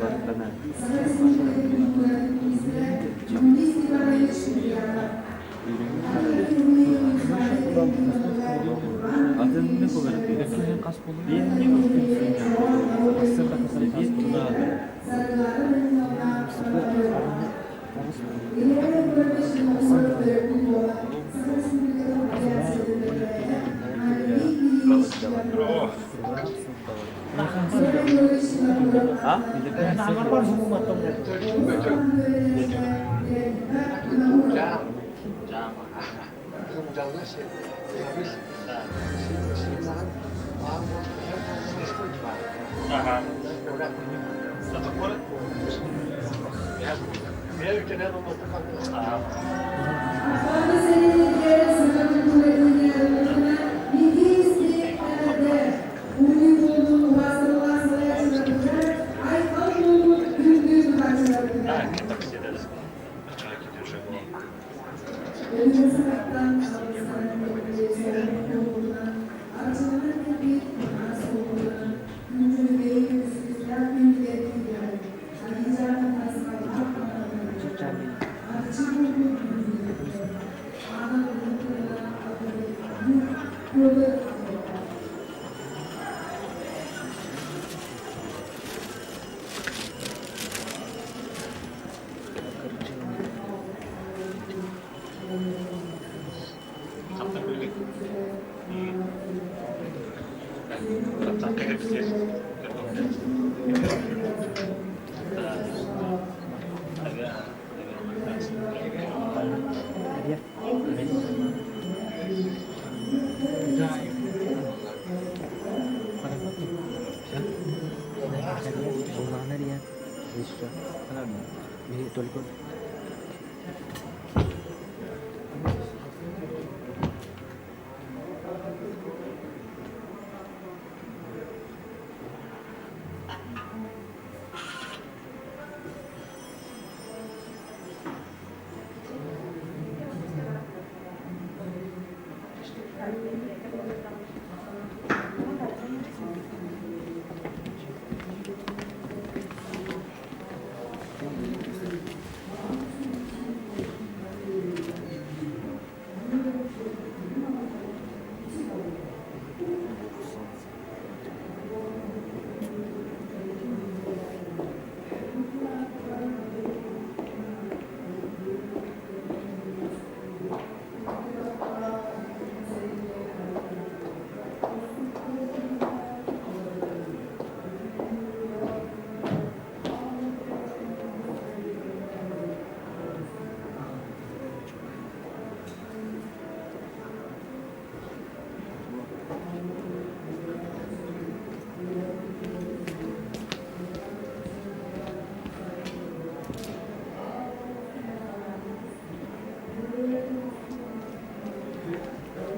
Саха Республикатын культуратын министрэ Юрий Степанович Ульянов, Аҕа дойду муниципальнай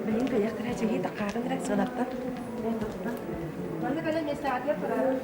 Билигин кэлиэхтэрэ чэйи таккаатын эрэ сыанаттан. Манна кэлэн миэстэҕитигэр турарын.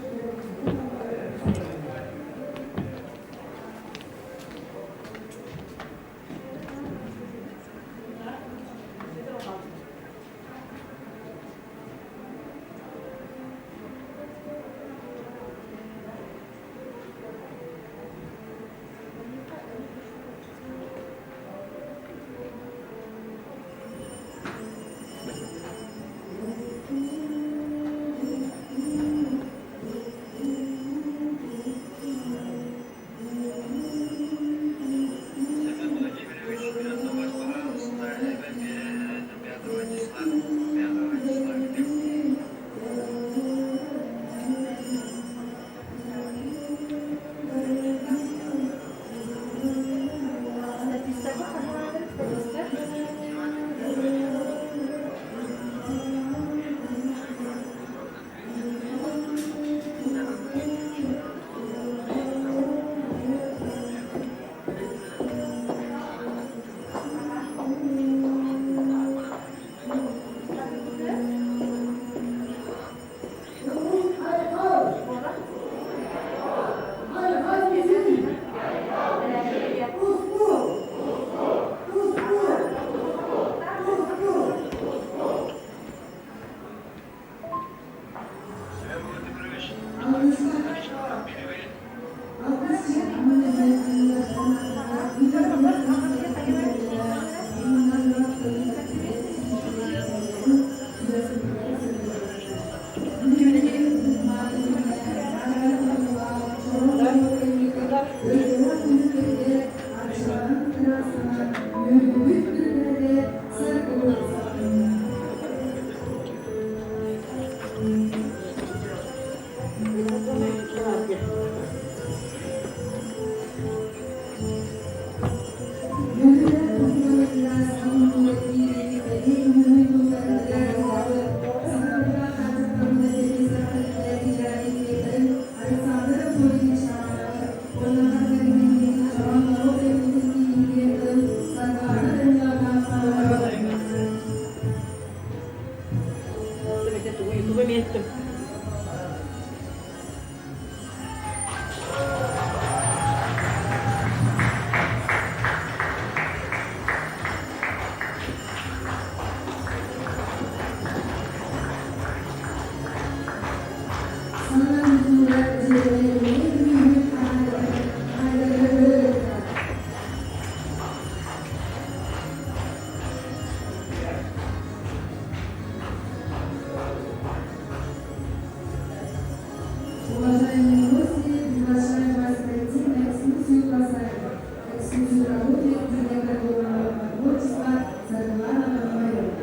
культура дьиэтэ эмиэ күнүүһүт хаһаайкатыгар ыытта. Уважаемые гости, приглашаем вас пройти на экскурсию по сайту. Экскурсию проводит директор Дома народного творчества Саргылана Пономарева.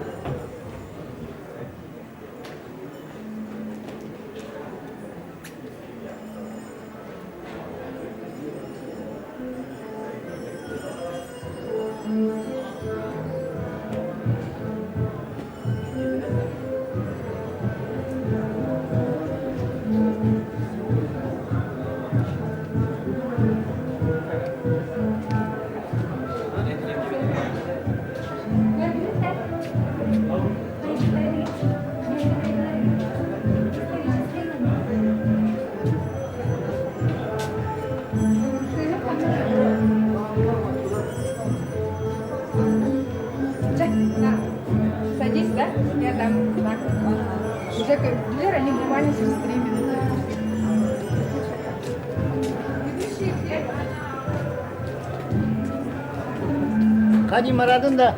Чэ, на. Садись, да? Я дам знак. Уже дверь, они буквально через 3 минуты. Ведущие все. Kadim aradın da.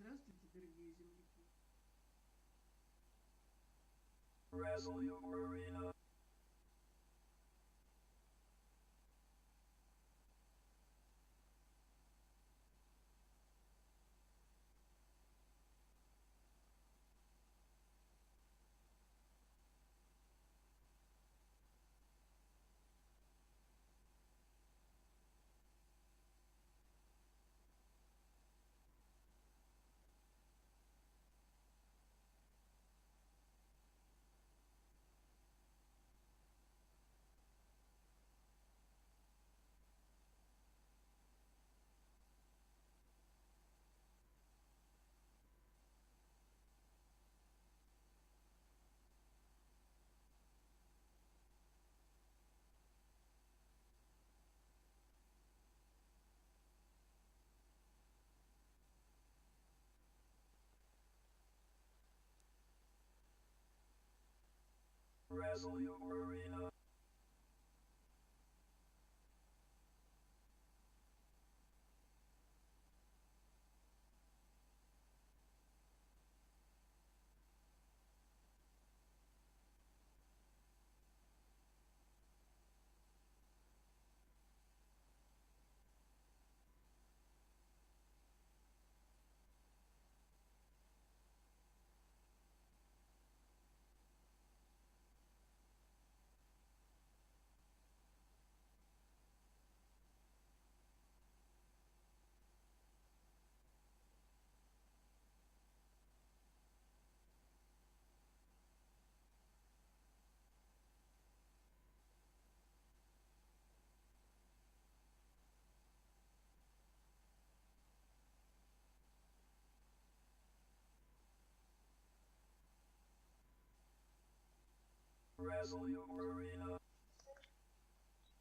Здравствуйте, дорогие земляки.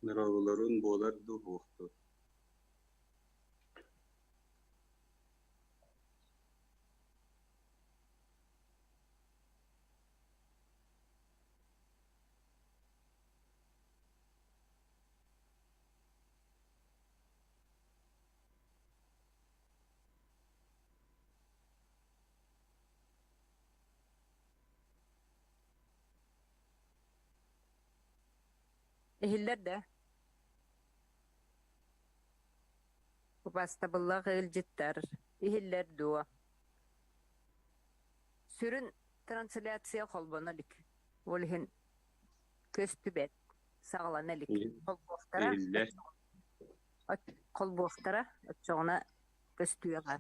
Дорооболорун буолар дуу, суох дуу? Иһиллэр да? Убаастабыллаах ыалдьыттар, иһиллэр дуо? Сүрүн трансляция холбоно илик. Ол иһин көстүбэт, саҕалана илик. Холбуохтара, Иһиллэр. холбуохтара, оччоҕуна көстүөҕэ.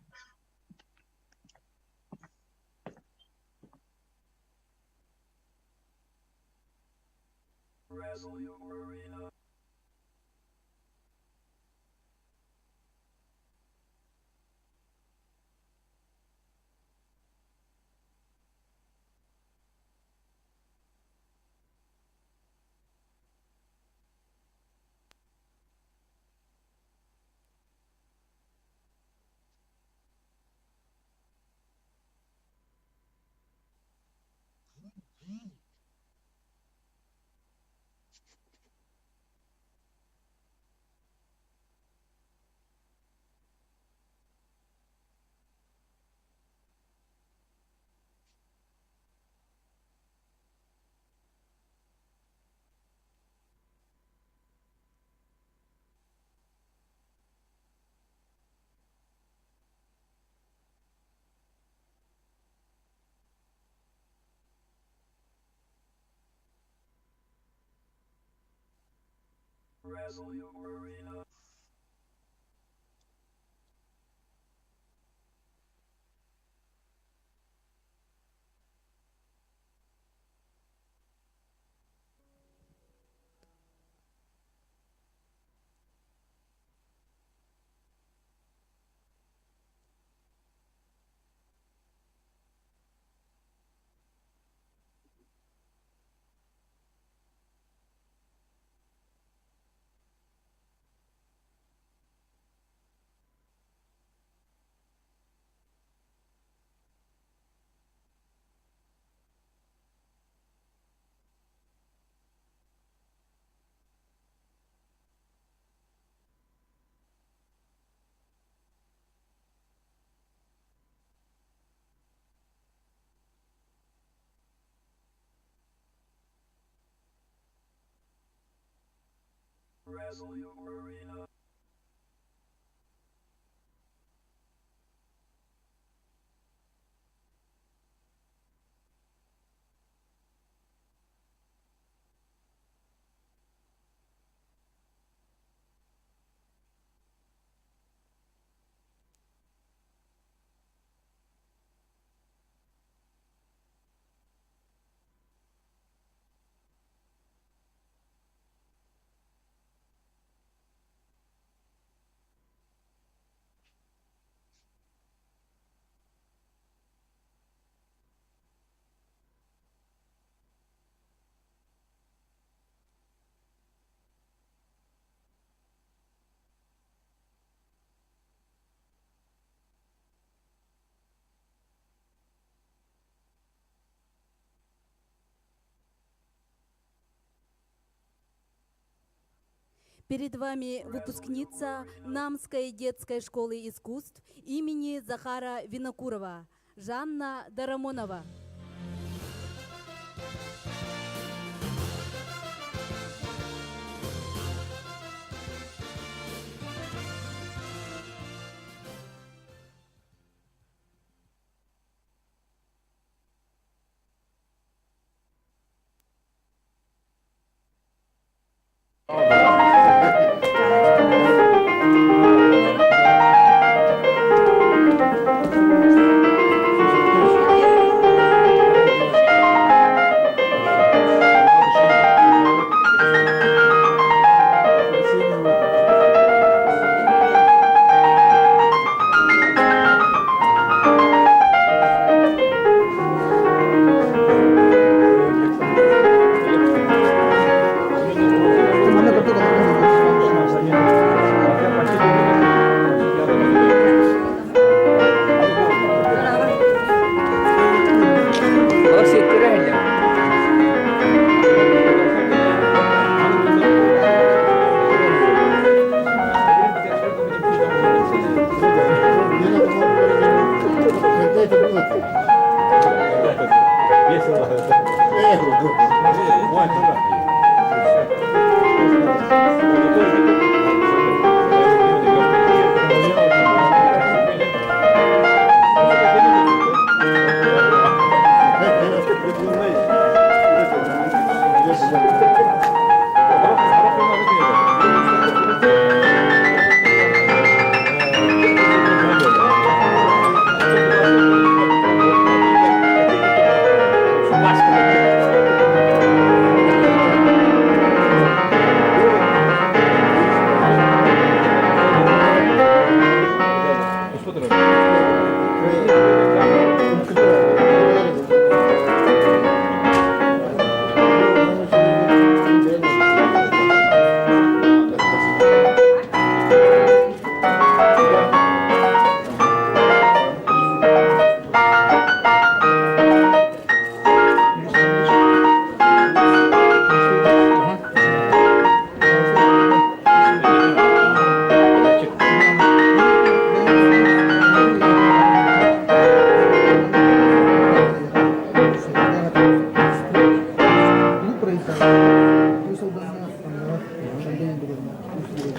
Перед вами выпускница Намской детской школы искусств имени Захара Винокурова Жанна Дарамонова.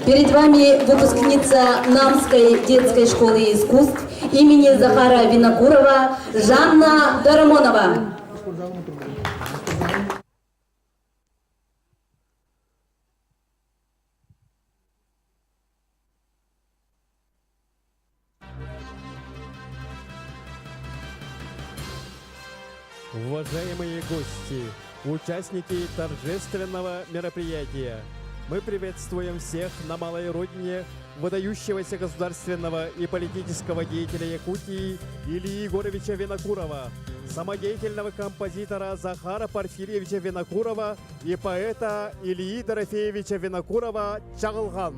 Перед вами выпускница Намской детской школы искусств имени Захара Винокурова Жанна Дарамонова. Уважаемые гости, участники торжественного мероприятия, мы приветствуем всех на малой родине выдающегося государственного и политического деятеля Якутии Ильи Егоровича Винокурова, самодеятельного композитора Захара Порфирьевича Винокурова и поэта Ильи Дорофеевича Винокурова «Чаҕылҕан».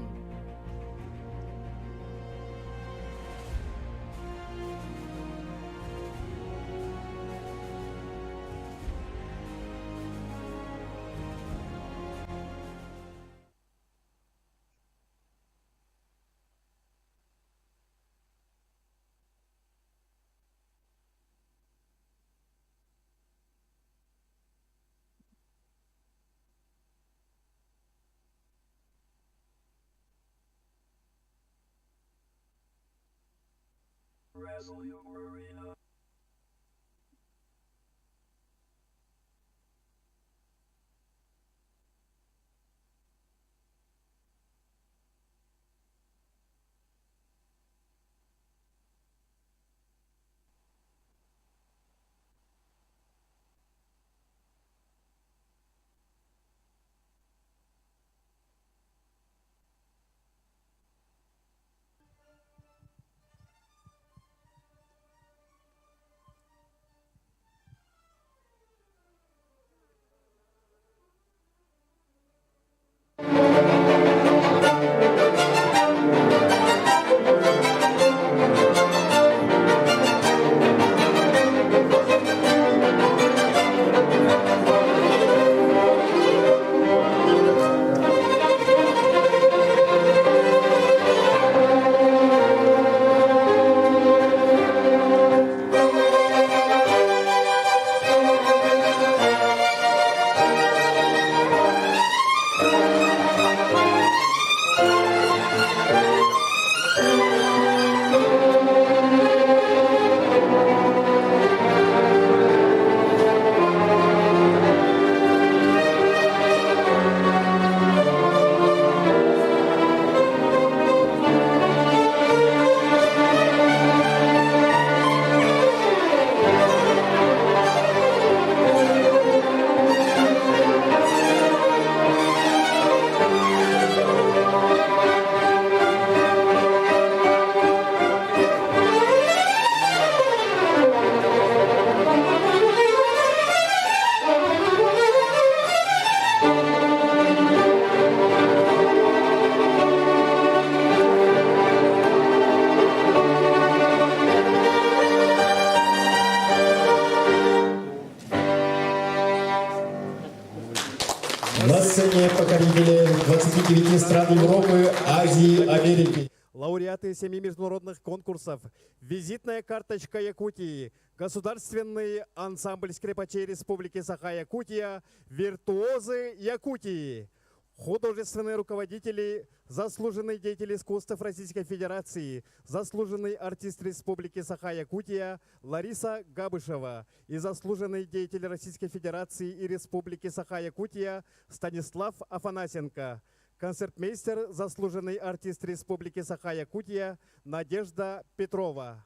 На сцене покорители 29 стран Европы, Азии, Америки. Лауреаты семи международных конкурсов. Визитная карточка Якутии. Государственный ансамбль скрипачей Республики Саха-Якутия «Виртуозы Якутии». Художественные руководители, заслуженный деятель искусств Российской Федерации, заслуженный артист Республики Саха-Якутия Лариса Габышева и заслуженный деятель Российской Федерации и Республики Саха-Якутия Станислав Афанасенко. Концертмейстер, заслуженный артист Республики Саха-Якутия Надежда Петрова.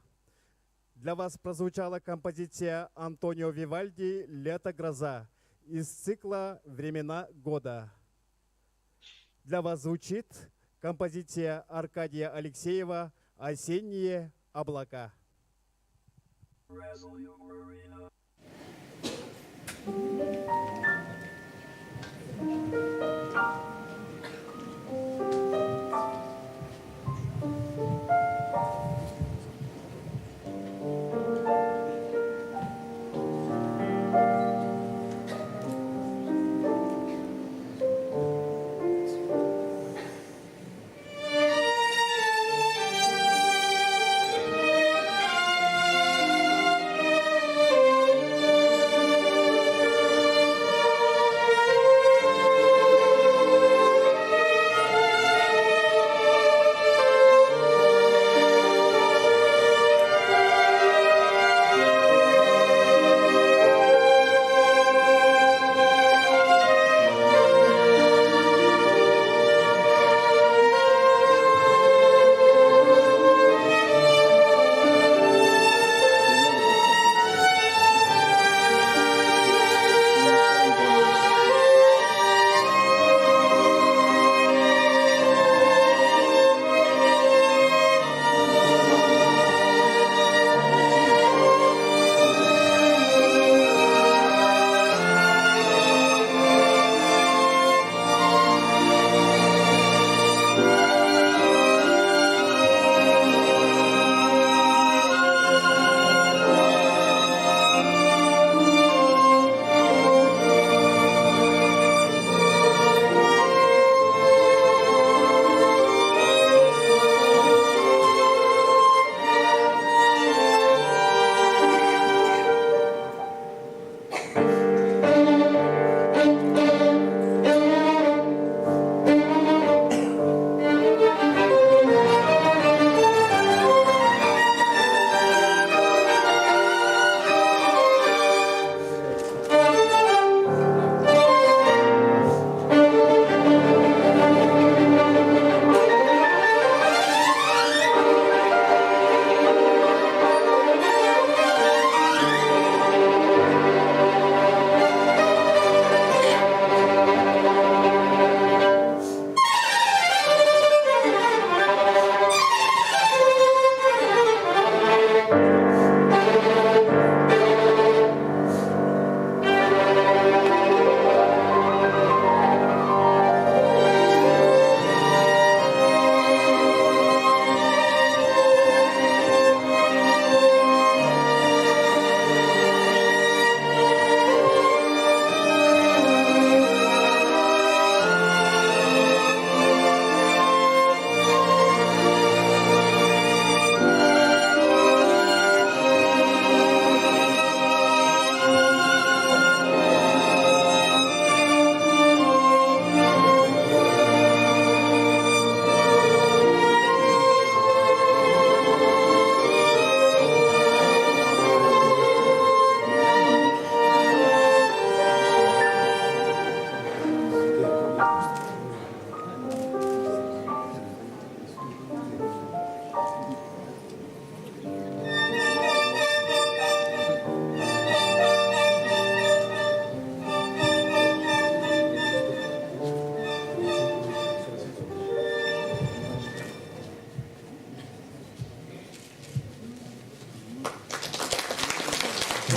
Для вас прозвучала композиция Антонио Вивальди «Лето гроза» из цикла «Времена года». Для вас звучит композиция Аркадия Алексеева «Осенние облака».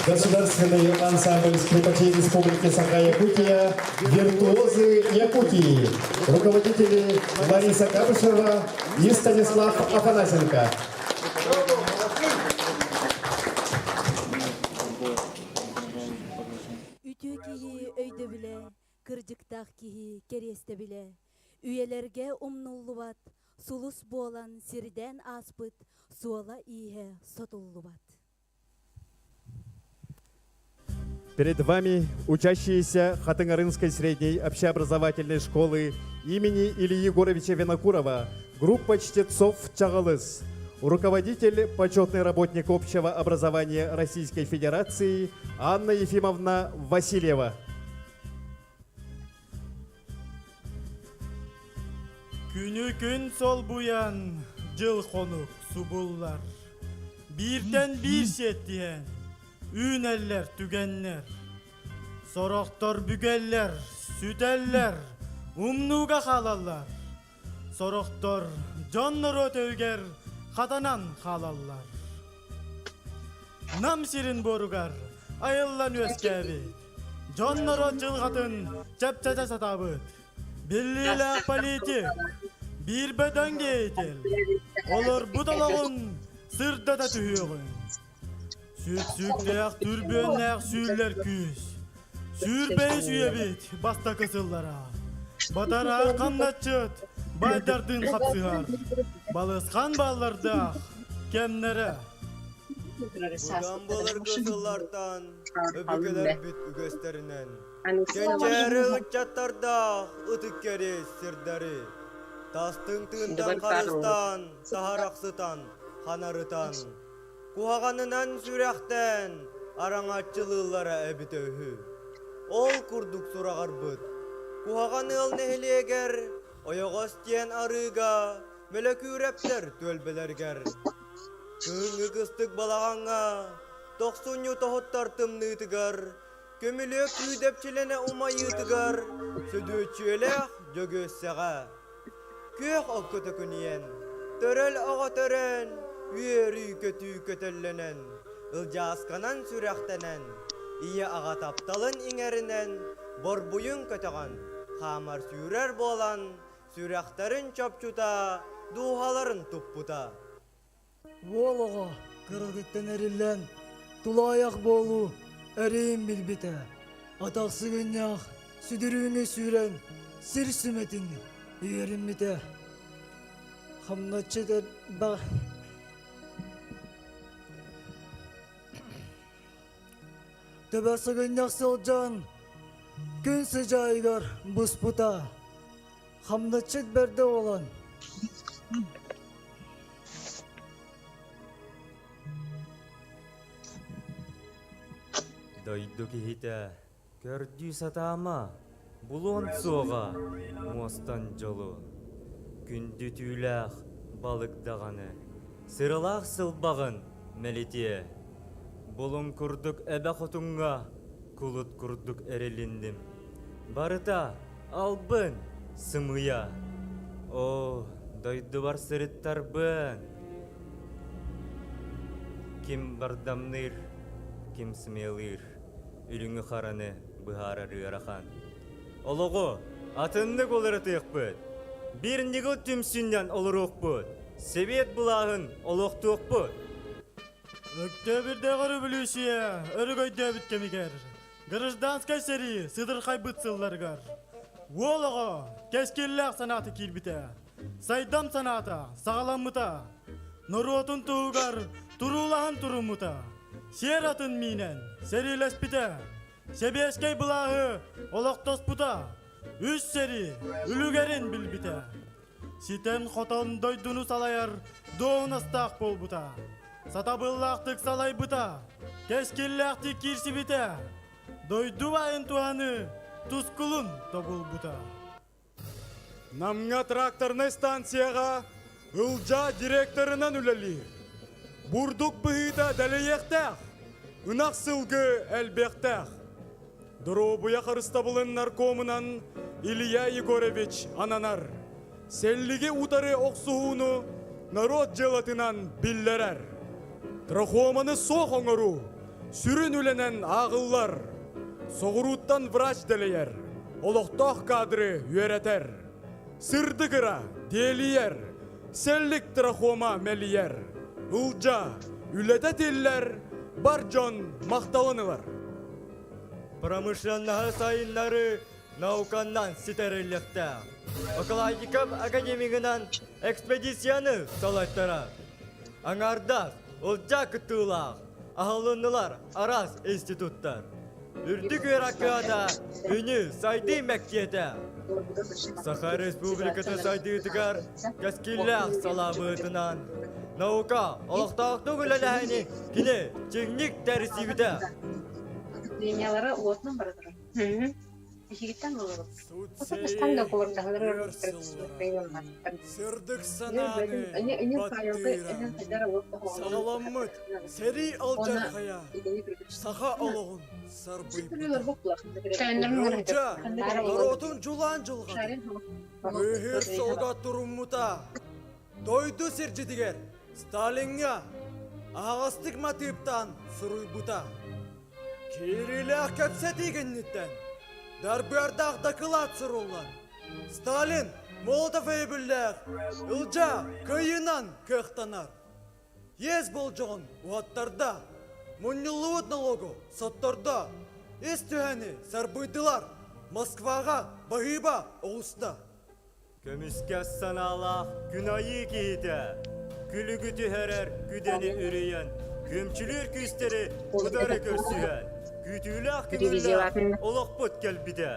Государственный ансамбль скрипачей Республики Саха-Якутия «Виртуозы Якутии». Руководители Лариса Кабышева и Станислав Афанасенко. Үтүө киһи өйдөбүлэ, кырдьыктаах киһи кэриэстэбилэ, үйэлэргэ умнуллубат, сулус буолан сирдээн ааспыт суола-ииһэ сотуллубат. Перед вами учащиеся Хатынгарынской средней общеобразовательной школы имени Ильи Егоровича Винокурова, группа чтецов «Чагалыс», руководитель, почетный работник общего образования Российской Федерации Анна Ефимовна Васильева. Күнү күн солбуйан, дьыл хонук субуллар. Бииртэн биир сиэттиһэн, үүнэллэр түгэннэр. Сорохтор бүгэллэр, сүтэллэр, умнууга хаалаллар. Сорохтор дьон норуот өйүгэр хатанан хаалаллар. Нам сирин буоругар айыллан үөскээбит, дьон норуот дьылҕатын чэпчэтэ сатаабыт, биллиилээх политик, биир бөдөҥ деятель, олорбут олоҕун сырдата түһүөҕүҥ. Сүпсүктээх түрбүөннээх сүүллэр күүс. Сүүрбэһис үйэбит бастакы сыллара. Батараах хамначчыт байдардыын хапсыһар. Балысхан баллардаах кэмнэрэ. Быдан былыргы сыллартан өбүгэлэрбит үгэстэринэн кэнчээри ыччаттардаах ытык кэриэс сирдэри тастыҥ тыынтан харыстаан саһарахсытан ханарытан Куһаҕанынан сүрэхтээн араҥаччылыыллара эбитэ үһү. Ол курдук сураҕырбыт. Куһаҕан ыал нэһилиэгэр Ойоҕос диэн арыыга Мөлөкүүрэптэр түөлбэлэригэр Кыһыҥҥы кыстык балаҕаҥҥа тохсунньу тоһуттар тымныытыгар көмүлүөк күүдэпчилэнэ умайыытыгар Сөдүөччүйэлээх Дьөгүөссэҕэ Күөх окко төкүнүйэн, төрөл оҕо төрөөн, үөрүү-көтүү көтөллөнөн, ылдьаасканан сүрэхтэнэн, ийэ-аҕа тапталын иҥэринэн, борбуйун көтөҕөн, хаамар-сүүрэр буолан, сүрэхтэрин чопчута, дууһаларын туппута. Уол оҕо кыратыттан эриллэн, тулаайах буолуу эрэйин билбитэ. Атах сыгынньах сүдүрүүҥҥэ сүүрэн, сир сүмэтин үөрүммүтэ. Хамначчыт элбэх Төбө сыгынньах сылдьан, күн сыдьаайыгар буспута. Хамначчыт бэрдэ буолан Дойду киһитэ көрдүү сатаама, булуон суоҕа муостан дьолу. Күндү түүлээх балык даҕаны, сыралаах сылбаҕын мэлитиэ. Булуҥ курдук эбэ хотуҥҥа кулут курдук эрилинним. Барыта албын, сымыйа. Оо, дойдубар сырыттарбын. Ким бардамныыр, ким смелыыр, үрүҥү-хараны быһаарар ыарахан. Олоҕу атыннык уларытыахпыт. Биир ньыгыл түмсүүннэн олоруохпут. Сэбиэт былааһын олохтуохпут. Өктөөбүрдээҕи өрөбөлүүсүйэ өрөгөйдөөбүт кэмигэр гражданскай сэрии сыдырхайбыт сылларыгар уол оҕо кэскиллээх санаата киирбитэ, сайдам санаата саҕаламмыта, норуотун туһугар туруулаһан туруммута, сиэр атын миинэн сэриилэспитэ, сэбиэскэй былааһы олохтоспута, үс сэрии үлүгэрин билбитэ. Ситэн-хотон дойдуну салайар дуоһунастаах буолбута. Сатабыллаахтык салайбыта, кэскиллээхтик киирсибитэ, дойду баайын туһаны тускулун тобулбута. Намҥа тракторнай станцияҕа Ылдьаа директорынан үлэлиир. Бурдук быһыыта дэлэйиэхтээх, ынах сылгы элбиэхтээх. Доруобуйа харыстабылын наркомунан Илья Егорович ананар. Сэллиги утары охсуһууну норуот дьыалатынан биллэрэр. Трахоманы суох оҥоруу сүрүн үлэнэн ааҕыллар. Соҕурууттан врач дэлэйэр, олохтоох кадры үөрэтэр. Сырдык ыра диэлийэр, сэллик трахома мэлийэр. Ылдьа, үлэтэ тиллэр, бар дьон махталын ылар. Промышленноһы сайыннарыы науканнан ситэриллиэхтээх. Околодников академигынан экспедицияны салайтарар. Аҥаардас, ылдьаа кыттыылаах, аһылыннылар араас институттар. Үрдүк үөрэх кыһата Үнү сайдыы мэктиэтэ. Саха Республиката сайдыытыгар кэскиллээх салаа быһыытынан наука олохтоохтук үлэлээһини кини чиҥник тэрийсибитэ. Линиялара уотунан бара турар. Биһигиттэн буолабыт. Сырдык санааны баттыыра Саҕаламмыт сэрии алдьархайа саха олоҕун сарбыйбыта. Ылдьа норуотун дьулаан дьылҕатын быыһыыр суолга туруммута. Дойду сирдьитигэр Сталиҥҥа аһаҕастык матыыптаан суруйбута. Киириилээх кэпсэтии кэнниттэн дарбыардаах дакылаат суруллан, Сталин Молотов өйөбүллээх Ылдьаа кыайыынан кыахтанар. Иэс болдьоҕун уһаттарда, мунньуллубут налогу соттордо, ис түһээни сарбыйдылар, Москваҕа баһыыба оҕуста. Көмүскэс санаалаах күн айыы киһитэ, күлүгү түһэрэр күдэни үрүйэн, күөмчүлүүр күүстэри утары көрсүһэн, күүтүүлээх көҥүллээх олохпут кэлбитэ.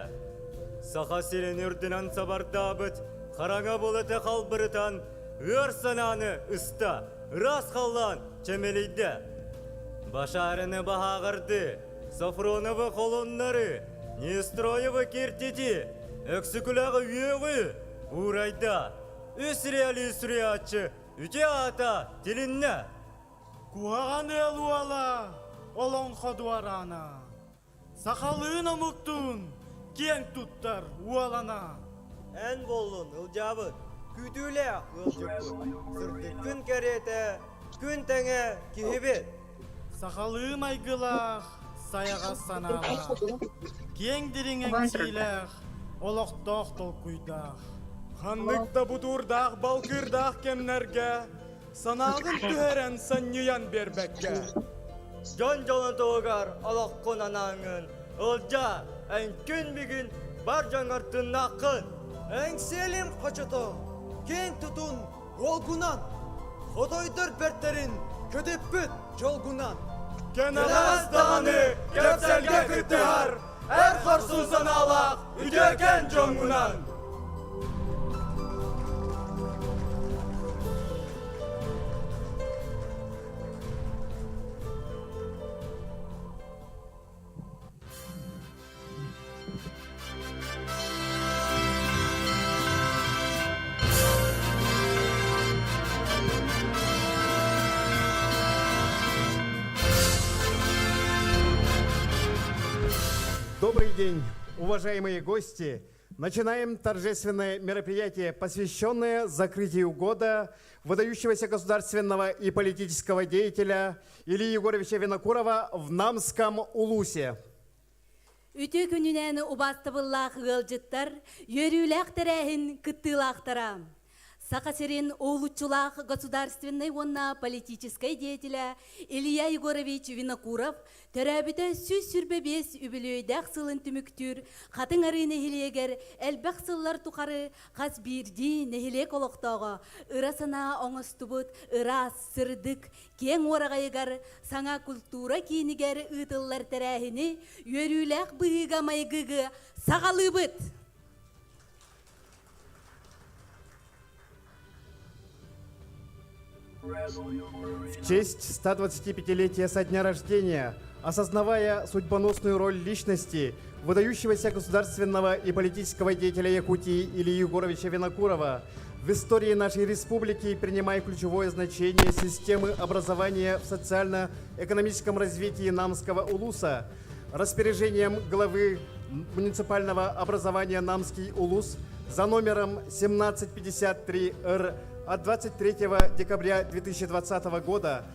Саха сирин үрдүнэн сабардаабыт хараҥа былыты халбырытан, ыар санааны ыста, ыраас халлаан чэмэлийдэ. Башарины баһааҕырды, Софроновы холуннары, Нестроевы киртити, Өксүкүлэҕи үөҕү уурайда. Үс реалист суруйааччы үтүө аата тилиннэ. Куһаҕан ыал уола олоҥхо дуораана, сахалыын омуктуун киэҥ туттар уолана. Эн буоллун ылдьаабыт, күүтүүлээх ыалдьыппыт, сырдыккын кэриэтэ, күн тэҥэ киһибит. Сахалыы майгылаах, сайаҕас санаалаах, киэҥ дириҥ эҥсиилээх, олохтоох толкуйдаах. Ханнык да бутуурдаах балкыырдаах кэмнэргэ санааҕын түһэрэн санньыйан биэрбэккэ. Дьон дьолун туһугар олоххун анааҥҥын, Ылдьаа, эн күн бүгүн бар дьоҥҥор тыннааххын. Эҥсиэлим хочото, киэҥ тутун Уолгунан, хотойдор бэртэрин көтүппүт дьолгунан. Кэнэҕэс даҕаны кэпсэлгэ кыттыһар эр хорсун санаалаах үтүөкэн дьоҥҥунан. Добрый день, уважаемые гости! Начинаем торжественное мероприятие, посвященное закрытию года выдающегося государственного и политического деятеля Ильи Егоровича Винокурова в Намском Улусе. Үтүө күнүнэн убаастабыллаах ыалдьыттар, үөрүүлээх тэрээһин кыттыылаахтара. Саха сирин уһулуччулаах государственнай уонна политическай деятелэ Илья Егорович Винокуров төрөөбүтэ 125 үбүлүөйдээх сылын түмүктүүр Хатыҥ Арыы нэһилиэгэр элбэх сыллар тухары хас биирдии нэһилиэк олохтооҕо ыра санаа оҥостубут ыраас, сырдык, Киэҥ уораҕайыгар саҥа культура киинигэр ыытыллар тэрээһини үөрүүлээх быһыыга-майгыга саҕалыыбыт! В честь 125-летия со дня рождения, осознавая судьбоносную роль личности, выдающегося государственного и политического деятеля Якутии Ильи Егоровича Винокурова, в истории нашей республики принимая ключевое значение системы образования в социально-экономическом развитии Намского улуса, распоряжением главы муниципального образования Намский улус за номером 1753-Р от 23 декабря 2020 года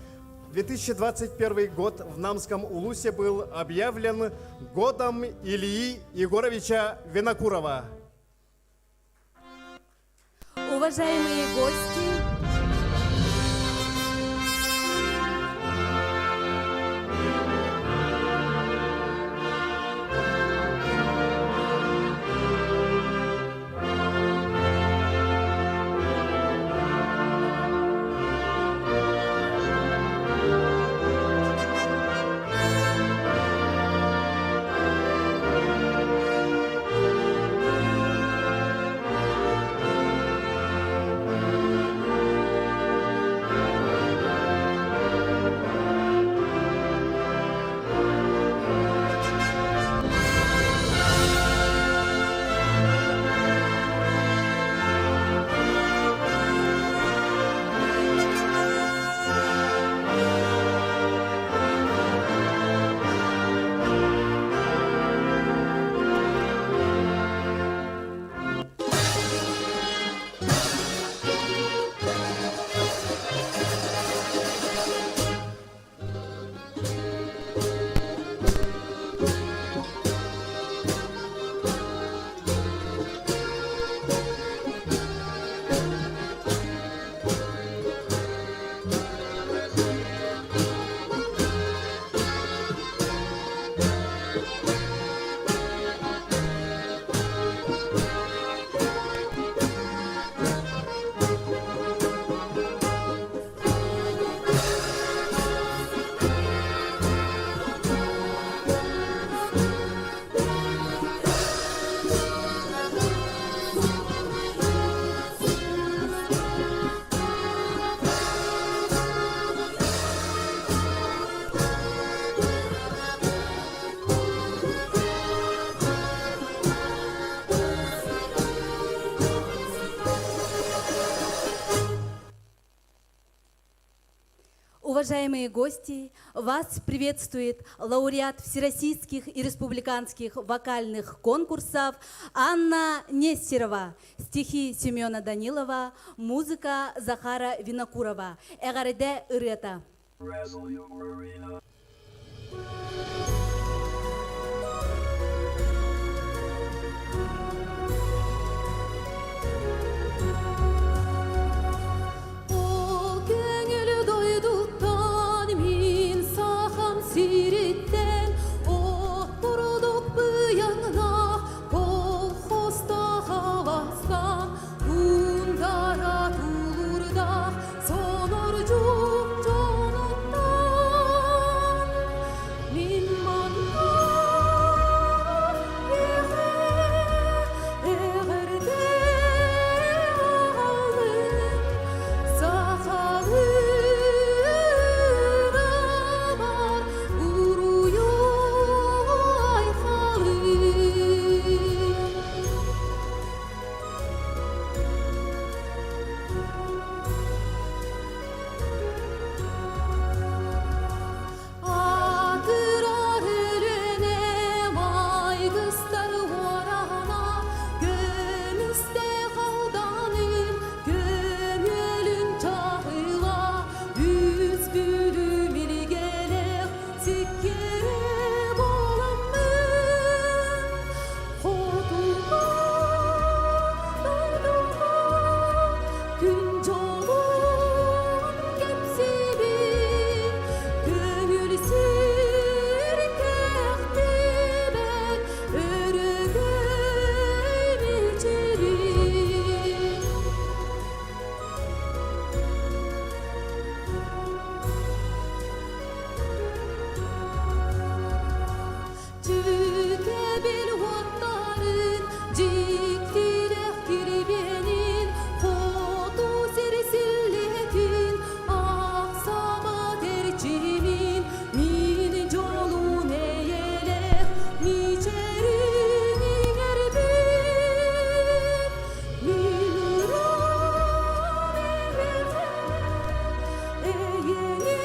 2021 год в Намском Улусе был объявлен годом Ильи Егоровича Винокурова. Уважаемые гости, Уважаемые гости, вас приветствует лауреат всероссийских и республиканских вокальных конкурсов Анна Нестерова. Стихи Семена Данилова, музыка Захара Винокурова. Эҕэрдэ ырыата. Ол көҥүл дойдуттан мин сахам сириттэн от курдук быйаҥнаах колхозтаах аластан Тундара тулуурдаах сонордьук дьонуттан мин манна эҕэрдэ аҕалым сахалыы ырабар уруйу айхалым. Атырар өлүнэ майгыстар уорана, Көмүсте қалданым, көмөлүн чаһыла, Үс бүлүм илгелэх сиккере боламмын. Хотуга дойдуга күн дьолун кэпсиибин, көҥүл сир кэхтибэт өрөгөй мичилин. Түкэбил уоттарын дьиктилэх килбиэнин хоту сир силлиэтин ахсаабат эрчимин мин дьолум эйэлээх мичээрин иҥэрбит мин ырам эйиэхэ эйэни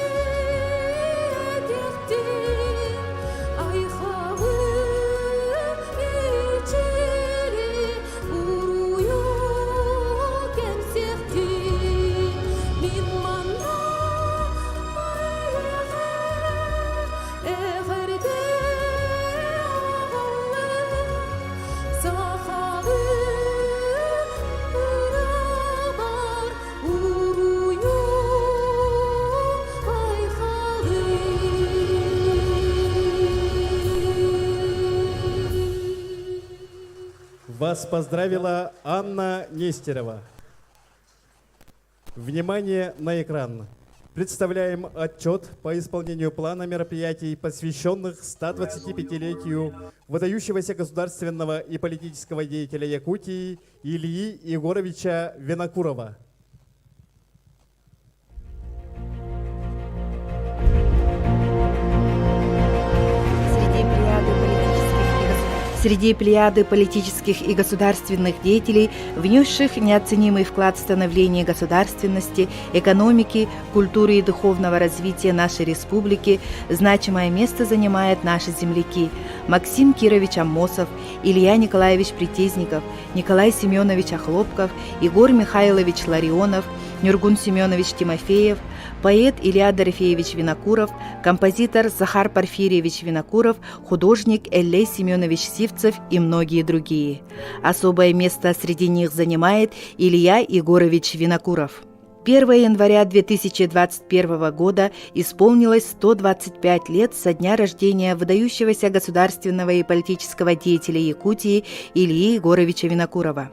этиэхтин айхалы мичили уруйу кэмсиэхтин мин манна эйиэхэ эҕэрдэ аҕаллым сахалы ырабар Уруйу айхалы. Вас поздравила Анна Нестерова. Внимание на экран. Представляем отчет по исполнению плана мероприятий, посвященных 125-летию выдающегося государственного и политического деятеля Якутии Ильи Егоровича Винокурова. Среди плеяды политических и государственных деятелей, внесших неоценимый вклад в становление государственности, экономики, культуры и духовного развития нашей республики, значимое место занимают наши земляки Максим Кирович Аммосов, Илья Николаевич Притезников, Николай Семенович Охлопков, Егор Михайлович Ларионов, Нюргун Семенович Тимофеев, поэт Илья Дорофеевич Винокуров, композитор Захар Порфирьевич Винокуров, художник Эллей Семенович Сивцев и многие другие. Особое место среди них занимает Илья Егорович Винокуров. 1 января 2021 года исполнилось 125 лет со дня рождения выдающегося государственного и политического деятеля Якутии Ильи Егоровича Винокурова.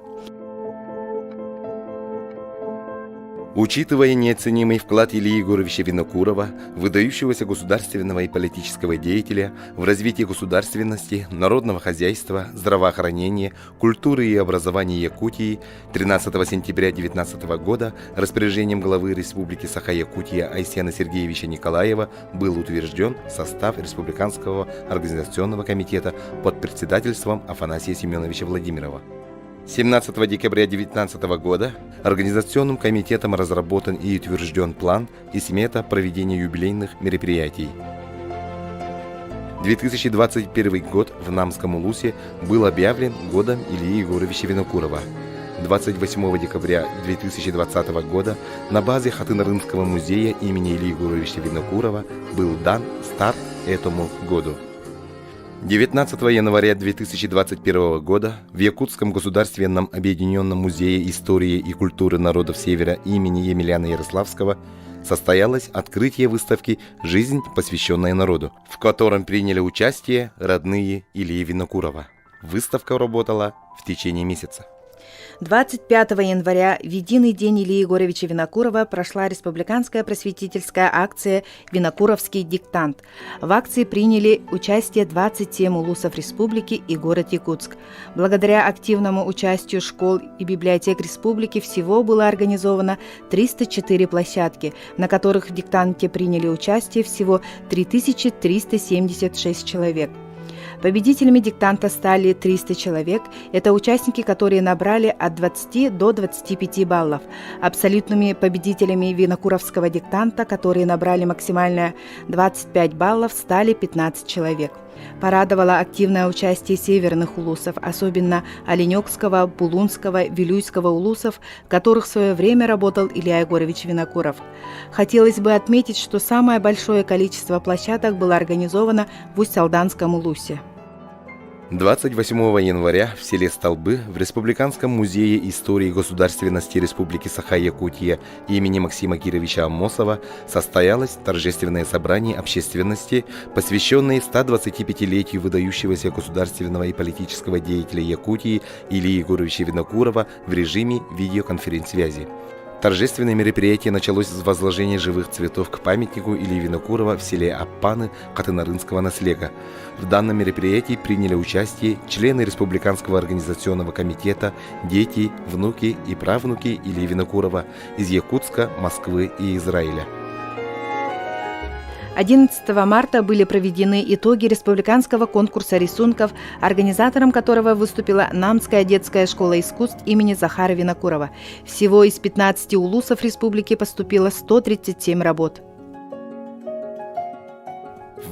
Учитывая неоценимый вклад Ильи Егоровича Винокурова, выдающегося государственного и политического деятеля в развитии государственности, народного хозяйства, здравоохранения, культуры и образования Якутии, 13 сентября 2019 года распоряжением главы Республики Саха-Якутия Айсена Сергеевича Николаева был утвержден состав Республиканского организационного комитета под председательством Афанасия Семеновича Владимирова. 17 декабря 2019 года Организационным комитетом разработан и утвержден план и смета проведения юбилейных мероприятий. 2021 год в Намском Улусе был объявлен годом Ильи Егоровича Винокурова. 28 декабря 2020 года на базе Хатынарынского музея имени Ильи Егоровича Винокурова был дан старт этому году. 19 января 2021 года в Якутском государственном объединенном музее истории и культуры народов Севера имени Емельяна Ярославского состоялось открытие выставки «Жизнь, посвященная народу», в котором приняли участие родные Ильи Винокурова. Выставка работала в течение месяца. 25 января в единый день Ильи Егоровича Винокурова прошла республиканская просветительская акция «Винокуровский диктант». В акции приняли участие 27 улусов республики и город Якутск. Благодаря активному участию школ и библиотек республики всего было организовано 304 площадки, на которых в диктанте приняли участие всего 3376 человек. Победителями диктанта стали 300 человек. Это участники, которые набрали от 20 до 25 баллов. Абсолютными победителями Винокуровского диктанта, которые набрали максимально 25 баллов, стали 15 человек. Порадовало активное участие северных улусов, особенно Оленекского, Булунского, Вилюйского улусов, в которых в свое время работал Илья Егорович Винокуров. Хотелось бы отметить, что самое большое количество площадок было организовано в Усть-Алданском улусе. 28 января в селе Столбы в Республиканском музее истории государственности Республики Саха-Якутия имени Максима Кировича Аммосова состоялось торжественное собрание общественности, посвященное 125-летию выдающегося государственного и политического деятеля Якутии Ильи Егоровича Винокурова в режиме видеоконференц-связи. Торжественное мероприятие началось с возложения живых цветов к памятнику Ильи Винокурова в селе Аппаны Хатын-Арыынского наслега. В данном мероприятии приняли участие члены Республиканского организационного комитета, дети, внуки и правнуки Ильи Винокурова из Якутска, Москвы и Израиля. 11 марта были проведены итоги республиканского конкурса рисунков, организатором которого выступила Намская детская школа искусств имени Захара Винокурова. Всего из 15 улусов республики поступило 137 работ.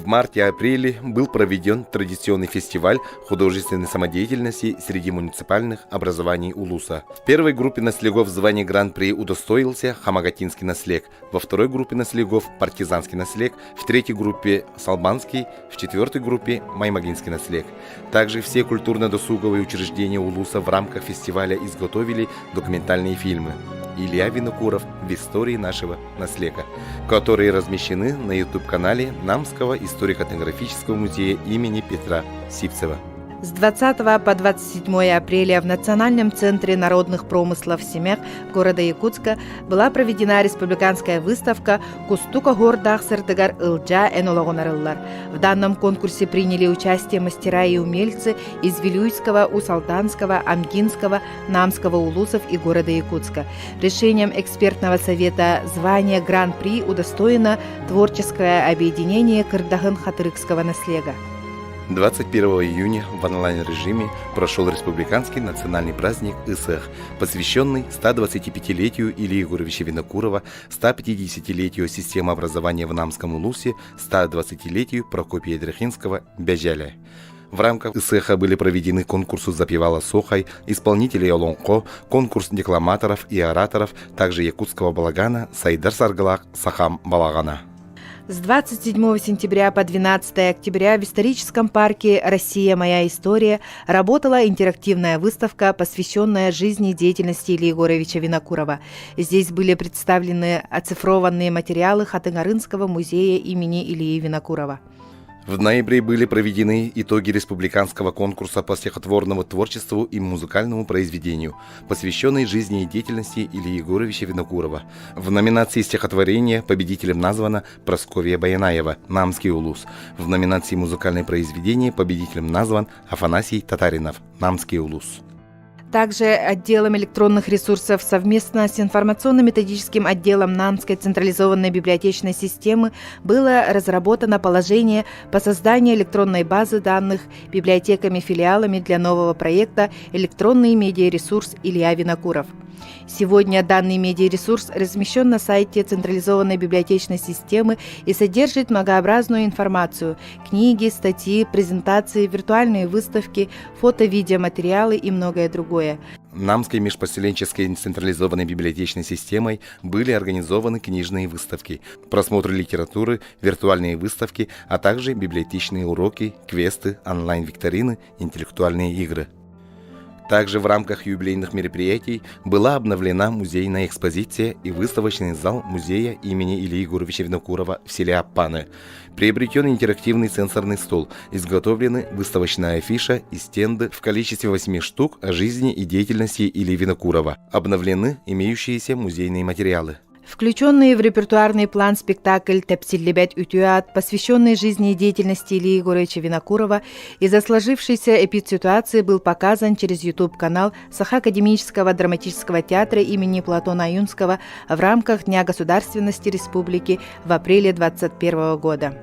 В марте-апреле был проведен традиционный фестиваль художественной самодеятельности среди муниципальных образований Улуса. В первой группе наслегов звания Гран-при удостоился Хамагатинский наслег, во второй группе наслегов Партизанский наслег, в третьей группе Салбанский, в четвертой группе Маймагинский наслег. Также все культурно-досуговые учреждения Улуса в рамках фестиваля изготовили документальные фильмы. Илья Винокуров в истории нашего наслега, которые размещены на YouTube-канале Намского историко-этнографического музея имени Петра Сивцева. С 20 по 27 апреля в Национальном центре народных промыслов «Симэх» города Якутска была проведена республиканская выставка «Кустук оһуордаах сырдыгар Ылдьаа эн олоҕуҥ арыллар». В данном конкурсе приняли участие мастера и умельцы из Вилюйского, Усть-Алданского, Амгинского, Намского улусов и города Якутска. Решением экспертного совета звание Гран-при удостоено творческое объединение Кырдахын Хатырыкского наслега. 21 июня в онлайн-режиме прошел республиканский национальный праздник Ысыах, посвященный 125-летию Ильи Егоровича Винокурова, 150-летию системы образования в Намском Улусе, 120-летию Прокопия Ядрихинского Бяжаля. В рамках Ысыаха были проведены конкурсы «Запевала Сохай», исполнителей Олонхо, конкурс декламаторов и ораторов, также якутского балагана «Сайдар саргылаах сахам балаҕана». С 27 сентября по 12 октября в историческом парке «Россия. Моя история» работала интерактивная выставка, посвященная жизни и деятельности Ильи Егоровича Винокурова. Здесь были представлены оцифрованные материалы Хатын-Арыынского музея имени Ильи Винокурова. В ноябре были проведены итоги республиканского конкурса по стихотворному творчеству и музыкальному произведению, посвященный жизни и деятельности Ильи Егоровича Винокурова. В номинации стихотворение победителем названа Прасковья Баянаева «Намский улус». В номинации музыкальное произведение победителем назван Афанасий Татаринов «Намский улус». Также отделом электронных ресурсов совместно с информационно-методическим отделом Намской централизованной библиотечной системы было разработано положение по созданию электронной базы данных библиотеками-филиалами для нового проекта «Электронный медиаресурс Илья Винокуров». Сегодня данный медиаресурс размещен на сайте централизованной библиотечной системы и содержит многообразную информацию – книги, статьи, презентации, виртуальные выставки, фото-видеоматериалы и многое другое. Намской межпоселенческой централизованной библиотечной системой были организованы книжные выставки, просмотры литературы, виртуальные выставки, а также библиотечные уроки, квесты, онлайн-викторины, интеллектуальные игры. Также в рамках юбилейных мероприятий была обновлена музейная экспозиция и выставочный зал музея имени Ильи Егоровича Винокурова в селе Аппаны. Приобретен интерактивный сенсорный стол, изготовлены выставочная афиша и стенды в количестве 8 штук о жизни и деятельности Ильи Винокурова. Обновлены имеющиеся музейные материалы. Включенный в репертуарный план спектакль «Тэпсиллибэт үтүө аат», посвященный жизни и деятельности Ильи Егоровича Винокурова, из-за сложившейся эпидситуации был показан через YouTube-канал Саха академического драматического театра имени Платона Ойунского в рамках Дня государственности Республики в апреле 2021 года.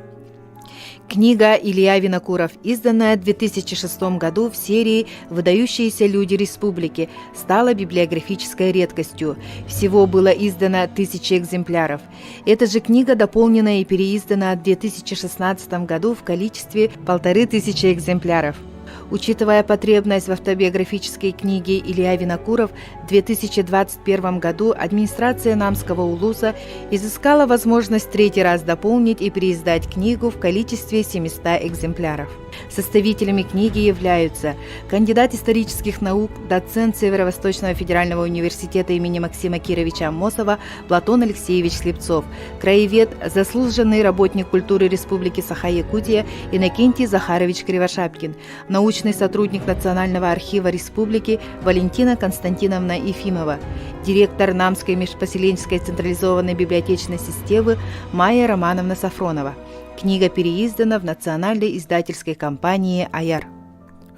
Книга «Илья Винокуров», изданная в 2006 году в серии «Выдающиеся люди республики», стала библиографической редкостью. Всего было издано тысячи экземпляров. Эта же книга дополнена и переиздана в 2016 году в количестве 1500 экземпляров. Учитывая потребность в автобиографической книге Илья Винокуров, в 2021 году администрация Намского улуса изыскала возможность третий раз дополнить и переиздать книгу в количестве 700 экземпляров. Составителями книги являются кандидат исторических наук, доцент Северо-Восточного федерального университета имени Максима Кировича Аммосова Платон Алексеевич Слепцов, краевед, заслуженный работник культуры Республики Саха-Якутия Иннокентий Захарович Кривошапкин, научный сотрудник Национального архива Республики Валентина Константиновна Ефимова, директор Намской межпоселенческой централизованной библиотечной системы Майя Романовна Сафронова. Книга переиздана в национальной издательской компании «Айар».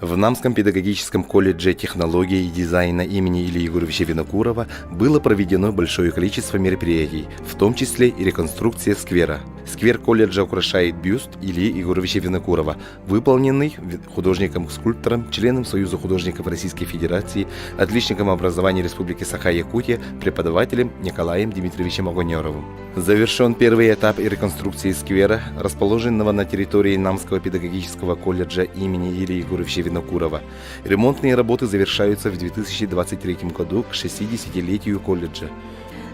В Намском педагогическом колледже технологии и дизайна имени Ильи Егоровича Винокурова было проведено большое количество мероприятий, в том числе и реконструкция сквера. Сквер колледжа украшает бюст Ильи Егоровича Винокурова, выполненный художником-скульптором, членом Союза художников Российской Федерации, отличником образования Республики Саха-Якутия, преподавателем Николаем Дмитриевичем Огонеровым. Завершен первый этап реконструкции сквера, расположенного на территории Намского педагогического колледжа имени Ильи Егоровича Винокурова. Ремонтные работы завершаются в 2023 году к 60-летию колледжа.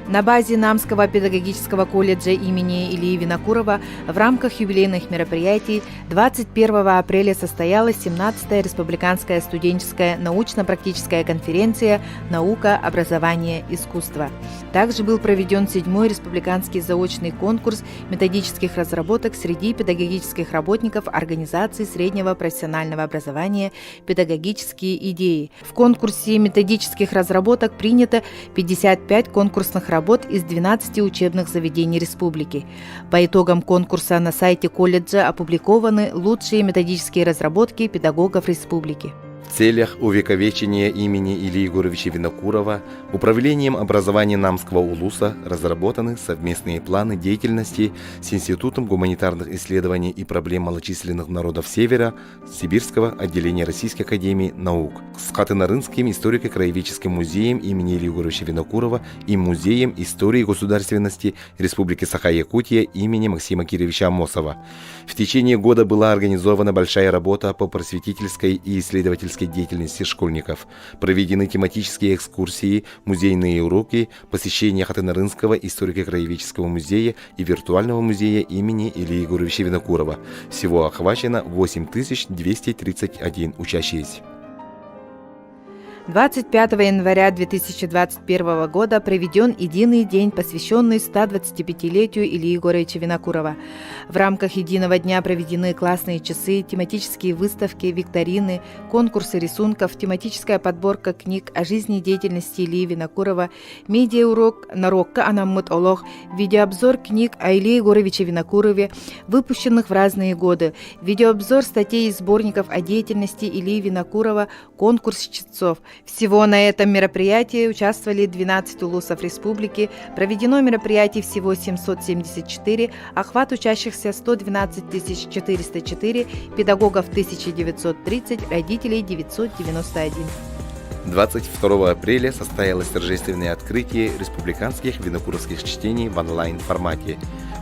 На базе Намского педагогического колледжа имени Ильи Винокурова в рамках юбилейных мероприятий 21 апреля состоялась 17-я республиканская студенческая научно-практическая конференция «Наука, образование, искусство». Также был проведен седьмой республиканский заочный конкурс методических разработок среди педагогических работников организаций среднего профессионального образования «Педагогические идеи». В конкурсе методических разработок принято 55 конкурсных работ из 12 учебных заведений республики. По итогам конкурса на сайте колледжа опубликованы лучшие методические разработки педагогов республики. В целях увековечения имени Ильи Егоровича Винокурова Управлением образования Намского улуса разработаны совместные планы деятельности с Институтом гуманитарных исследований и проблем малочисленных народов Севера Сибирского отделения Российской академии наук, с Хатын-Арыынским историко-краеведческим музеем имени Ильи Егоровича Винокурова и Музеем истории государственности Республики Саха-Якутия имени Максима Кировича Аммосова. В течение года была организована большая работа по просветительской и исследовательской деятельности школьников. Проведены тематические экскурсии, музейные уроки, посещение Хатын-Арыынского историко-краеведческого музея и виртуального музея имени Ильи Егоровича Винокурова. Всего охвачено 8231 учащийся. 25 января 2021 года проведен единый день, посвященный 125-летию Ильи Егоровича Винокурова. В рамках единого дня проведены классные часы, тематические выставки, викторины, конкурсы рисунков, тематическая подборка книг о жизни и деятельности Ильи Винокурова, медиаурок «Норуокка анаммыт олох», видеообзор книг о Илье Егоровиче Винокурове, выпущенных в разные годы, видеообзор статей и сборников о деятельности Ильи Винокурова, конкурс чтецов. Всего на этом мероприятии участвовали 12 улусов республики, проведено мероприятий всего 774, охват учащихся 112 404, педагогов 1930, родителей 991. 22 апреля состоялось торжественное открытие республиканских винокуровских чтений в онлайн-формате.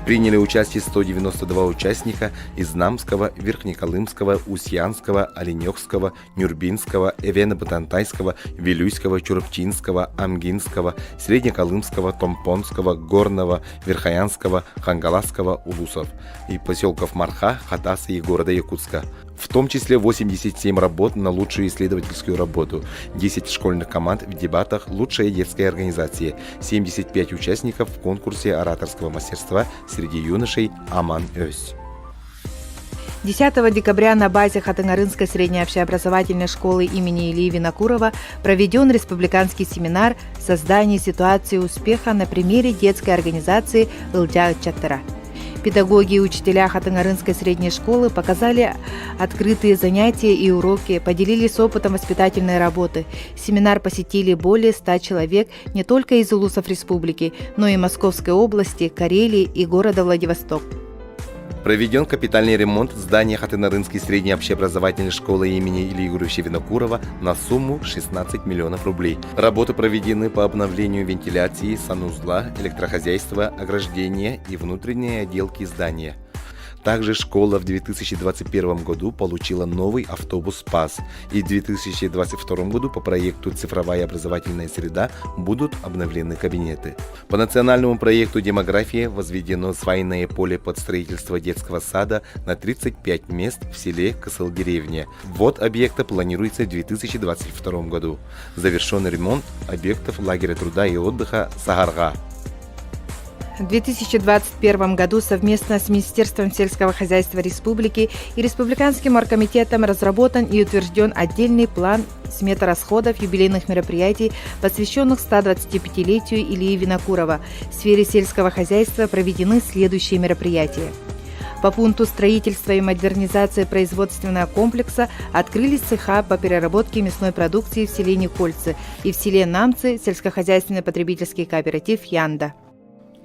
Приняли участие 192 участника из Намского, Верхнеколымского, Усьянского, Оленекского, Нюрбинского, Эвено-Батантайского, Вилюйского, Чурапчинского, Амгинского, Среднеколымского, Томпонского, Горного, Верхоянского, Хангаласского улусов и поселков Марха, Хатаса и города Якутска. В том числе 87 работ на лучшую исследовательскую работу, 10 школьных команд в дебатах «Лучшая детская организация», 75 участников в конкурсе ораторского мастерства среди юношей «Аман Өсь». 10 декабря на базе Хатынгарынской средней общеобразовательной школы имени Ильи Винокурова проведен республиканский семинар «Создание ситуации успеха на примере детской организации Ылдьаа ыччаттара». Педагоги и учителя Хатынгарынской средней школы показали открытые занятия и уроки, поделились опытом воспитательной работы. Семинар посетили более 100 человек не только из улусов республики, но и Московской области, Карелии и города Владивосток. Проведен капитальный ремонт здания Хатынарынской средней общеобразовательной школы имени Ильи Егоровича Винокурова на сумму 16 миллионов рублей. Работы проведены по обновлению вентиляции, санузла, электрохозяйства, ограждения и внутренней отделки здания. Также школа в 2021 году получила новый автобус «Спас». И в 2022 году по проекту «Цифровая образовательная среда» будут обновлены кабинеты. По национальному проекту «Демография» возведено свайное поле под строительство детского сада на 35 мест в селе Косыл-Деревня. Ввод объекта планируется в 2022 году. Завершен ремонт объектов лагеря труда и отдыха «Сагарга». В 2021 году совместно с Министерством сельского хозяйства республики и Республиканским оргкомитетом разработан и утвержден отдельный план смета расходов юбилейных мероприятий, посвященных 125-летию Ильи Винокурова. В сфере сельского хозяйства проведены следующие мероприятия. По пункту строительства и модернизации производственного комплекса открылись цеха по переработке мясной продукции в селе Никольцы и в селе Намцы сельскохозяйственный потребительский кооператив «Янда».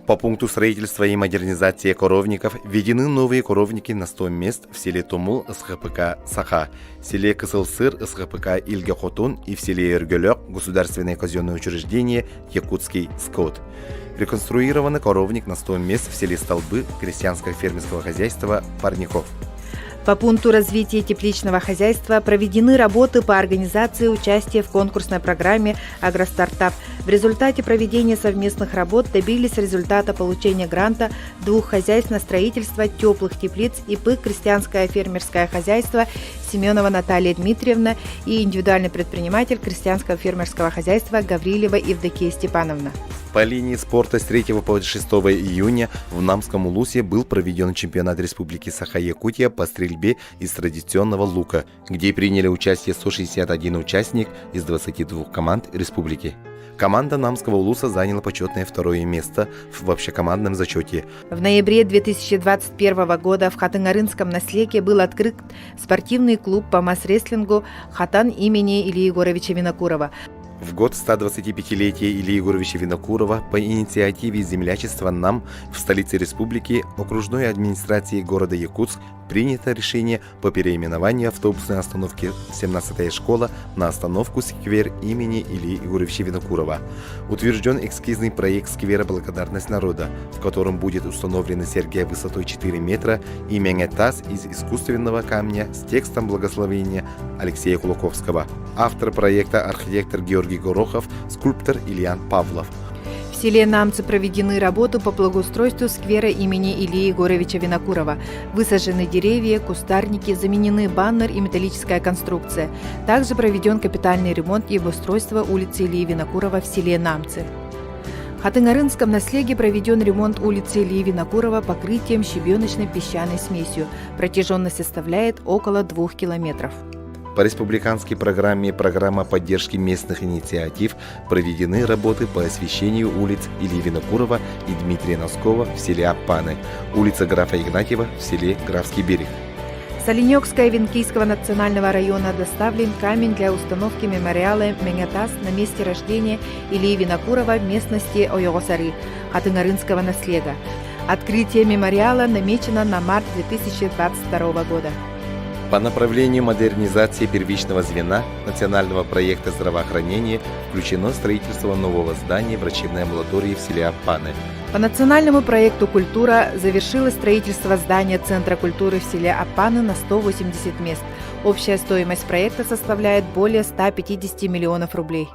По пункту строительства и модернизации коровников введены новые коровники на 100 мест в селе Тумул СХПК Саха, селе Кысылсыр СХПК Ильга Хотун и в селе Иргелек государственное казенное учреждение Якутский скот. Реконструирован коровник на 100 мест в селе Столбы крестьянского фермерского хозяйства Парников. По пункту развития тепличного хозяйства проведены работы по организации участия в конкурсной программе «Агростартап». В результате проведения совместных работ добились результата получения гранта двух хозяйств на строительство теплых теплиц ИП «Крестьянское фермерское хозяйство» Семенова Наталья Дмитриевна и индивидуальный предприниматель крестьянского фермерского хозяйства Гаврилева Евдокия Степановна. По линии спорта с 3 по 6 июня в Намском Улусе был проведен чемпионат Республики Саха-Якутия по стрельбе из традиционного лука, где приняли участие 161 участник из 22 команд республики. Команда Намского Улуса заняла почетное второе место в общекомандном зачете. В ноябре 2021 года в Хатынгарынском наслеге был открыт спортивный клуб по масс-рестлингу «Хатан» имени Ильи Егоровича Винокурова. В год 125-летия Ильи Егоровича Винокурова по инициативе землячества нам в столице республики окружной администрации города Якутск принято решение по переименованию автобусной остановки 17-я школа на остановку сквер имени Ильи Егоровича Винокурова. Утвержден эскизный проект сквера «Благодарность народа», в котором будет установлена сергия высотой 4 метра и таз из искусственного камня с текстом благословения Алексея Кулаковского. Автор проекта архитектор Георгий Горохов, скульптор Ильян Павлов. В селе Намцы проведены работы по благоустройству сквера имени Ильи Егоровича Винокурова. Высажены деревья, кустарники, заменены баннер и металлическая конструкция. Также проведен капитальный ремонт и обустройство улицы Ильи Винокурова в селе Намцы. В Хатынгарынском наслеге проведен ремонт улицы Ильи Винокурова покрытием щебеночной песчаной смесью. Протяженность составляет около двух километров. По республиканской программе «Программа поддержки местных инициатив» проведены работы по освещению улиц Ильи Винокурова и Дмитрия Носкова в селе Аппаны, улица графа Игнатьева в селе Графский берег. С Оленекско-Эвенкийского национального района доставлен камень для установки мемориала Меңетас на месте рождения Ильи Винокурова в местности Ойогосары Хатынгарынского наслега. Открытие мемориала намечено на март 2022 года. По направлению модернизации первичного звена национального проекта здравоохранения включено строительство нового здания врачебной амбулатории в селе Аппаны. По национальному проекту «Культура» завершилось строительство здания Центра культуры в селе Аппаны на 180 мест. Общая стоимость проекта составляет более 150 миллионов рублей.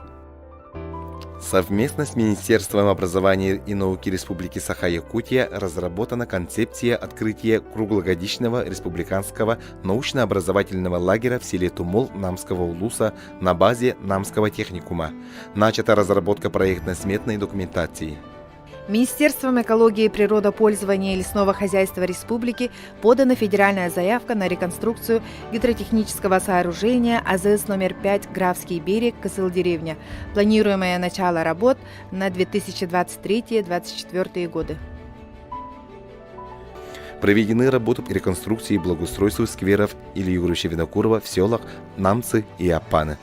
Совместно с Министерством образования и науки Республики Саха-Якутия разработана концепция открытия круглогодичного республиканского научно-образовательного лагеря в селе Тумул Намского улуса на базе Намского техникума. Начата разработка проектно-сметной документации. Министерством экологии, природопользования и лесного хозяйства республики подана федеральная заявка на реконструкцию гидротехнического сооружения АЗС номер 5 «Графский берег» Кысыл-деревня. Планируемое начало работ на 2023-2024 годы. Проведены работы по реконструкции и благоустройству скверов Ильи Егоровича Винокурова в селах Намцы и Аппаны.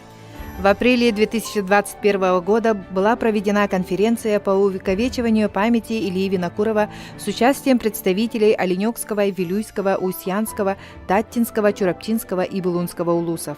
В апреле 2021 года была проведена конференция по увековечиванию памяти Ильи Винокурова с участием представителей Оленекского, Вилюйского, Усть-Янского, Таттинского, Чурапчинского и Булунского улусов.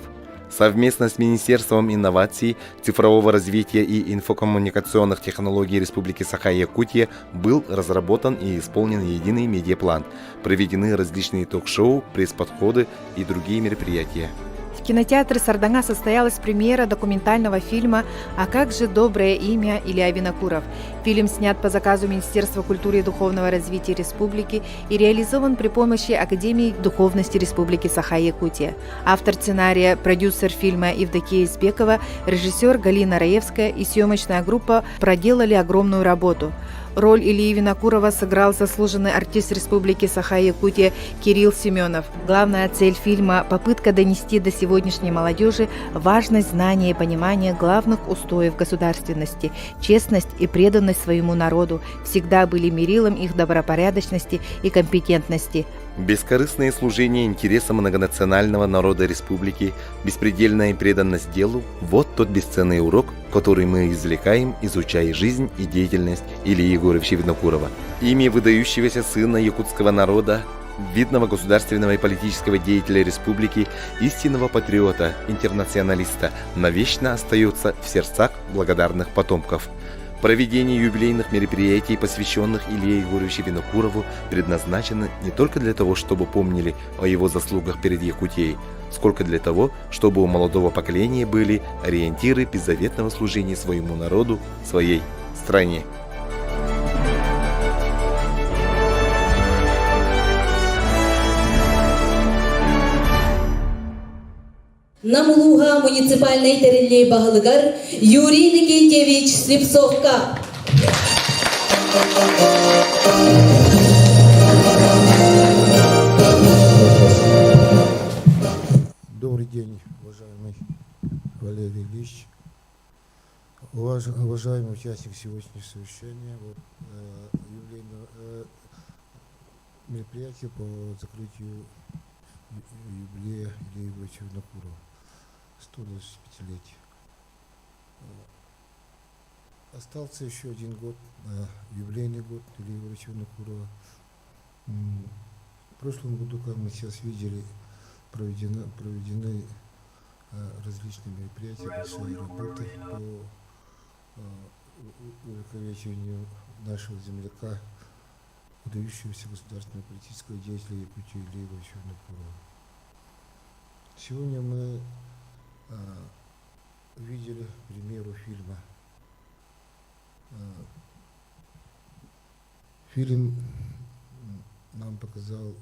Совместно с Министерством инноваций, цифрового развития и инфокоммуникационных технологий Республики Саха-Якутия был разработан и исполнен единый медиаплан. Проведены различные ток-шоу, пресс-подходы и другие мероприятия. В кинотеатре «Сардаҥа» состоялась премьера документального фильма «А как же доброе имя Илья Винокуров». Фильм снят по заказу Министерства культуры и духовного развития Республики и реализован при помощи Академии духовности Республики Саха-Якутия. Автор сценария, продюсер фильма Евдокия Избекова, режиссер Галина Раевская и съемочная группа проделали огромную работу. Роль Ильи Винокурова сыграл заслуженный артист Республики Саха-Якутия Кирилл Семенов. Главная цель фильма – попытка донести до сегодняшней молодежи важность знания и понимания главных устоев государственности. Честность и преданность своему народу всегда были мерилом их добропорядочности и компетентности. Бескорыстное служение интересам многонационального народа республики, беспредельная преданность делу – вот тот бесценный урок, который мы извлекаем, изучая жизнь и деятельность Ильи Егоровича Винокурова. Имя выдающегося сына якутского народа, видного государственного и политического деятеля республики, истинного патриота, интернационалиста, навечно остается в сердцах благодарных потомков. Проведение юбилейных мероприятий, посвященных Илье Егоровичу Винокурову, предназначено не только для того, чтобы помнили о его заслугах перед Якутией, сколько для того, чтобы у молодого поколения были ориентиры беззаветного служения своему народу, своей стране. Нам улууһа муниципальнай тэриллии баһылыгар Юрий Никитьевич Слепцовка. Добрый день, уважаемый Валерий Ильич. Уважаемый участник сегодняшнего совещания, вот, юбилейного мероприятия по закрытию юбилея Ильи Егоровича Винокурова, 125-летия. Остался еще один год, юбилейный год Ильи Егоровича Винокурова. В прошлом году, как мы сейчас видели, проведены различные мероприятия, большая работа по увековечиванию нашего земляка, выдающегося государственного политического деятеля Якутии Ильи Егоровича Винокурова. Сегодня мы видели премьеру фильма. Фильм нам показал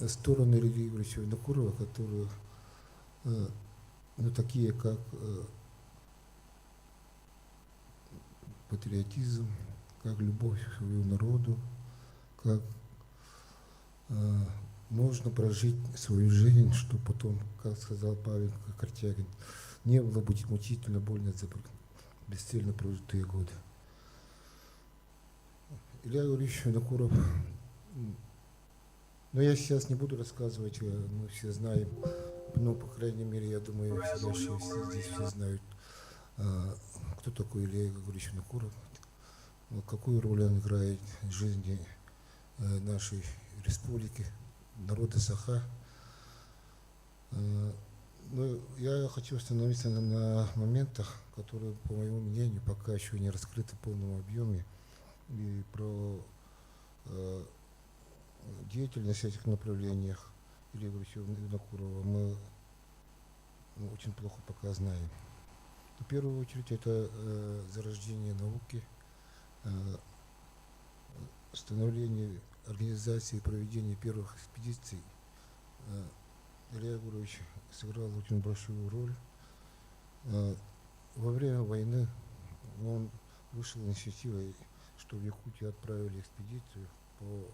стороны Ильи Егоровича Винокурова, которые, ну, такие как патриотизм, как любовь к своему народу, как можно прожить свою жизнь, что потом, как сказал Павел Корчагин, не было будет мучительно больно за бесцельно прожитые годы. Илья Юрьевич Винокуров. Но я сейчас не буду рассказывать, мы все знаем, ну, по крайней мере, я думаю, сидящие здесь все знают, кто такой Илья Григорьевич Винокуров, какую роль он играет в жизни нашей республики, народа Саха. Ну, я хочу остановиться на моментах, которые, по моему мнению, пока еще не раскрыты в полном объеме. И про деятельность в этих направлениях Ильи Егоровича Винокурова мы очень плохо пока знаем. В первую очередь это зарождение науки, становление организации и проведение первых экспедиций. Илья Егорович сыграл очень большую роль. Во время войны он вышел инициативой, что в Якутию отправили экспедицию по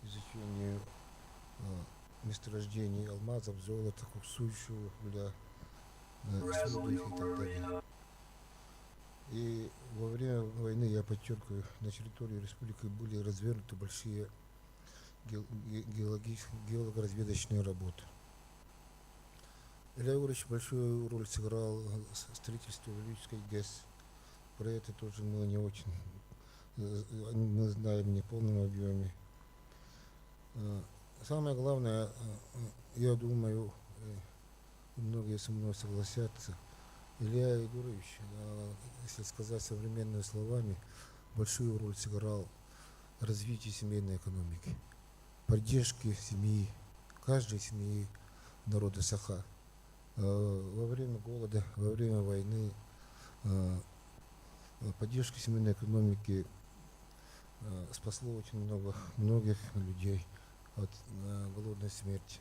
изучению месторождений алмазов, золота, коксующего угля, слюды и так далее. И во время войны, я подчеркиваю, на территории республики были развернуты большие геолого-разведочные работы. Илья Егорович большую роль сыграл в строительстве Вилюйской ГЭС. Про это тоже мы не очень, мы знаем не в полном объеме. Самое главное, я думаю, многие со мной согласятся, Илья Егорович, если сказать современными словами, большую роль сыграл в развитии семейной экономики, поддержке семьи, каждой семьи народа Саха. Во время голода, во время войны поддержка семейной экономики спасло очень много, многих людей от голодной смерти.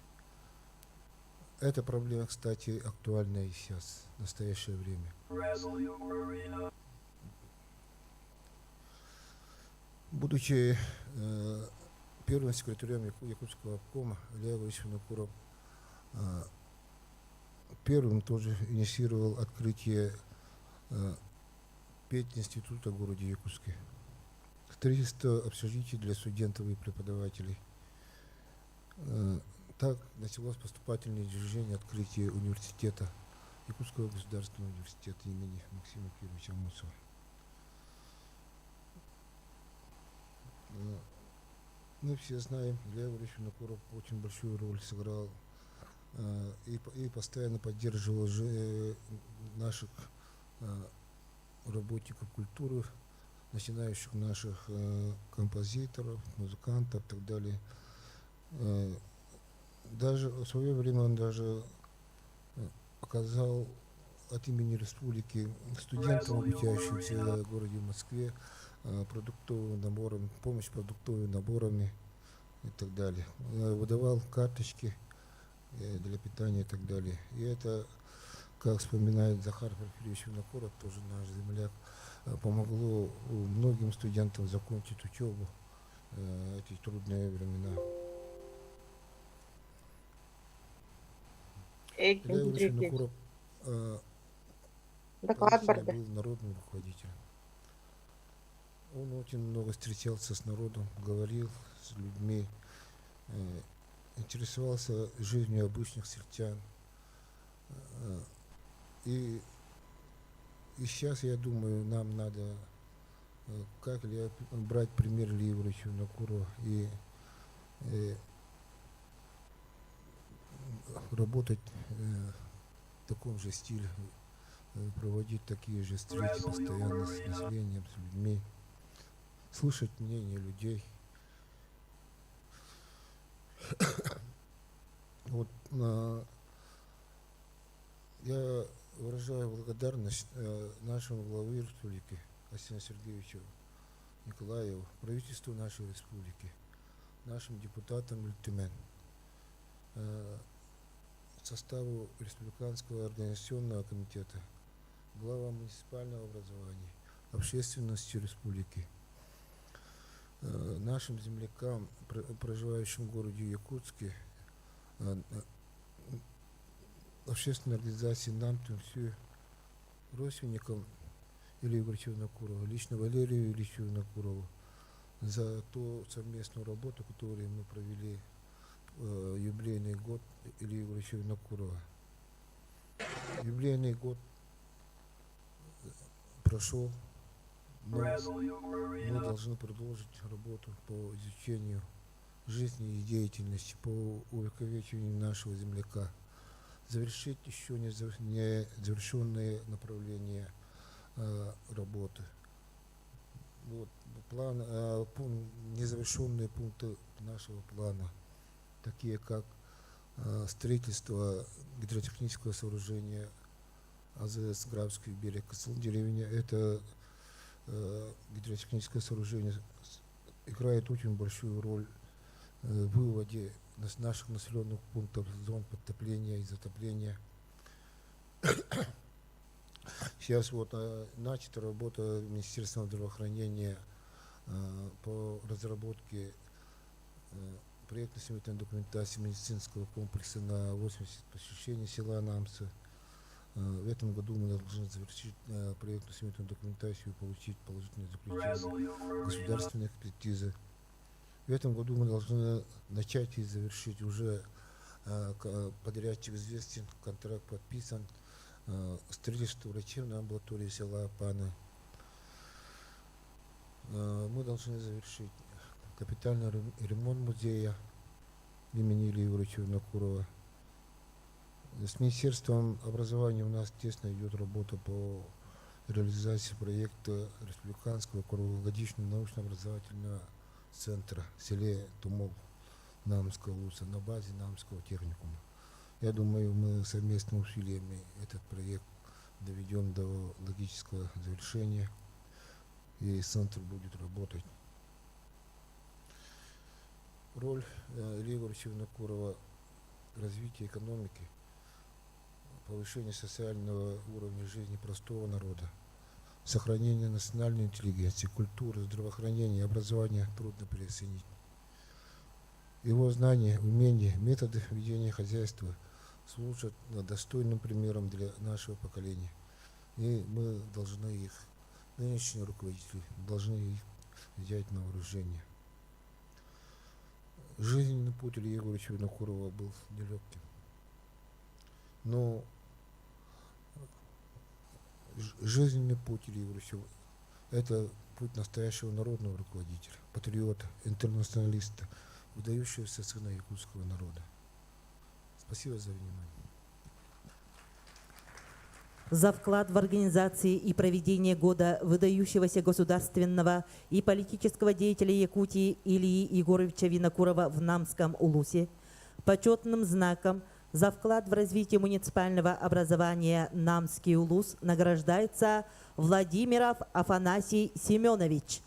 Эта проблема, кстати, актуальна и сейчас, в настоящее время. Будучи первым секретарем Якутского обкома, Илья Егорович Винокуров первым тоже инициировал открытие пединститута в городе Якутске. Строительство общежитий для студентов и преподавателей. Так началось поступательное движение открытия университета, Якутского государственного университета имени Максима Кировича Аммосова. Мы все знаем, Илья Егорович Винокуров очень большую роль сыграл и постоянно поддерживал наших работников культуры, начинающих наших композиторов, музыкантов и так далее. Даже в свое время он даже оказал от имени республики студентам, обучающимся в городе Москве, продуктовым набором, помощь продуктовыми наборами и так далее. Выдавал карточки для питания и так далее. И это, как вспоминает Захар Порфирьевич Винокуров, тоже наш земляк, помогло многим студентам закончить учебу эти трудные времена. Илья Егорович Винокуров был народным руководителем. Он очень много встречался с народом, говорил с людьми, интересовался жизнью обычных сельчан. И сейчас, я думаю, нам надо, как ли, брать пример Ильи Егоровича Винокурова и работать в таком же стиле, проводить такие же встречи постоянно с населением, с людьми, слышать мнение людей. Вот, я выражаю благодарность нашему главе республики Айсену Сергеевичу Николаеву, правительству нашей республики, нашим депутатам Ил Түмэн, составу Республиканского организационного комитета, главам муниципального образования, общественности республики, нашим землякам, проживающим в городе Якутске, общественной организации «Нам Түмсүү», родственникам Ильи Егоровича Винокурова, лично Валерию Ильичу Винокурову за ту совместную работу, которую мы провели юбилейный год Ильи Егоровича Винокурова. Юбилейный год прошел, но мы должны продолжить работу по изучению жизни и деятельности, по увековечиванию нашего земляка, завершить еще не завершенные направления работы. Вот, план, незавершенные пункты нашего плана, такие как строительство гидротехнического сооружения АЗС Графский берег деревня. Это гидротехническое сооружение играет очень большую роль в выводе наших населенных пунктов зон подтопления и затопления. Сейчас вот начата работа Министерства здравоохранения по разработке проектно-сметной документации медицинского комплекса на 80 посещений села Намцы. В этом году мы должны завершить проектно-сметную документацию и получить положительное заключение государственной экспертизы. В этом году мы должны начать и завершить уже, подрядчик известен, контракт подписан, строительство врачебной амбулатории села Апаны. Мы должны завершить капитальный ремонт музея имени Ильи Егоровича Винокурова. С Министерством образования у нас тесно идет работа по реализации проекта Республиканского круглогодичного научно-образовательного центра в селе Тумул Намского улуса на базе Намского техникума. Я думаю, мы совместными усилиями этот проект доведем до логического завершения, и центр будет работать. Роль Ильи Егоровича Винокурова в развитии экономики, повышение социального уровня жизни простого народа, сохранение национальной интеллигенции, культуры, здравоохранения, образования трудно переоценить. Его знания, умения, методы ведения хозяйства служат достойным примером для нашего поколения. И мы должны их, нынешние руководители, должны их взять на вооружение. Жизненный путь Ильи Егоровича Винокурова был нелегким. Но жизненный путь Ильи Егоровича – это путь настоящего народного руководителя, патриота, интернационалиста, выдающегося сына якутского народа. Спасибо за внимание. За вклад в организации и проведение года выдающегося государственного и политического деятеля Якутии Ильи Егоровича Винокурова в Намском Улусе почетным знаком за вклад в развитие муниципального образования Намский Улус награждается Владимиров Афанасий Семенович.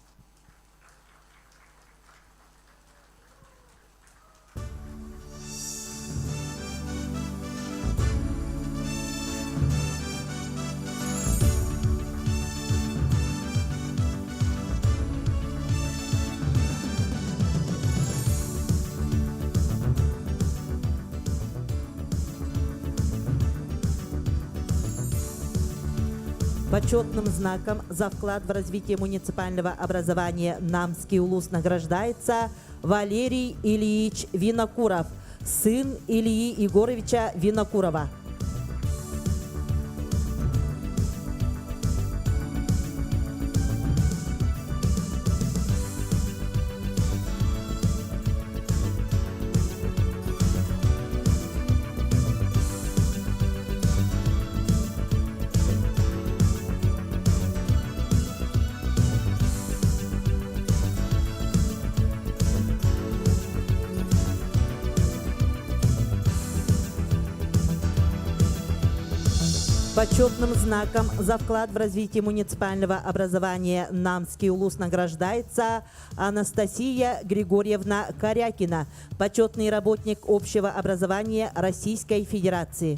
Почетным знаком за вклад в развитие муниципального образования Намский улус награждается Валерий Ильич Винокуров, сын Ильи Егоровича Винокурова. Почетным знаком за вклад в развитие муниципального образования Намский улус награждается Анастасия Григорьевна Корякина, почетный работник общего образования Российской Федерации.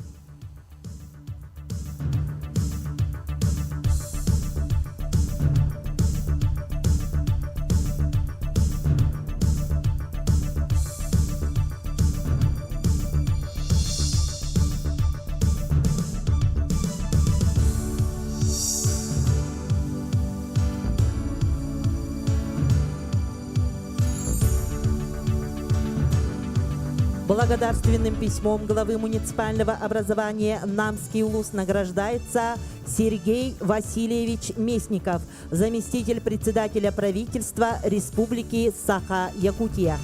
Благодарственным письмом главы муниципального образования Намский улус награждается Сергей Васильевич Местников, заместитель председателя правительства Республики Саха-Якутия.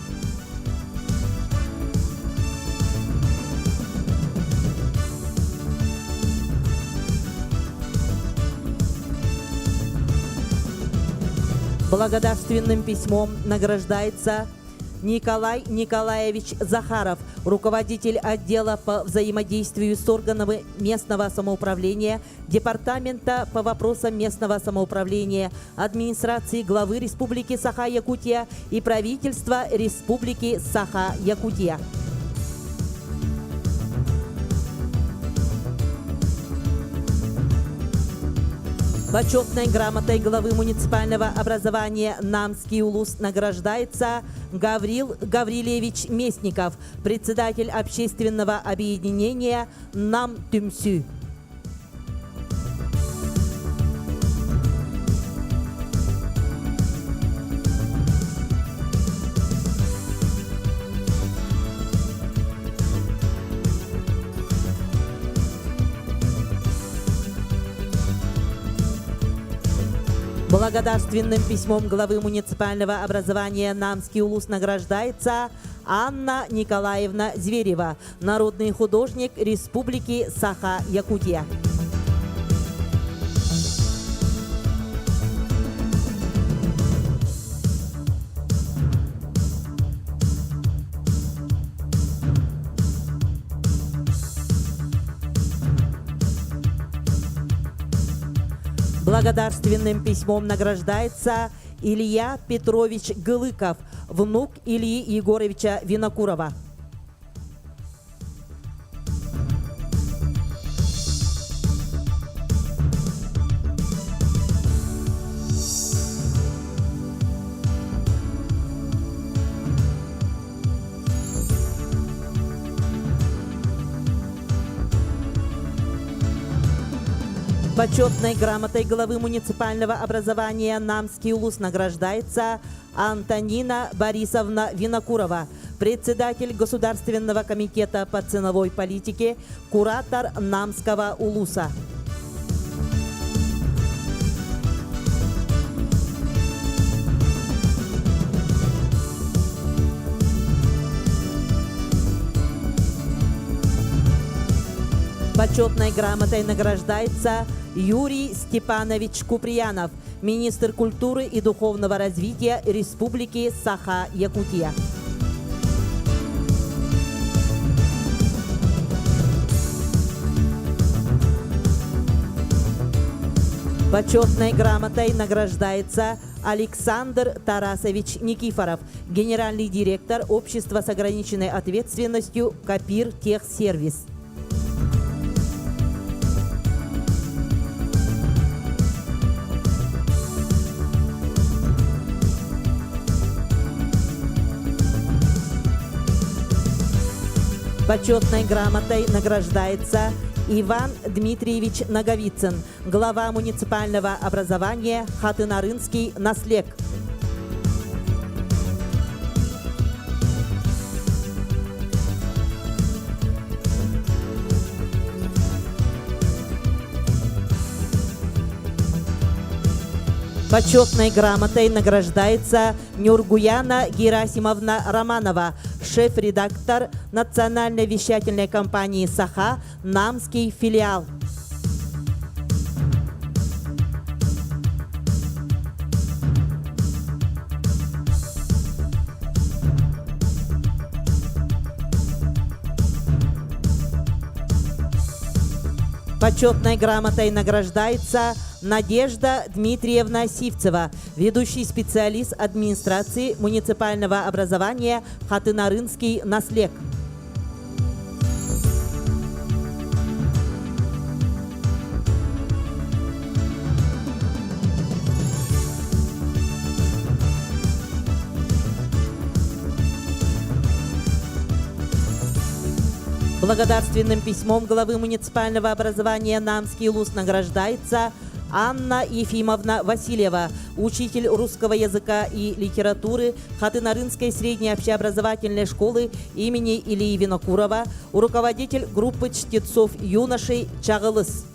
Благодарственным письмом награждается Николай Николаевич Захаров, руководитель отдела по взаимодействию с органами местного самоуправления Департамента по вопросам местного самоуправления администрации главы Республики Саха-Якутия и правительства Республики Саха-Якутия. Почетной грамотой главы муниципального образования Намский улус награждается Гаврил Гаврилевич Местников, председатель общественного объединения «Нам Түмсүү». Благодарственным письмом главы муниципального образования Намский улус награждается Анна Николаевна Зверева, народный художник Республики Саха-Якутия. Благодарственным письмом награждается Илья Петрович Гылыков, внук Ильи Егоровича Винокурова. Почетной грамотой главы муниципального образования Намский улус награждается Антонина Борисовна Винокурова, председатель Государственного комитета по ценовой политике, куратор Намского улуса. Почетной грамотой награждается Юрий Степанович Куприянов, министр культуры и духовного развития Республики Саха-Якутия. Почетной грамотой награждается Александр Тарасович Никифоров, генеральный директор общества с ограниченной ответственностью «Копир Техсервис». Почетной грамотой награждается Иван Дмитриевич Наговицын, глава муниципального образования Хатынарынский наслег. Почетной грамотой награждается Нюргуяна Герасимовна Романова, шеф-редактор национальной вещательной компании «Саха», Намский филиал. Почетной грамотой награждается Надежда Дмитриевна Сивцева, ведущий специалист администрации муниципального образования Хатынарынский наслег. Благодарственным письмом главы муниципального образования Намский Луз награждается Анна Ефимовна Васильева, учитель русского языка и литературы Хатынарынской средней общеобразовательной школы имени Ильи Винокурова, руководитель группы чтецов юношей «Чаҕылыс».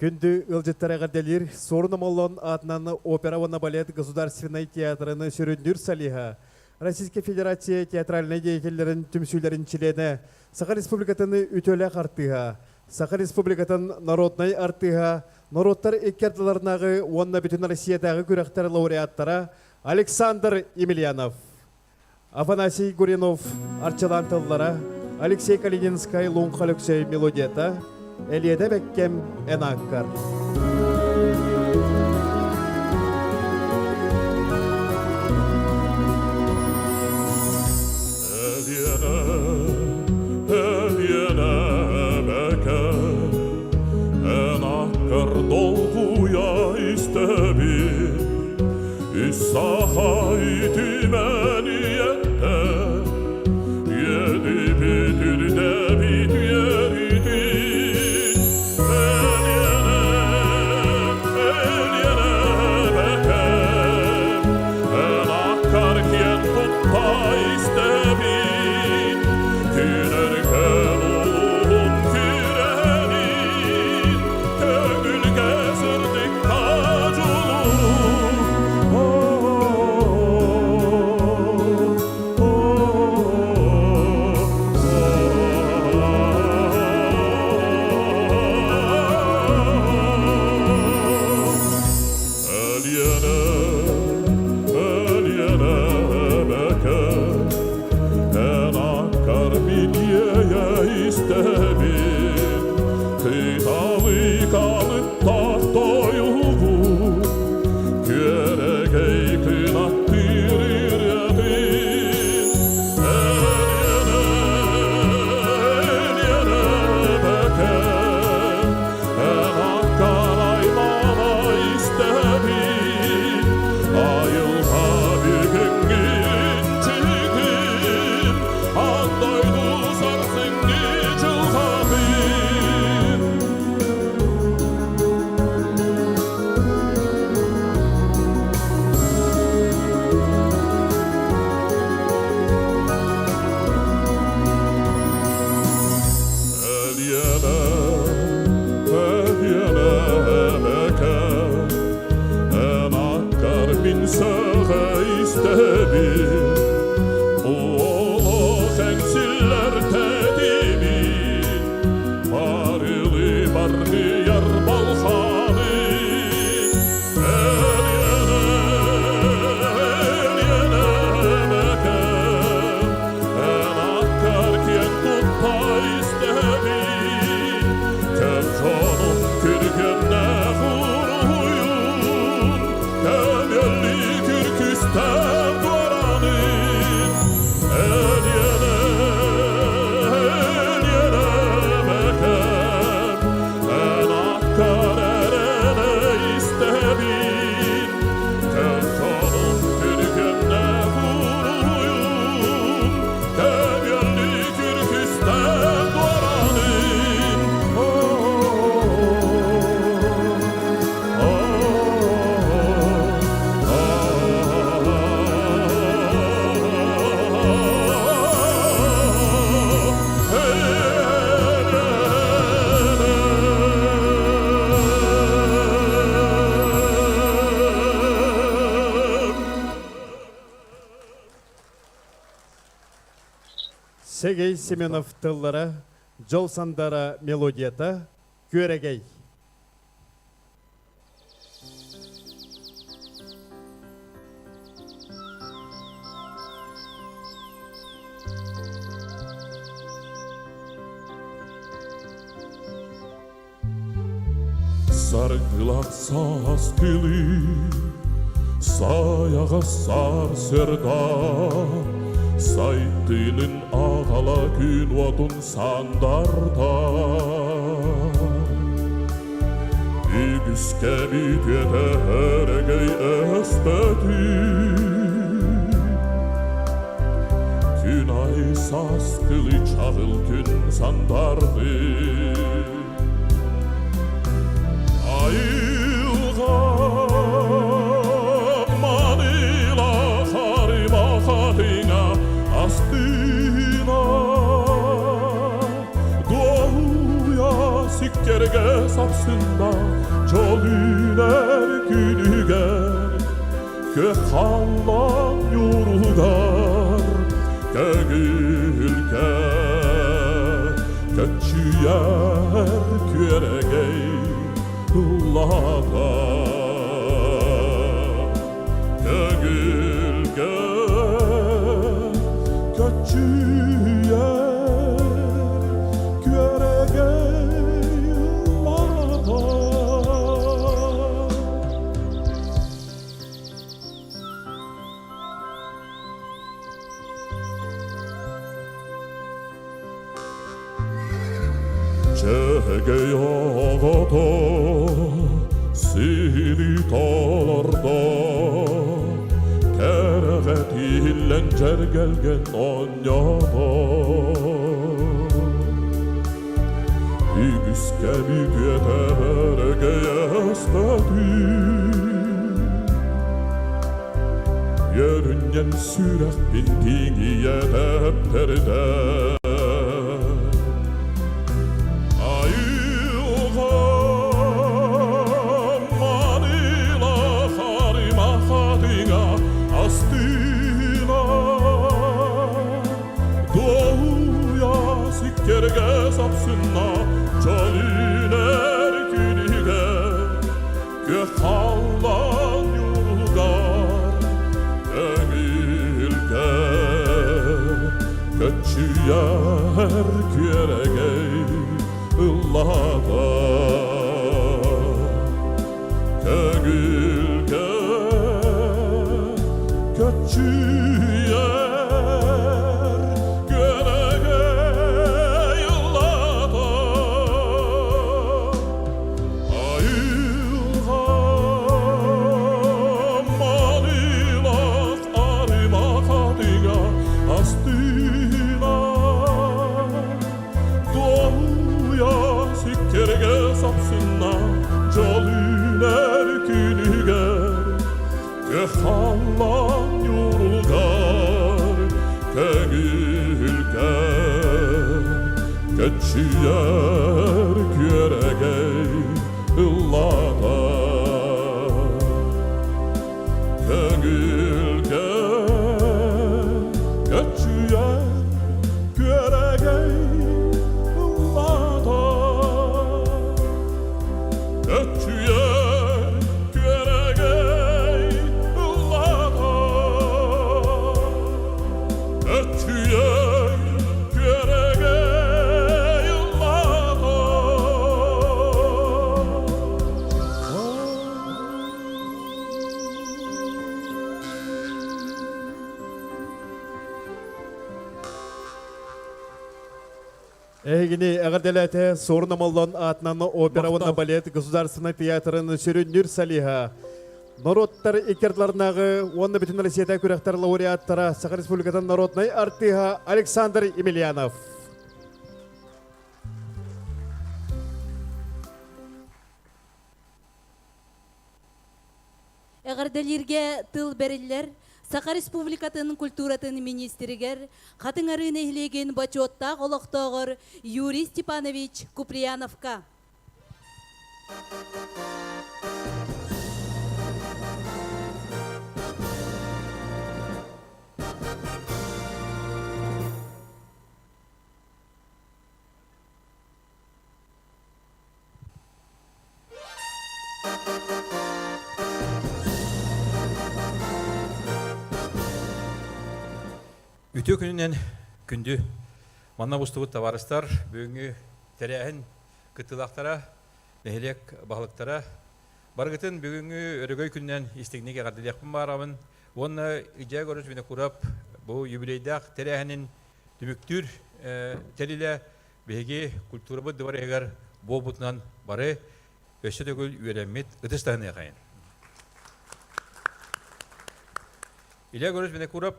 Күндү ыалдьыттар эҕэрдэлиир Суорун Омоллон аатынан опера уонна балет государственнай театрын сүрүннүүр солиһа, Российскай Федерация театральнай деятеллэрин түмсүүлэрин чилиэнэ, Саха Республикатын үтүөлээх артыыһа, Саха Республикатын народнай артыыһа, норуоттар икки ардыларынааҕы уонна бүтүн Россиятааҕы күрэхтэр лауреаттара Александр Емельянов. Афанасий Гуринов Арчылаан тыллара, Алексей Калининскай Луҥха Өлөксөй мелодията, Элиэдэ Бэккэм Эн ааккар. Элиэнэ, Бэкэм, эн ааккар долгуйа истэбин, Үс саха үтүмэн үйэттэ, үөдүбүт үрдэбит үөрүүтүн. Элиэнэ, Элиэнэ бэкэм, эн аккар киэн тутта истэбин, Күн өркөн улуһун күрэнин, Көҥүлгэ сырдыкка дьулуур. Элиэнэ, Элиэнэ бэкэ, Эн аккар билиэйэ истэбин, Кыталы калыттах тойугу, Күөрэгэй кынаттыыр ырыатын. Элиэнэ, Элиэнэ бэкэм, Эн аккар аймана истэбин, Айылҕа бүгүҥҥүн чигин, Ан дойду сарсыҥҥы дьылҕатын. Элиэнэ, Элиэнэ эбэкэ, Эн аккар мин сөҕө истэбин, Бу олох эҥсиллэр тэтимин, Барылы баргыйар балханын. Элиэнэ, Элиэнэ эбэкэм, Эн аккар киэн тутта истэбин, Кэм дьонум күргүөмнээх уруһуйун, Көмүөллүү күркүстэн туоранын. Элиэнэ, Элиэнэ бэкэм, Эн аккар эрэнэ истэбин, Кэм дьонум күргүөмнээх уруһуйун, Көмүөллүү күркүстэн туоранын. Сергей Семенов тыллара, Дьол Сандара мелодията, Күөрэгэй. Саргылах саас күлүү, сайаҕас сарсыарда, сайтынын. Айылҕала күн уотун сандарда. Үгүскэ бүтүөтэ өрөгөй өспөтүй. Күн ай саскылы чаҕыл күн сандарды. Айылҕа манила харыма хатыҥа астына Дуоһуйа сиккэргэ сапсынна дьол үүнэр күнүгэр Көх халлаан ньууругар көҥүлгэ көччүйэр күөрэгэй ыллаата. Көҥүлгэ көччүйэр күөрэгэй ыллаата. Чэгэй оҕото сини толордо, кэрэҕэ тииллэн дьэргэлгэн оонньоото. Үгүскэ бүтүөтэ өрөгөйөспөтүй. Үөрүнньэн сүрэхпин тиҥийэ тэптэрдэ. Айылҕа манила харыма хатыҥа астына Дуоһуйа сиккэргэ сапсынна дьон үүнэр күнүгэр күөх халлаан ньууругар көҥүлгэ көччүйэр күөрэгэй ыллаата Көҥүлгэ көччүйэр күөрэгэй ыллаата. Айылҕа маанылаах арыма хатыҥа астына Дуоһуйа сиккэргэ сапсынна дьол үүнэр күнүгэр көх халлаан ньууругар көҥүлгэ көччүйэр күөрэгэй ыллаата. Көҥүлгэ көччүйэр күөрэгэй ыллаата. Көччүйэр күөрэгэй ыллаата. Көччүйэр күөрэгэй ыллаата. Эһигини эҕэрдэлээтэ Суорун Омоллон аатынан опера уонна балет государственнай театрын сүрүннүүр солиһа, норуоттар иккардыларынааҕы уонна бүтүн Россията күрэхтэр лауреаттара Саха Республикатын народнай артыыһа Александр Емельянов. Эҕэрдэлииргэ тыл бэриллэр Саха Республикатын культуратын министригэр Хатыҥ Арыы нэһилиэгин бочуоттаах олохтооҕор Юрий Степанович Куприяновка. Үтүө күнүнэн күндү манна мустубут табаарыстар, бүгүҥҥү тэрээһин кыттыылаахтара, нэһилиэк баһылыктара, барыгытын бүгүҥҥү өрөгөй күнүнэн истиҥник эҕэрдэлиэхпин баарабын уонна Илья Егорович Винокуров бу юбилейдаах тэрээһинин түмүктүүр тэрилэ биһиги культурабыт дыбарыгар буолбутунан бары өссө төгүл үөрэммит ытыс таһыныахайын. Илья Егорович Винокуров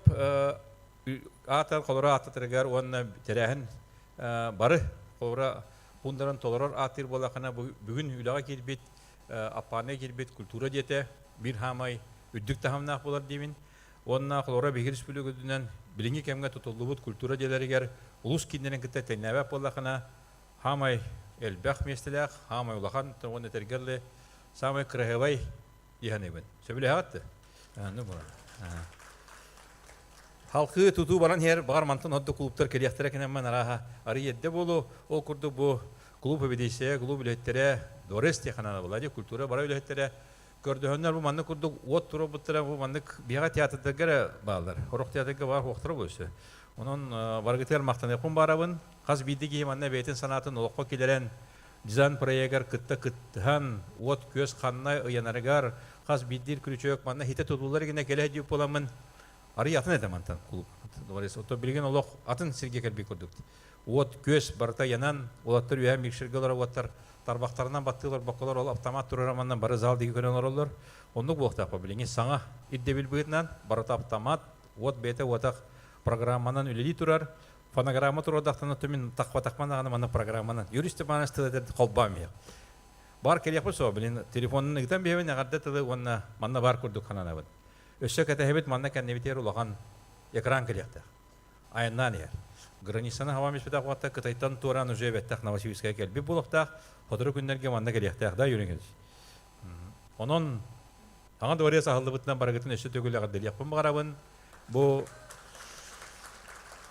аатар холоро ааттатарыгар уонна тэрээһин бары холоро пундарын толорор ааттыыр буоллахына бүгүн үлэҕэ киирбит Аппааныга киирбит культура диэтэ биир хаамай үрдүк таһымнаах буолар диибин. Уонна холоро биһиги республикабытынан билиҥҥи кэмҥэ тутуллубут культура дьиэлэригэр улус кииннэрин кытта тэҥнээбэт буоллахына хаамай элбэх миэстэлээх, хаамай улахан уонна этэргэ самый кыраһыабай дии Сөбүлэһэҕит да? Ну, Халқы тутуу баран иһэр, баҕар мантан ордук клубтар кэлиэхтэрэ кэнэммэн арааһа арый эрдэ буолуо. Ол курдук бу клуб эбидиэссийэ, клуб үлэһиттэрэ, дворец теханана була культура бара үлэһиттэрэ көрдөһөннөр бу маннык курдук уот туруорбуттара бу маннык биһиэхэ театрдарга эрэ бааллар. Сорох театрга баар хуохтара бу өссө. Онон барыгытыгар махтаныахпын баарабын. Хас биирдии киһи манна бэйэтин санаатын олоххо киллэрэн дизайн проегар кытта кыттыһан, уот-күөс ханна ыйанарыгар хас биирдиир күрүчүөк манна хитэ тутуллар гына кэлэ дип буоламмын арый атын этэ мантан клуб. Ото билигин олох атын сиргэ кэлбит курдук. Уот-күөс барыта ыйанан, уолаттар үөһэ микшерге олорор уоттар тарбахтарынан баттыылар бокколор ол автомат турар манна бары зал диги көрөн олороллор. Оннук буолуохтаах билиҥҥи саҥа ирдэбил быһыытынан барыта автомат, уот бэйэтэ уотах программанан үлэлии турар. Фонограмма туруордахтана мин тахпатахпын даҕаны манна программанан Юрий Степанович тыл этэр холбоом иһэр. Бар кэлиэхпит суох, блин, телефонун ыытан биһэбин эҕэрдэ тылы уонна манна бар курдук сананабын. Өссө кэтэһэбит манна кэннибитигэр улахан экран кэлиэхтээх. Айаннаан иһэр. Границаны хабан биспэтэх уотта Кытайтан туораан уже бэттэх Новосибирскайга кэлбит буолуохтаах, сотору күннэргэ манна кэлиэхтээх да Юрий Николаевич. Онон Саҥа дворец аһыллыбытынан барыгытын өссө төгүл эҕэрдэлиэхпин баҕарабын. Бу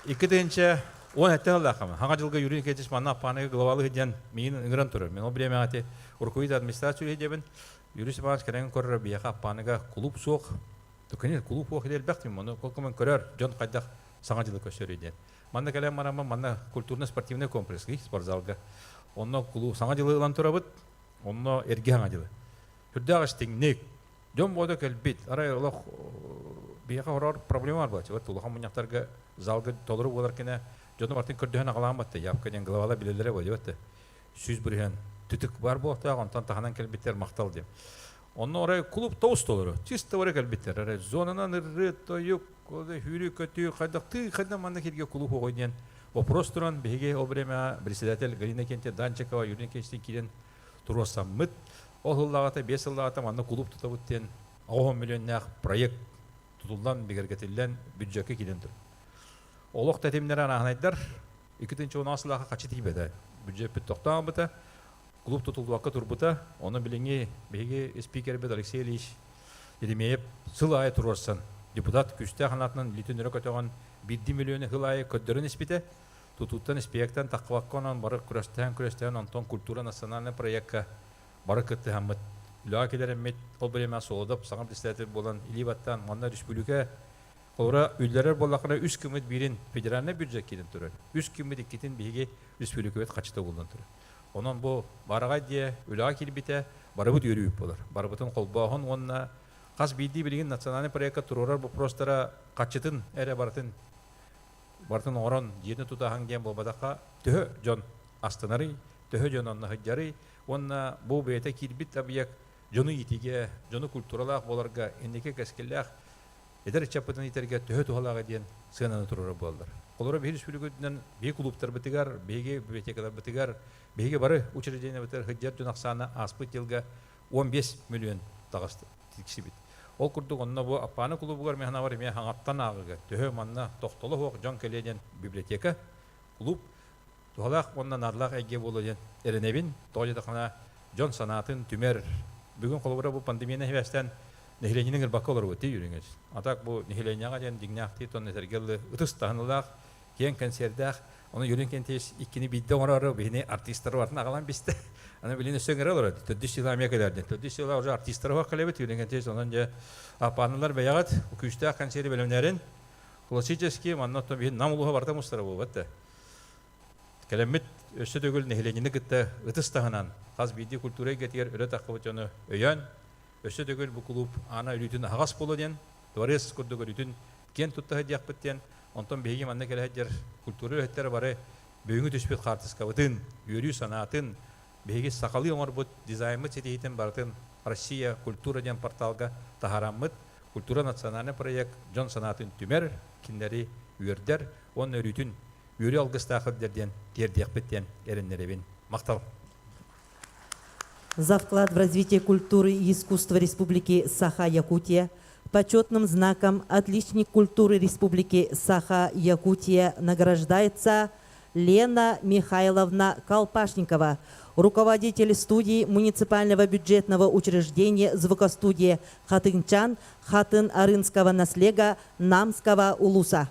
2017 сыллааххамы Хаҥа дьылга Юрий Никитич манна Аппааныга главалыы диэн миигин ыҥыран турар. Мен ол бириэмэҕэ ити руководитель администрация үлэһитиэбин. Юрий Степанович кэлэн көрөр биһиэхэ Аппааныга клуб суох. Конечно, клуб суох элбэх дим. Ону колкомон көрөр дьон хайдах саҥа дьылы көрсөрүй диэн. Манна кэлэн бараммын манна культурно-спортивный комплекс спортзалга. Онно клуб саҥа дьылы ылан турабыт. Онно эргэ саҥа дьылы. Сүрдээх истиҥник. Дьон буода кэлбит. Арай олох биһиэхэ хороор проблема бар буолчу. Вот улахан мунньахтарга залга толору буолар кэнэ дьону бартын көрдөһөн аҕалаан батта. Явка диэн главала билэллэрэ буолуо батта. 100% түтүк бар буолуохтаах, онтон таһынан кэлбиттэр махтал диэн. Онно орай клуб тоус толору. Чисто орай кэлбиттэр. Арай зонанан ырры, тойук, хүүрүү көтүү, хайдах тыы хайдах манна кирге клуб оҕой диэн вопрос туран биһиги ол время председатель Галина Кенте Данчикова Юрий Никитичтин киирэн туруорсаммыт. Ол сыллааҕыта, 5 сыллааҕыта манна кулууп тутабыт диэн 90 миллионнаах проект тутуллан, бигэргэтиллэн, бюджекка киирэн турар. Олох тэтимнэрэ арааһынайдар. 2016 сыллаахха хаччы тиийбэтэ. Бюджеппит тохтообута, клуб тутуллубакка турбута. Ону билиҥҥи биһиги спикербит Алексей Ильич Еремеев сыл аайы туруорсан, депутат күүстээх санаатынан илиитин өрө көтөҕөн, биирдии миллиону сыл аайы көрдөрөн испитэ. Тутууттан, испиэктэн таххыбакка онон бары күрэстэһэн-күрэстэһэн онтон культура национальный проекка бары кыттыһаммыт үлэҕэ киллэрэммит ол бириэмэ Солодов саҥа председатель буолан илии баттаан манна республика холобура үллэрэр буоллаххына үс күммүт биирин федеральнай бюджет киирэн турар үс күммүт иккитин биһиги республикабыт хачыта буллан турар онон бу бараҕай диэ үлэҕэ киирбитэ барыбыт үөрүүбүт буолар барыбытын холбооһун уонна хас биирдии билигин национальный проекка туруорар боппуруостара хаччытын эрэ барытын барытын оҥорон дьиэтин тутаһаҥ диэн буолбатахха төһө дьон астынарый төһө дьон онно сылдьарый уонна бу бэйэтэ киирбит объект дьону иитиигэ, дьону культуралаах буоларга инники кэскиллээх эдэр ыччаппытын иитэргэ төһө туһалааҕа диэн сыананы туруорар буолаллар. Олоро биһиги республикабытынан биһиги кулууптарбытыгар, биһиги библиотекаларбытыгар, биһиги бары учреждениебытыгар сылдьар дьон ахсаана ааспыт дьылга 15 миллион таҕыста тиксибит. Ол курдук онно бу Аппааны кулуубугар мин санаабар эмиэ хаҥаттан ааҕыга төһө манна тохтоло суох дьон кэлиэ диэн библиотека, клуб туһалаах уонна наадалаах эйгэ буолуо диэн эрэнэбин. Тоҕо диэтэххинэ, дьон санаатын түмэр. Бүгүн холобура бу пандемияны сибээстээн нэһилиэнньэни ыҥырбакка олоробут дии үүрүҥүс. А так бу нэһилиэнньэҕэ диэн дьиҥнээхтии тонна этэргэ дылы ытыс таһыныылаах, киэҥ кэнсиэрдээх, ону Юрий Кентьевич иккини биирдэ оҥороору биһини артистары барытын аҕалан бистэ. Аны билин өссө ыҥыра олорор. Төрдүс сыла эмиэ кэлэр диэн. Төрдүс сыла уже артистары уһах кэлэбит Юрий Кентьевич онон дьэ аппааналар бэйэҕит күүстээх кэнсиэри бэлэмнээрин. Классический манна оттон биһин Нам улууһа барыта мустара буолбат да. Кэлэммит өссө төгүл нэһилиэнньэни кытта ытыс таһынан хас биирдии культура эйгэтигэр өрө таххыбыт дьону өйөөн, өссө төгүл бу кулууп аана өлүүтүн аһаҕас буолуо диэн, дворец курдук өрүүтүн киэн тутта сылдьыахпыт диэн. Онтон биһиги манна кэлэ сылдьар культура үлэһиттэрэ бары бүгүҥҥү түспүт хаартыскабытын, үөрүү санаатын, биһиги сахалыы оҥорбут дизайммыт ситиһиитин барытын Россия культура диэн порталга таһаараммыт, культура национальный проект дьон санаатын түмэр, кинилэри үөрдэр уонна өрүүтүн үөрүү алгыстаах илдьэр диэн тиэрдиэхпит диэн эрэннэрэбин. Махтал! За вклад в развитие культуры и искусства Республики Саха-Якутия почетным знаком «Отличник культуры Республики Саха-Якутия» награждается Лена Михайловна Колпашникова, руководитель студии муниципального бюджетного учреждения «Звукостудия Хатынчан» Хатын Арынского наслега Намского улуса.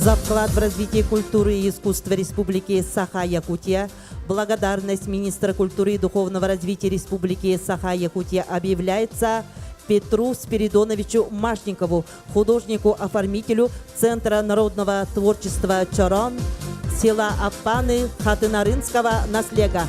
За вклад в развитие культуры и искусства Республики Саха-Якутия благодарность министра культуры и духовного развития Республики Саха-Якутия объявляется Петру Спиридоновичу Машникову, художнику-оформителю Центра народного творчества «Чорон» села Аппаны Хатынарынского наслега.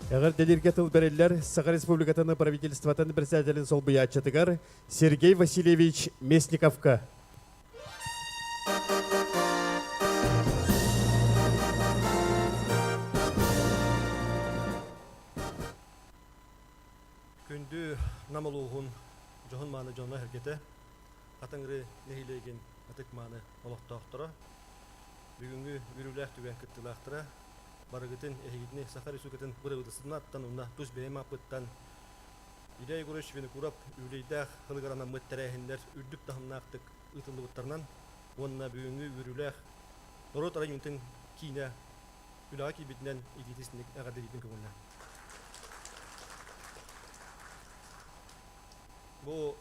Эҕэрдэлииргэ тыл бэриллэр Саха Республикатын правительствотын председателин солбуйааччытыгар Сергей Васильевич Местниковка. Күндү Нам улууһун дьоһун-мааны дьоно-сэргэтэ, Хатыҥыры нэһилиэгин ытык-мааны олохтоохторо, бүгүҥҥү үөрүүлээх түгэн кыттыылаахтара, барыгытын эһигитини Саха Республикатын бырабыыталыстыбатын уонна тус бэйэм ааппыттан Илья Егорович Винокуров үбүлүөйдээх сылыгар анаммыт тэрээһиннэр үрдүк таһымнаахтык ыытыллыбыттарынан уонна бүгүҥҥү үөрүүлээх норуот айымньытын киинэ үлэҕэ киирбитинэн итиитисник эҕэрдэлиибин көҥүллээн. Бу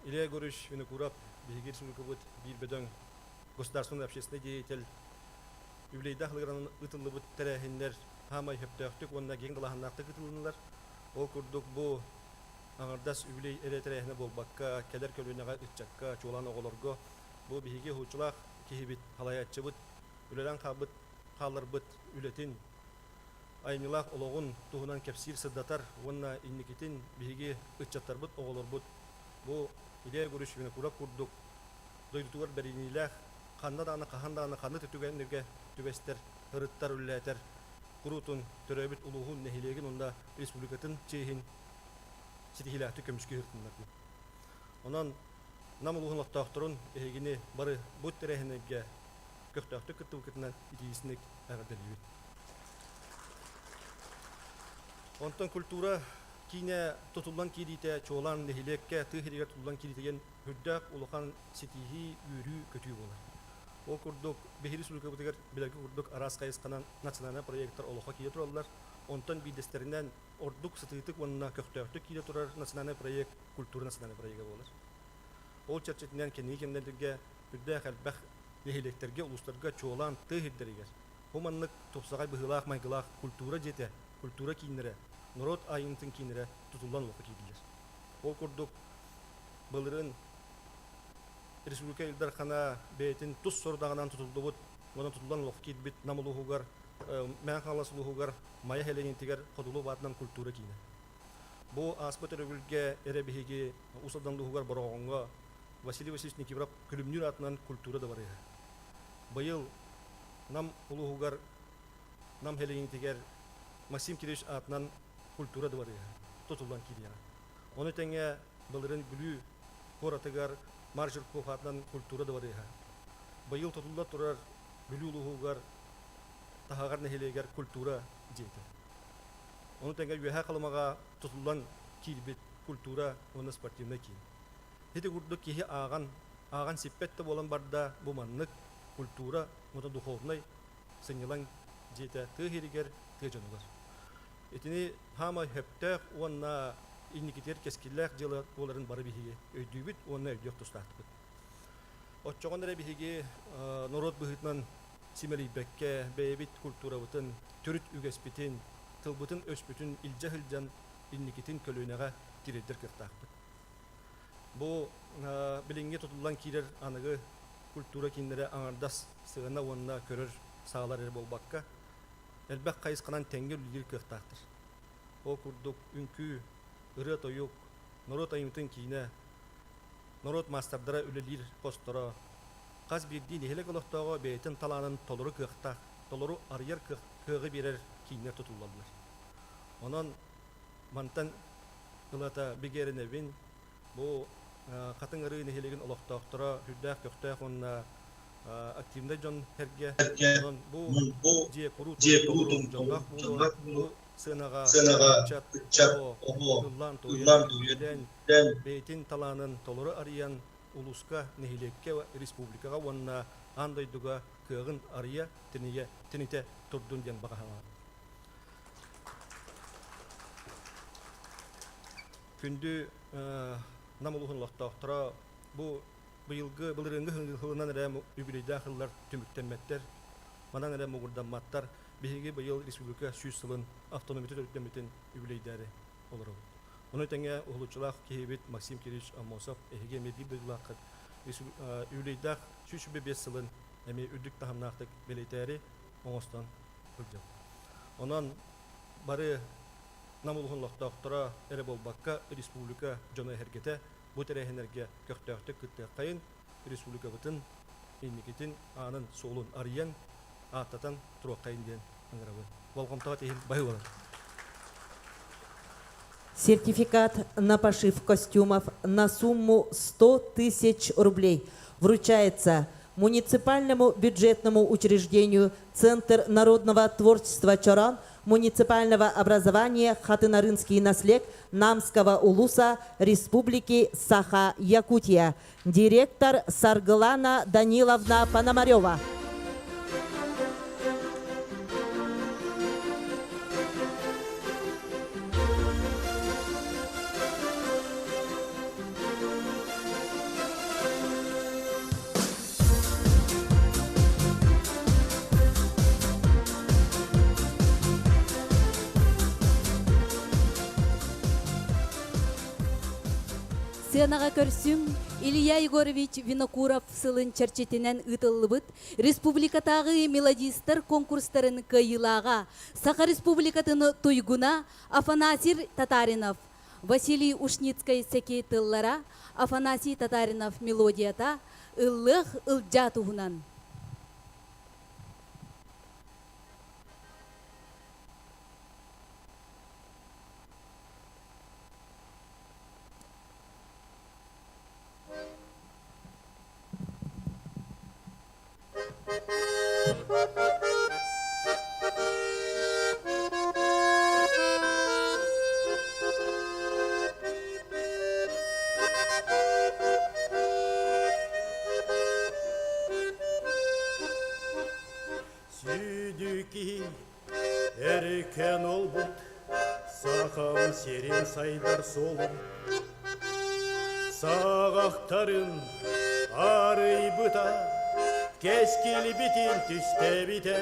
Илья Егорович Винокуров биһиги республикабыт биир бөдөҥ государственный общественный деятель үбүлүөйдээх ылыгынан ыытыллыбыт тэрээһиннэр саамай сөптөөхтүк уонна киэҥ далааһыннаахтык ыытылыннылар. Ол курдук бу аҥардас үбүлүөй эрэ тэрээһинэ буолбакка, кэлэр көлүөнэҕэ ыччакка, чуолаан оҕолорго бу биһиги уһулуччулаах киһибит, салайааччыбыт үлэлээн хаалбыт хаалларбыт үлэтин, айымньылаах олоҕун туһунан кэпсиир, сырдатар уонна инникитин биһиги ыччаттарбыт, оҕолорбут бу Илья Егорович Винокуров курдук дойдутугар бэриниилээх, ханна даҕаны, хаһан даҕаны ханнык да түгэннэргэ түбэстэр, ырыттар, үлэлээтэр куруутун төрөөбүт улууһун, нэһилиэгин уонна республикатын чиэһин ситиһиилээхтик көмүскүү сырытыннар. Онон Нам улууһун олохтоохторун эһигини бары бу тэрээһиннэргэ көхтөөхтүк кыттыбыккытынан итиисник эҕэрдэлиибит. Онтон культура киинэ тутуллан киириитэ чуолаан нэһилиэккэ тыа сиригэр тутуллан киириитэ диэн үрдээх улахан ситиһии, үөрүү-көтүү буолар. Ол курдук, биһиги республикабытыгар билэргэ курдук араас хайысханан национальнай проектар олоххо киирэ тураллар. Онтон биирдэстэринэн ордук сытыытык уонна көхтөөхтүк киирэ турар национальнай проект культура национальнай проега буолар. Ол чэрчитинэн кэнники кэмнэргэ үрдээх элбэх нэһилиэктэргэ, улуустарга чуолаан тыа сирдэригэр бу маннык тупсаҕай быһыылаах-майгылаах культура дьиэтэ, культура кииннэрэ, норуот айымньытын кииннэрэ тутуллан олоххо киирдилэр. Ол курдук былырыын республика Ил Дархана бэйэтин тус сорудаҕынан тутуллубут уонна тутуллан олоххо киирбит Нам улууһугар, Мэҥэ Хаҥалас улууһугар Майа сэлиэнньэтигэр Хотулуу баатынан культура киинэ. Бу ааспыт өрөбүлгэ эрэ биһиги Уус Алдан улууһугар Бороҕоҥҥо Василий Васильевич Никифоров Күлүмнүүр аатынан культура дыбарыаһа. Быйыл Нам улууһугар Нам сэлиэнньэтигэр Максим Кириллович аатынан культура дыбарыаһа тутуллан киириэҕэ. Ону тэҥэ былырыын Бүлүү куоратыгар Марк Жирков аатынан культура дыбарыаһа. Быйыл тутулла турар Бүлүү улууһугар Таһаҕар нэһилиэгэр культура дьиэтэ. Ону тэҥэ Үөһээ Халымаҕа тутуллан киирбит культура уонна спортивнай киин. Ити курдук киһи ааҕан, ааҕан сиппэт да буолан барда бу маннык. культура уонна духовнай сынньалаҥ дьиэтэ тыа иһигэр, тыа дьонугар. Итини хаамай сөптөөх уонна инникитигэр кэскиллээх дьыала буоларын бары биһиги өйдүүбүт уонна өйдүөх тустаахпыт. Оччоҕон эрэ биһиги норуот быһыытынан симэлийбэккэ, бэйэбит культурабытын, төрүт үгэспитин, тылбытын-өспүтүн илдьэ сылдьан инникитин көлүөнэҕэ тириэрдэр кыахтаахпыт. Бу билиҥҥи тутуллан киирэр аныгы культура кииннэрэ аҥардас сыана уонна көрөр саалар эрэ буолбакка, элбэх хайысханан тэҥҥэ үлэлиир кыахтаахтар. Ол курдук үҥкүү, ырыа-тойук, норуот айымньытын киинэ, норуот маастардара үлэлиир хосторо, хас биирдии нэһилиэк олохтооҕо бэйэтин талаанын толору кыахтаах, толору арыйар кыаҕы биэрэр кииннэр тутуллаллар. Онон мантан ылата бигэ эрэнэбин, бу Хатыҥ Арыы нэһилиэгин олохтоохторо сүрдээх көхтөөх уонна активнай дьон сэргэ. Онон бу дьиэ куруу толору дьонноох буолуо, бу сыанаҕа ыччат оҕо ыллаан-туойан, үҥкүүлээн, бэйэтин талаанын толору арыйан, улууска, нэһилиэккэ, республикаҕа уонна аан дойдуга кыаҕын арыйа, тэнийэ, тэнитэ турдун диэн баҕа санаабыт. Күндү Нам улууһун олохтоохторо бу быйылгы былырыыҥҥы сылынан эрэ үбүлүйдээх сыллар түмүктэммэттэр, манан эрэ муҥурдамматтар. Биһиги быйыл республика 100 сылын автономията төрүттэммитин үбүлүйдээри олоробут. Ону тэҥэ уһулуччулаах киһибит Максим Кириллович Аммосов эһиги эмиэ биир дойдулааххыт үбүлүйдээх 125 сылын эмиэ үрдүк таһымнаахтык бэлиэтээри оҥостон сылдьабыт. Онон бары Нам улууһун олохтоохторо эрэ буолбакка, республика дьоно эһэргэтэ бу тэрээһиннэргэ көхтөөхтүк кыттыаххайын, республикабытын инникитин аанын суолун арыйан, ааттатан туруоххайын диэн ыҥырабын. Болҕомтоҕо иһин баһыы буолар. Сертификат на пошив костюмов на сумму 100 тысяч рублей вручается муниципальному бюджетному учреждению Центр народного творчества «Чорон» муниципального образования Хатынарынский наслег Намского улуса Республики Саха-Якутия. Директор Саргылана Даниловна Пономарева. Сыанаҕа көрсүҥ Илья Егорович Винокуров сылын чэрчитинэн ыытыллыбыт республикатааҕы мелодистар конкурстарын кыайыылааҕа Саха Республикатын туйгуна Афанасий Татаринов, Василий Ушницкай сэки тыллара, Афанасий Татаринов мелодията Ыллыах Ылдьаа туһунан. Сүдү киһи эркен олбут Сахам сирин сайдар суолун Саҕахтарын арыйбыта, кэскилбитин түстэбитэ.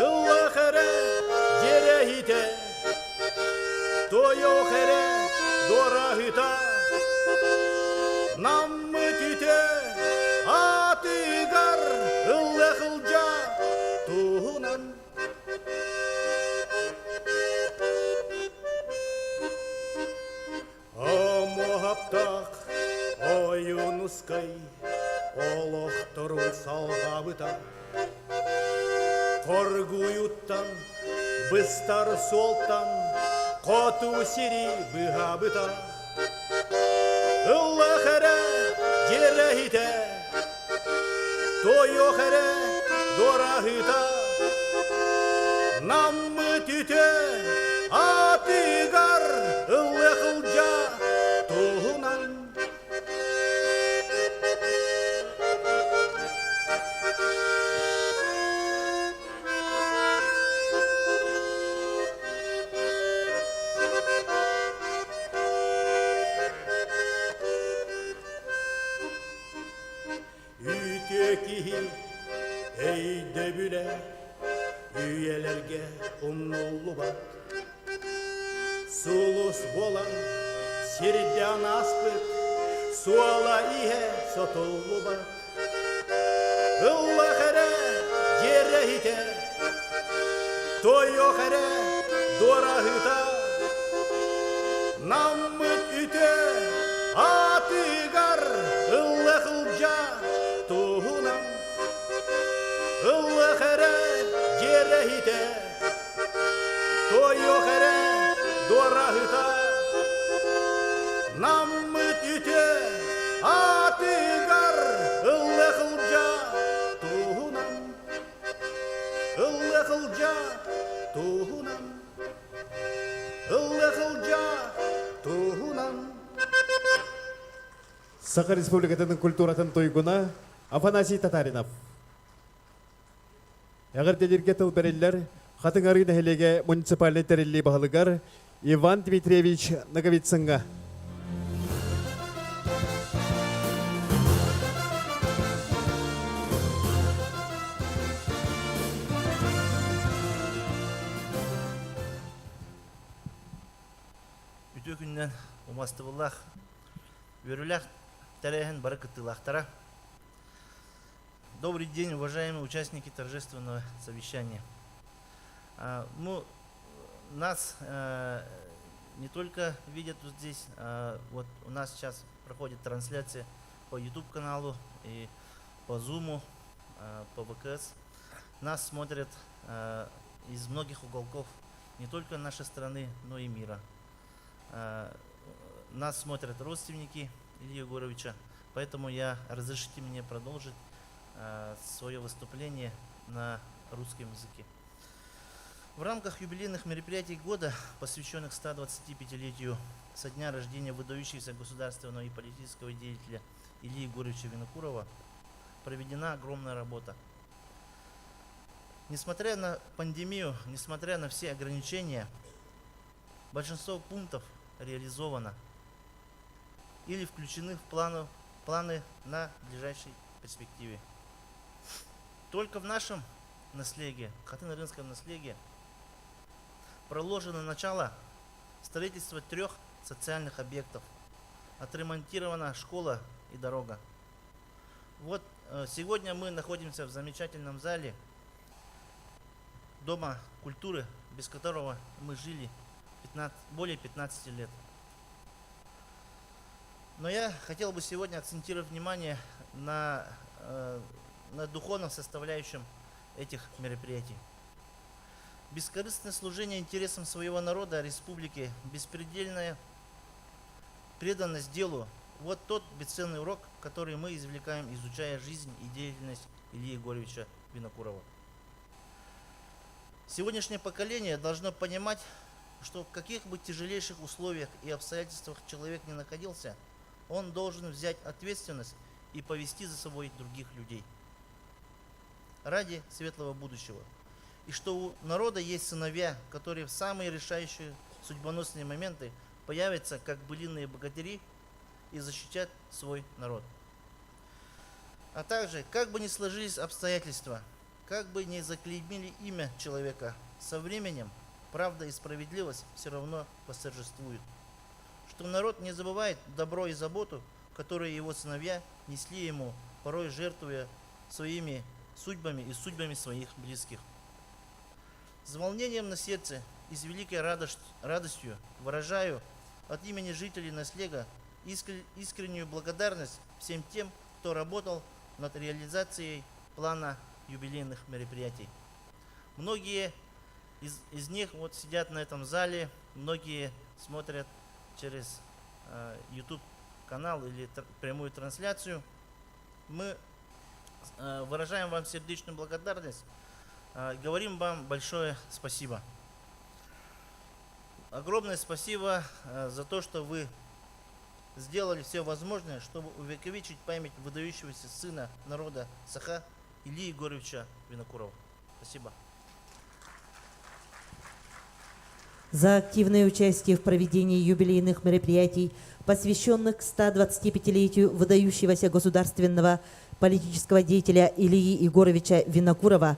Ыллах эрэ дьиэрэһитэ, тойох эрэ дуораһыта, Наммыт үтө атыгар ыллах ылдьа туһунан. Омуоһаптаах Ойуунускай олохторун салҕаабыта. Хоргуйуттан, быстар суолтан хоту сири быһаабыта. Ыллах эрэ дьиэрэһитэ, тойуох эрэ дуораһыта, Наммыт үтө атыгар ыллыах ылдьа туһунан. киһи өйдөбүлэ үйэлэргэ умнуллубат. Сулус буолан сирдээн ааспыт суола иһэ сотуллубат. Ыллах эрэ дьиэрэһитэ, тойох эрэ дуораһыта, Наммыт үтө аатыгар ыллах ылдьа туһунан Ыллах эрэ дьиэрэһитэ, тойох эрэ дуораһыта, Наммыт үтүө аатыгар ыллах ылдьа туһунан, ыллах ылдьа туһунан, ыллах ылдьа туһунан. Саха Республикатын культуратын туйгуна Афанасий Татаринов. Эҕэрдэлииргэ тыл бэриллэр Хатыҥ Арыы нэһилиэгэ муниципальнай тэриллии баһылыгар Иван Дмитриевич Ноговицыҥҥа. Үтүө күнүнэн умастыбыллаах үөрүүлээх тэрээһин бары кыттыылаахтара. Добрый день, уважаемые участники торжественного совещания. Мы, нас не только видят вот здесь, вот у нас сейчас проходит трансляция по YouTube-каналу и по Zoom, по ВКС. Нас смотрят из многих уголков не только нашей страны, но и мира. Нас смотрят родственники Ильи Егоровича, поэтому я разрешите мне продолжить свое выступление на русском языке. В рамках юбилейных мероприятий года, посвященных 125-летию со дня рождения выдающегося государственного и политического деятеля Ильи Егоровича Винокурова, проведена огромная работа. Несмотря на пандемию, несмотря на все ограничения, большинство пунктов реализовано или включены в планы, планы на ближайшей перспективе. Только в нашем наследии, Хатын-Рынском наследии, проложено начало строительства трех социальных объектов. Отремонтирована школа и дорога. Вот сегодня мы находимся в замечательном зале Дома культуры, без которого мы жили 15, более 15 лет. Но я хотел бы сегодня акцентировать внимание на, на духовном составляющем этих мероприятий. Бескорыстное служение интересам своего народа, республики, беспредельная преданность делу – вот тот бесценный урок, который мы извлекаем, изучая жизнь и деятельность Ильи Егоровича Винокурова. Сегодняшнее поколение должно понимать, что в каких бы тяжелейших условиях и обстоятельствах человек не находился, он должен взять ответственность и повести за собой других людей ради светлого будущего. И что у народа есть сыновья, которые в самые решающие судьбоносные моменты появятся как былинные богатыри и защитят свой народ. А также, как бы ни сложились обстоятельства, как бы ни заклеймили имя человека, со временем правда и справедливость все равно восторжествуют. Что народ не забывает добро и заботу, которые его сыновья несли ему, порой жертвуя своими судьбами и судьбами своих близких. С волнением на сердце и с великой радостью выражаю от имени жителей Наслега искреннюю благодарность всем тем, кто работал над реализацией плана юбилейных мероприятий. Многие из, из них вот сидят на этом зале, многие смотрят через э, YouTube канал или тр прямую трансляцию. Мы выражаем вам сердечную благодарность, говорим вам большое спасибо. Огромное спасибо за то, что вы сделали все возможное, чтобы увековечить память выдающегося сына народа Саха Ильи Егоровича Винокурова. Спасибо. За активное участие в проведении юбилейных мероприятий, посвященных 125-летию выдающегося государственного политического деятеля Ильи Егоровича Винокурова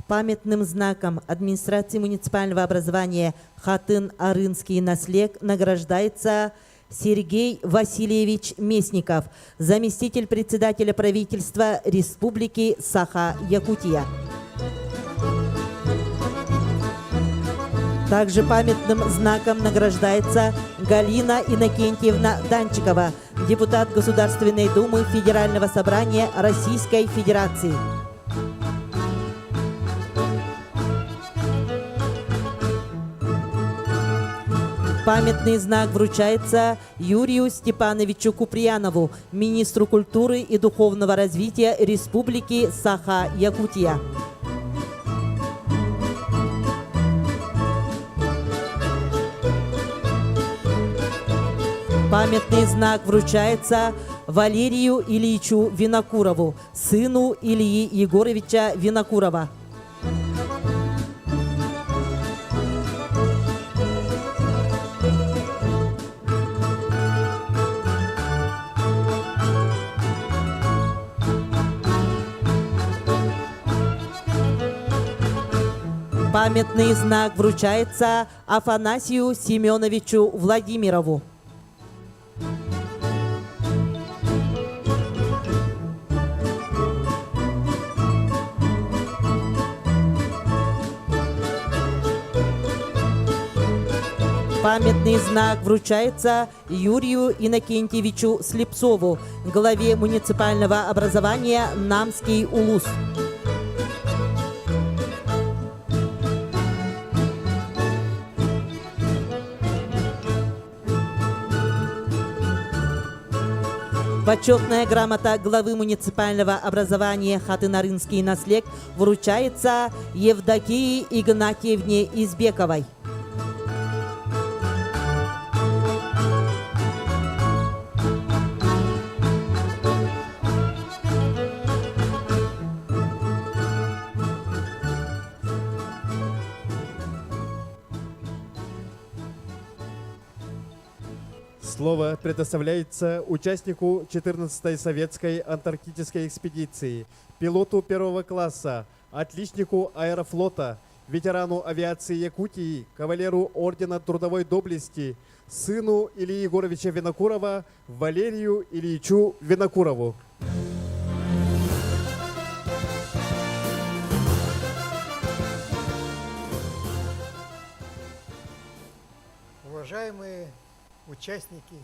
памятным знаком администрации муниципального образования Хатын-Арынский наслег награждается Сергей Васильевич Местников, заместитель председателя правительства Республики Саха-Якутия. Также памятным знаком награждается Галина Иннокентьевна Данчикова, депутат Государственной Думы Федерального собрания Российской Федерации. Памятный знак вручается Юрию Степановичу Куприянову, министру культуры и духовного развития Республики Саха-Якутия. Памятный знак вручается Валерию Ильичу Винокурову, сыну Ильи Егоровича Винокурова. Памятный знак вручается Афанасию Семеновичу Владимирову. Памятный знак вручается Юрию Иннокентьевичу Слепцову, главе муниципального образования Намский Улус. Почетная грамота главы муниципального образования Хатынарынский наслег вручается Евдокии Игнатьевне Избековой. Слово предоставляется участнику 14-й советской антарктической экспедиции, пилоту первого класса, отличнику аэрофлота, ветерану авиации Якутии, кавалеру Ордена Трудовой Доблести, сыну Ильи Егоровича Винокурова, Валерию Ильичу Винокурову. Уважаемые участники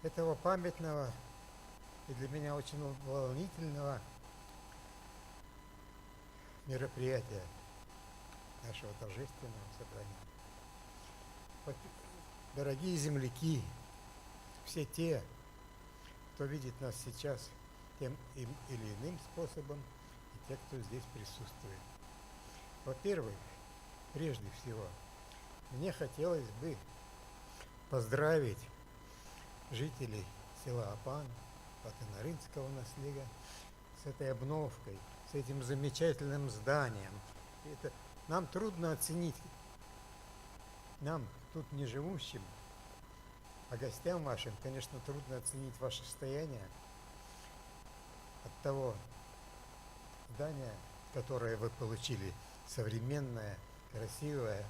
этого памятного и для меня очень волнительного мероприятия нашего торжественного собрания. Дорогие земляки, все те, кто видит нас сейчас тем или иным способом, и те, кто здесь присутствует. Во-первых, прежде всего, мне хотелось бы поздравить жителей села Апан, Хатын-Арыынского наслега с этой обновкой, с этим замечательным зданием. Это нам трудно оценить, нам, тут не живущим, а гостям вашим, конечно, трудно оценить ваше состояние от того здания, которое вы получили, современное, красивое,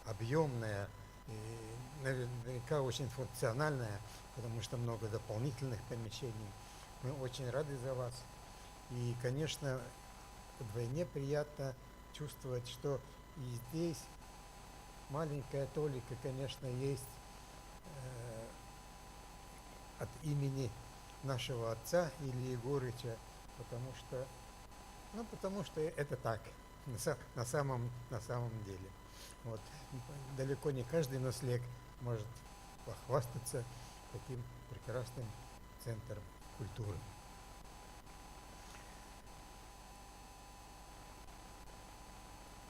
объемное, и наверняка очень функциональное, потому что много дополнительных помещений. Мы очень рады за вас. И, конечно, вдвойне приятно чувствовать, что и здесь маленькая толика, конечно, есть от имени нашего отца Ильи Егорыча, потому что, ну, потому что это так, на самом, на самом деле. Вот. Далеко не каждый наслег может похвастаться таким прекрасным центром культуры.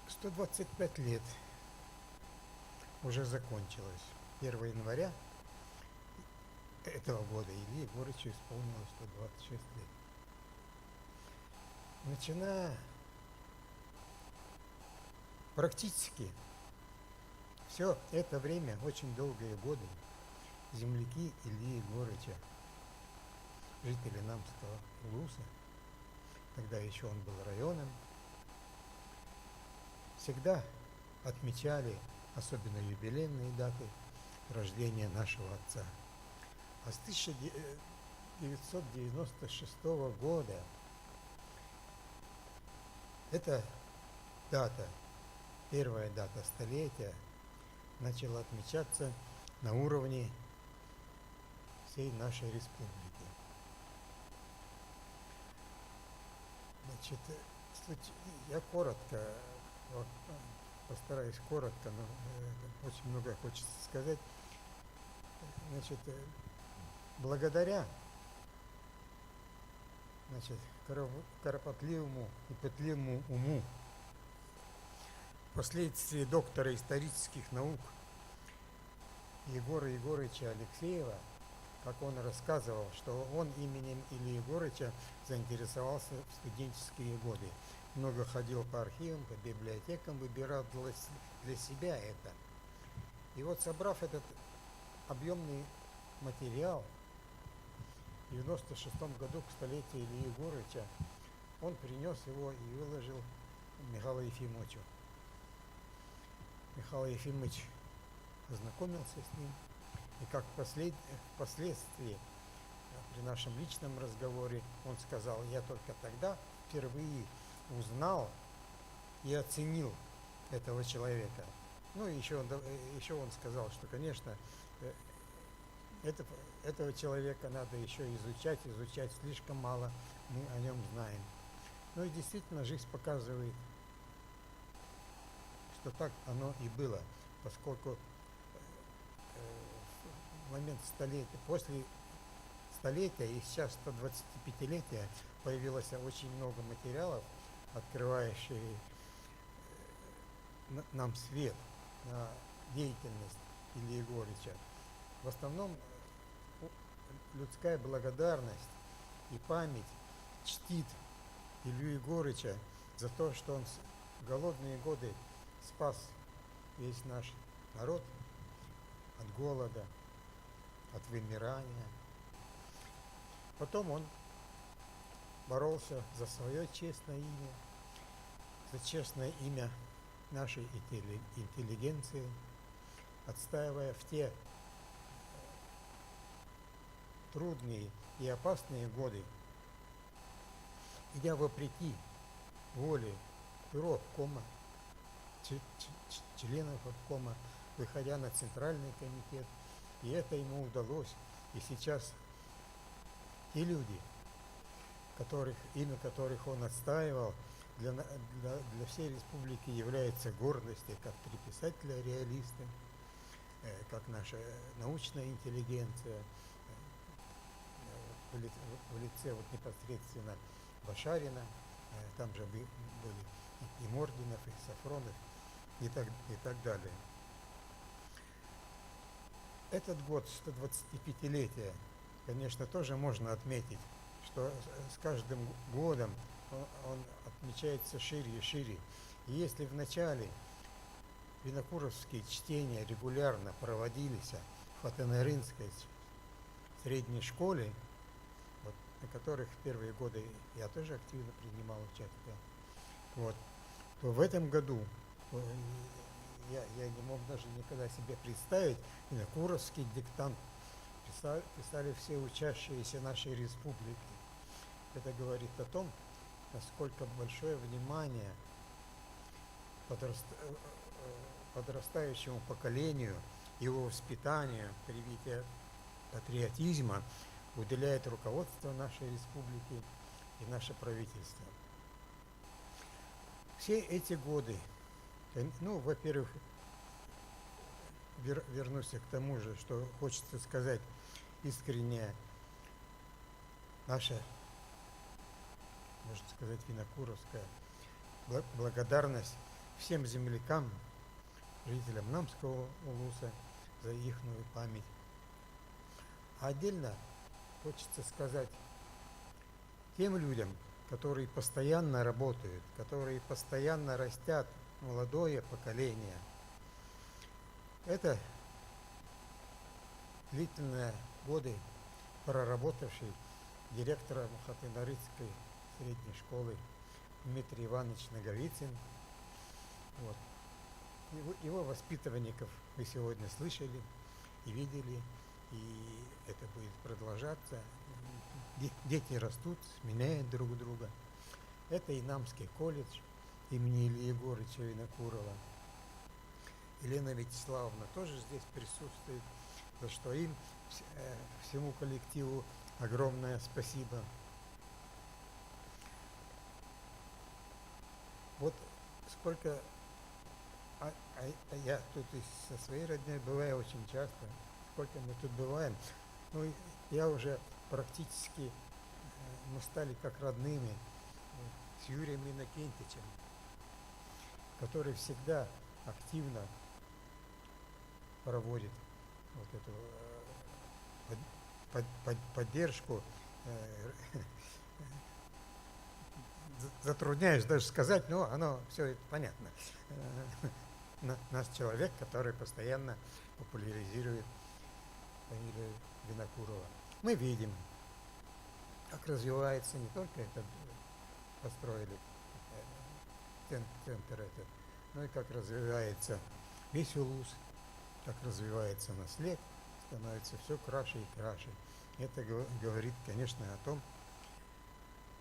125 лет уже закончилось. 1 января этого года Илье Егорычу исполнилось 126 лет. Начиная практически все это время, очень долгие годы, земляки Ильи Егорыча Жители Намского улуса, тогда еще он был районом, всегда отмечали, особенно юбилейные даты, рождения нашего отца. А с 1996 года эта дата, первая дата столетия, начала отмечаться на уровне всей нашей республики. Значит, я коротко, постараюсь коротко, но очень много хочется сказать. Значит, благодаря значит, кропотливому и пытливому уму, впоследствии доктора исторических наук Егора Егорыча Алексеева, как он рассказывал, что он именем Ильи Егорыча заинтересовался в студенческие годы. Много ходил по архивам, по библиотекам, выбирал для себя это. И вот собрав этот объемный материал, в 96 году к столетию Ильи Егорыча он принес его и выложил Михаилу Ефимовичу. Михаил Ефимович ознакомился с ним, и как впоследствии при нашем личном разговоре он сказал, я только тогда впервые узнал и оценил этого человека. Ну и еще он сказал, что, конечно, этого человека надо еще изучать, изучать слишком мало мы о нем знаем. Ну и действительно, жизнь показывает, что так оно и было, поскольку в момент столетия, после столетия и сейчас 125-летия появилось очень много материалов, открывающих нам свет на деятельность Ильи Егорыча. В основном людская благодарность и память чтит Илью Егорыча за то, что он в голодные годы спас весь наш народ от голода, от вымирания. Потом он боролся за свое честное имя, за честное имя нашей интеллигенции, отстаивая в те трудные и опасные годы, идя вопреки воле бюро обкома, членов обкома, выходя на Центральный комитет, и это ему удалось. И сейчас те люди, имя которых он отстаивал, для всей республики является гордостью, как три писателя-реалиста, как наша научная интеллигенция, в лице непосредственно Башарина, там же были и Мординов, и Сафронов, и так далее. Этот год, 125-летие, конечно, тоже можно отметить, что с каждым годом он отмечается шире и шире. И если в начале винокуровские чтения регулярно проводились в Хатанарынской средней школе, на которых в первые годы я тоже активно принимал участие, то в этом году я не мог даже никогда себе представить, винокуровский диктант писали все учащиеся нашей республики. Это говорит о том, насколько большое внимание подрастающему поколению, его воспитанию, привитию патриотизма уделяет руководство нашей республики и наше правительство. Все эти годы, во-первых, вернусь к тому же, что хочется сказать искренне, наша, можно сказать, винокуровская благодарность всем землякам, жителям Намского улуса за ихную память. А отдельно хочется сказать тем людям, которые постоянно работают, которые постоянно растят молодое поколение. Это длительные годы проработавший директора Мухатынарыцкой средней школы Дмитрий Иванович Наговицын. Вот. Его, его воспитанников вы сегодня слышали и видели, и это будет продолжаться. Дети растут, сменяют друг друга. Это и Намский колледж имени Ильи Егорыча Винокурова. Елена Вячеславовна тоже здесь присутствует, за что им, э, всему коллективу, огромное спасибо. Вот сколько а, а, я тут и со своей родней бываю очень часто, сколько мы тут бываем. Ну, я уже практически, э, мы стали как родными э, с Юрием Иннокентичем, который всегда активно проводит вот эту э, под, под, поддержку затрудняюсь даже сказать, но оно все это понятно. Наш человек, который постоянно популяризирует фамилию Винокурова. Мы видим, как развивается не только этот, построили э, центр этот, но и как развивается весь Улус, как развивается наслед, становится все краше и краше. Это говорит, конечно, о том,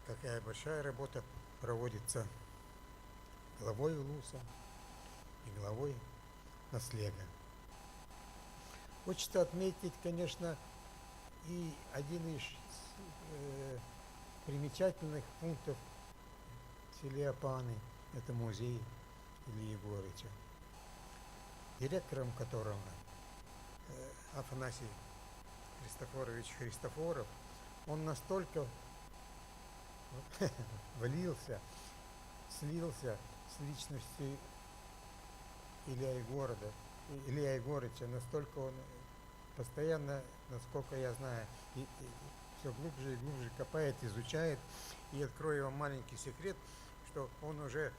какая большая работа проводится главой Улуса и главой наслега. Хочется отметить, конечно, и один из э, примечательных пунктов в селе Апаны – это музей Ильи Егорыча, директором которого э, Афанасий Христофорович Христофоров, он настолько влился, слился с личностью Илья Егорода, Илья Егорыча, настолько он постоянно, насколько я знаю, и, и все глубже и глубже копает, изучает. И открою вам маленький секрет, что он уже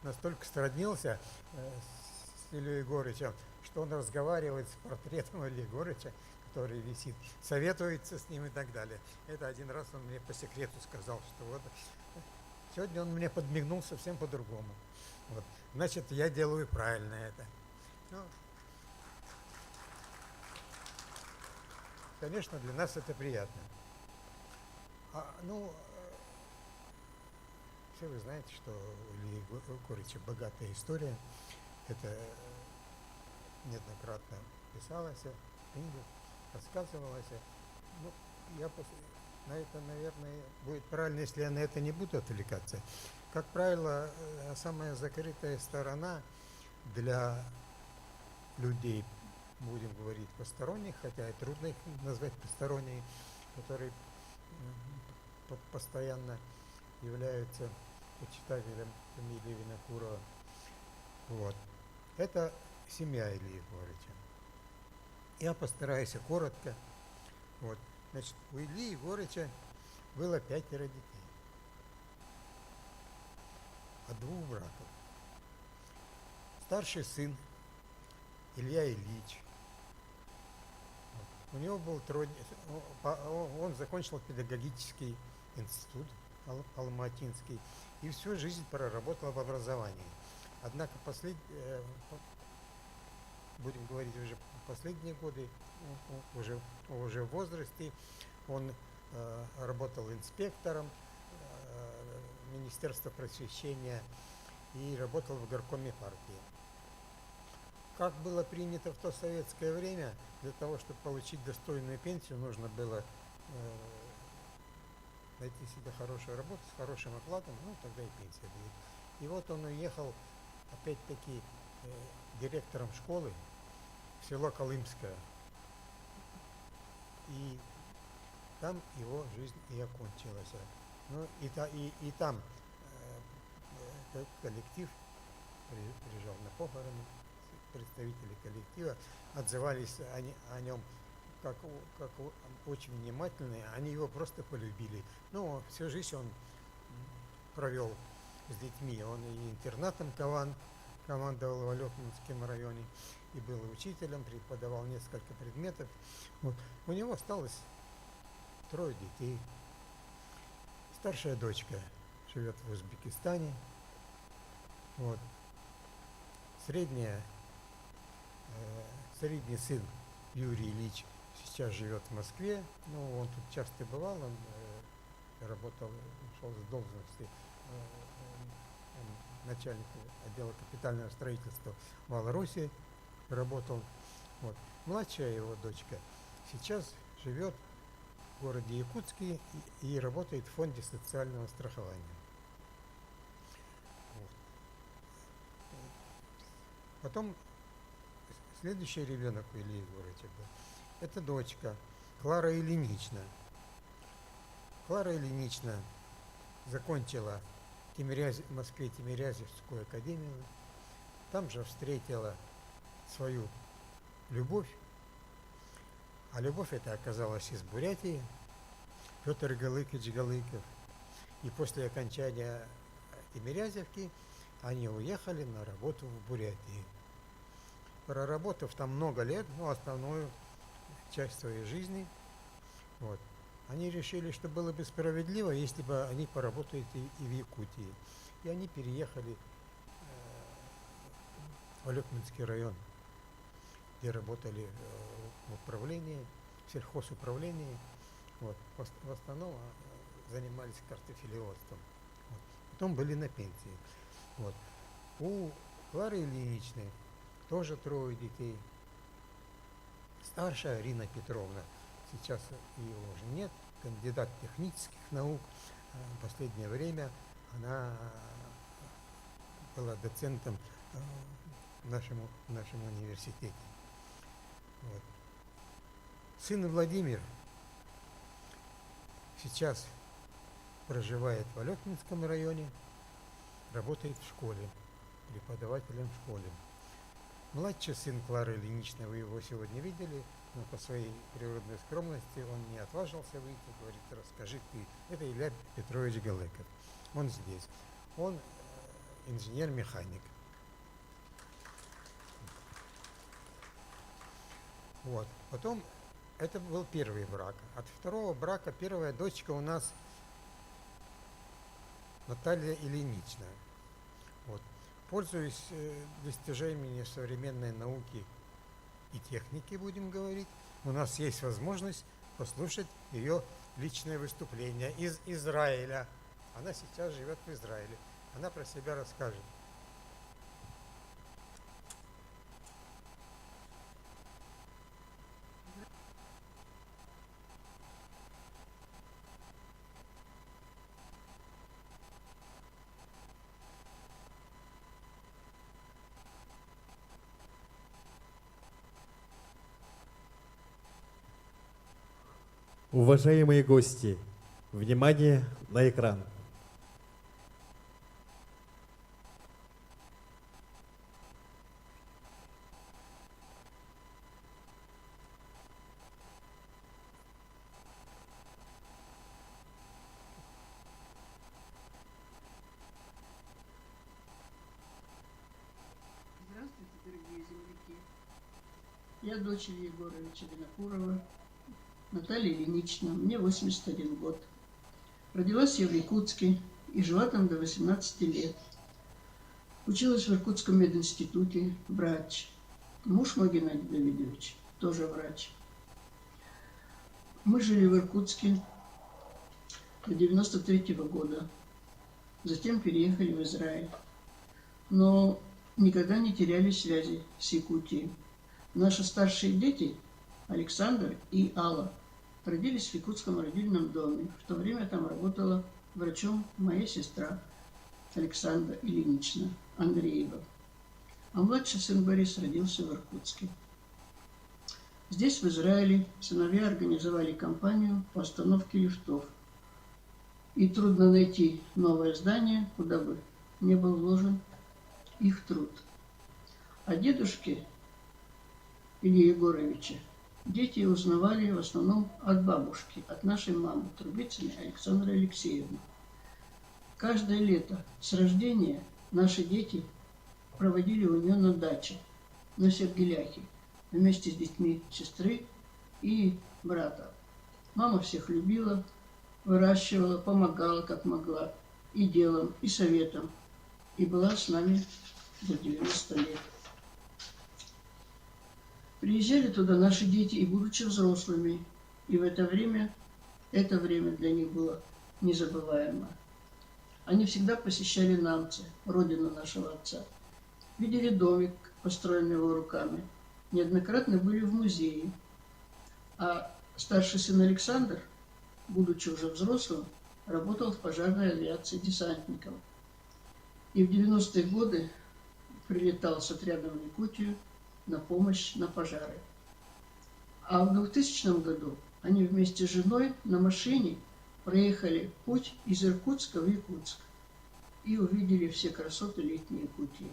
настолько сроднился э, с Ильей Егорычем, что он разговаривает с портретом Ильи Егорыча, который висит, советуется с ним и так далее. Это один раз он мне по секрету сказал, что вот сегодня он мне подмигнул совсем по-другому. Вот. Значит, я делаю правильно это. Ну, конечно, для нас это приятно. А, ну, э, все вы знаете, что у Ильи Егорыча богатая история. Это э, неоднократно писалось в книгах, рассказывалось. Ну, я после, на это, наверное, будет правильно, если я на это не буду отвлекаться. Как правило, э, самая закрытая сторона для людей, будем говорить, посторонних, хотя и трудно их назвать посторонними, которые постоянно являются почитателем фамилии Винокурова. Вот. Это семья Ильи Егорыча. Я постараюсь коротко. Вот. Значит, у Ильи Егорыча было пятеро детей. От двух браков. Старший сын Илья Ильич. У него был трудный, он закончил педагогический институт Алматинский и всю жизнь проработал в образовании. Однако послед, э, будем говорить уже последние годы, уже, уже в возрасте, он э, работал инспектором э, Министерства просвещения и работал в горкоме партии. Как было принято в то советское время, для того, чтобы получить достойную пенсию, нужно было э, найти себе хорошую работу с хорошим окладом, ну тогда и пенсия будет. И вот он уехал, опять-таки, э, директором школы в село Колымское. И там его жизнь и окончилась. Ну и, та, и, и там э, коллектив приезжал на похороны, представители коллектива отзывались они, о нем как, как очень внимательные, они его просто полюбили. Ну, всю жизнь он провел с детьми. Он и интернатом командовал в Алекминском районе, и был учителем, преподавал несколько предметов. Вот. У него осталось Трое детей. Старшая дочка живет в Узбекистане. Вот. Средняя, средний сын Юрий Ильич сейчас живет в Москве. Ну, он тут часто бывал, он работал, ушел с должности начальника отдела капитального строительства в Малороссии, работал. Вот. Младшая его дочка сейчас живет в городе Якутске и работает в фонде социального страхования. Вот. Потом следующий ребенок у Ильи Егоровича был. Это дочка Клара Ильинична. Клара Ильинична закончила в Москве Тимирязевскую академию. Там же встретила свою любовь. А любовь эта оказалась из Бурятии, Петр Галыкович Галыков. И после окончания Тимирязевки они уехали на работу в Бурятии. Проработав там много лет, ну, основную часть своей жизни, вот, они решили, что было бы справедливо, если бы они поработали и в Якутии. И они переехали в Олекминский район, где работали в управлении, в сельхозуправлении. Вот. В основном занимались картофелеводством. Вот. Потом были на пенсии. Вот. У Клары Ильиничны тоже трое детей. Старшая Арина Петровна, сейчас ее уже нет, кандидат технических наук. В последнее время она была доцентом в нашем университете. Вот. Сын Владимир сейчас проживает в Олекминском районе, работает в школе, преподавателем в школе. Младший сын Клары Ильиничны, вы его сегодня видели, но по своей природной скромности он не отважился выйти, говорит, расскажи ты. Это Илья Петрович Галыков. Он здесь. Он инженер-механик. Вот. Потом это был первый брак. От второго брака первая дочка у нас Наталья Ильинична. Вот. Пользуясь достижениями современной науки и техники, будем говорить, у нас есть возможность послушать ее личное выступление из Израиля. Она сейчас живет в Израиле. Она про себя расскажет. Уважаемые гости, внимание на экран. Здравствуйте, дорогие земляки. Я дочь Ильи Егоровича Винокурова, Наталья Ильинична, мне 81 год. Родилась я в Якутске и жила там до 18 лет. Училась в Иркутском мединституте, врач. Муж мой, Геннадий Давидович, тоже врач. Мы жили в Иркутске до 93 года. Затем переехали в Израиль. Но никогда не теряли связи с Якутией. Наши старшие дети, Александр и Алла, родились в якутском родильном доме. В то время там работала врачом моя сестра Александра Ильинична Андреева. А младший сын Борис родился в Иркутске. Здесь, в Израиле, сыновья организовали компанию по остановке лифтов. И трудно найти новое здание, куда бы не был вложен их труд. А дедушке Ильи Егоровича дети узнавали в основном от бабушки, от нашей мамы Трубицыной Александры Алексеевны. Каждое лето с рождения наши дети проводили у нее на даче, на Сергеляхе, вместе с детьми сестры и брата. Мама всех любила, выращивала, помогала, как могла, и делом, и советом, и была с нами до 90 лет. Приезжали туда наши дети и будучи взрослыми, и в это время, это время для них было незабываемо. Они всегда посещали Намцы, родину нашего отца. Видели домик, построенный его руками. Неоднократно были в музее. А старший сын Александр, будучи уже взрослым, работал в пожарной авиации десантником. И в 90-е годы прилетал с отрядом в Якутию на помощь на пожары. А в 2000 году они вместе с женой на машине проехали путь из Иркутска в Якутск и увидели все красоты летней Якутии.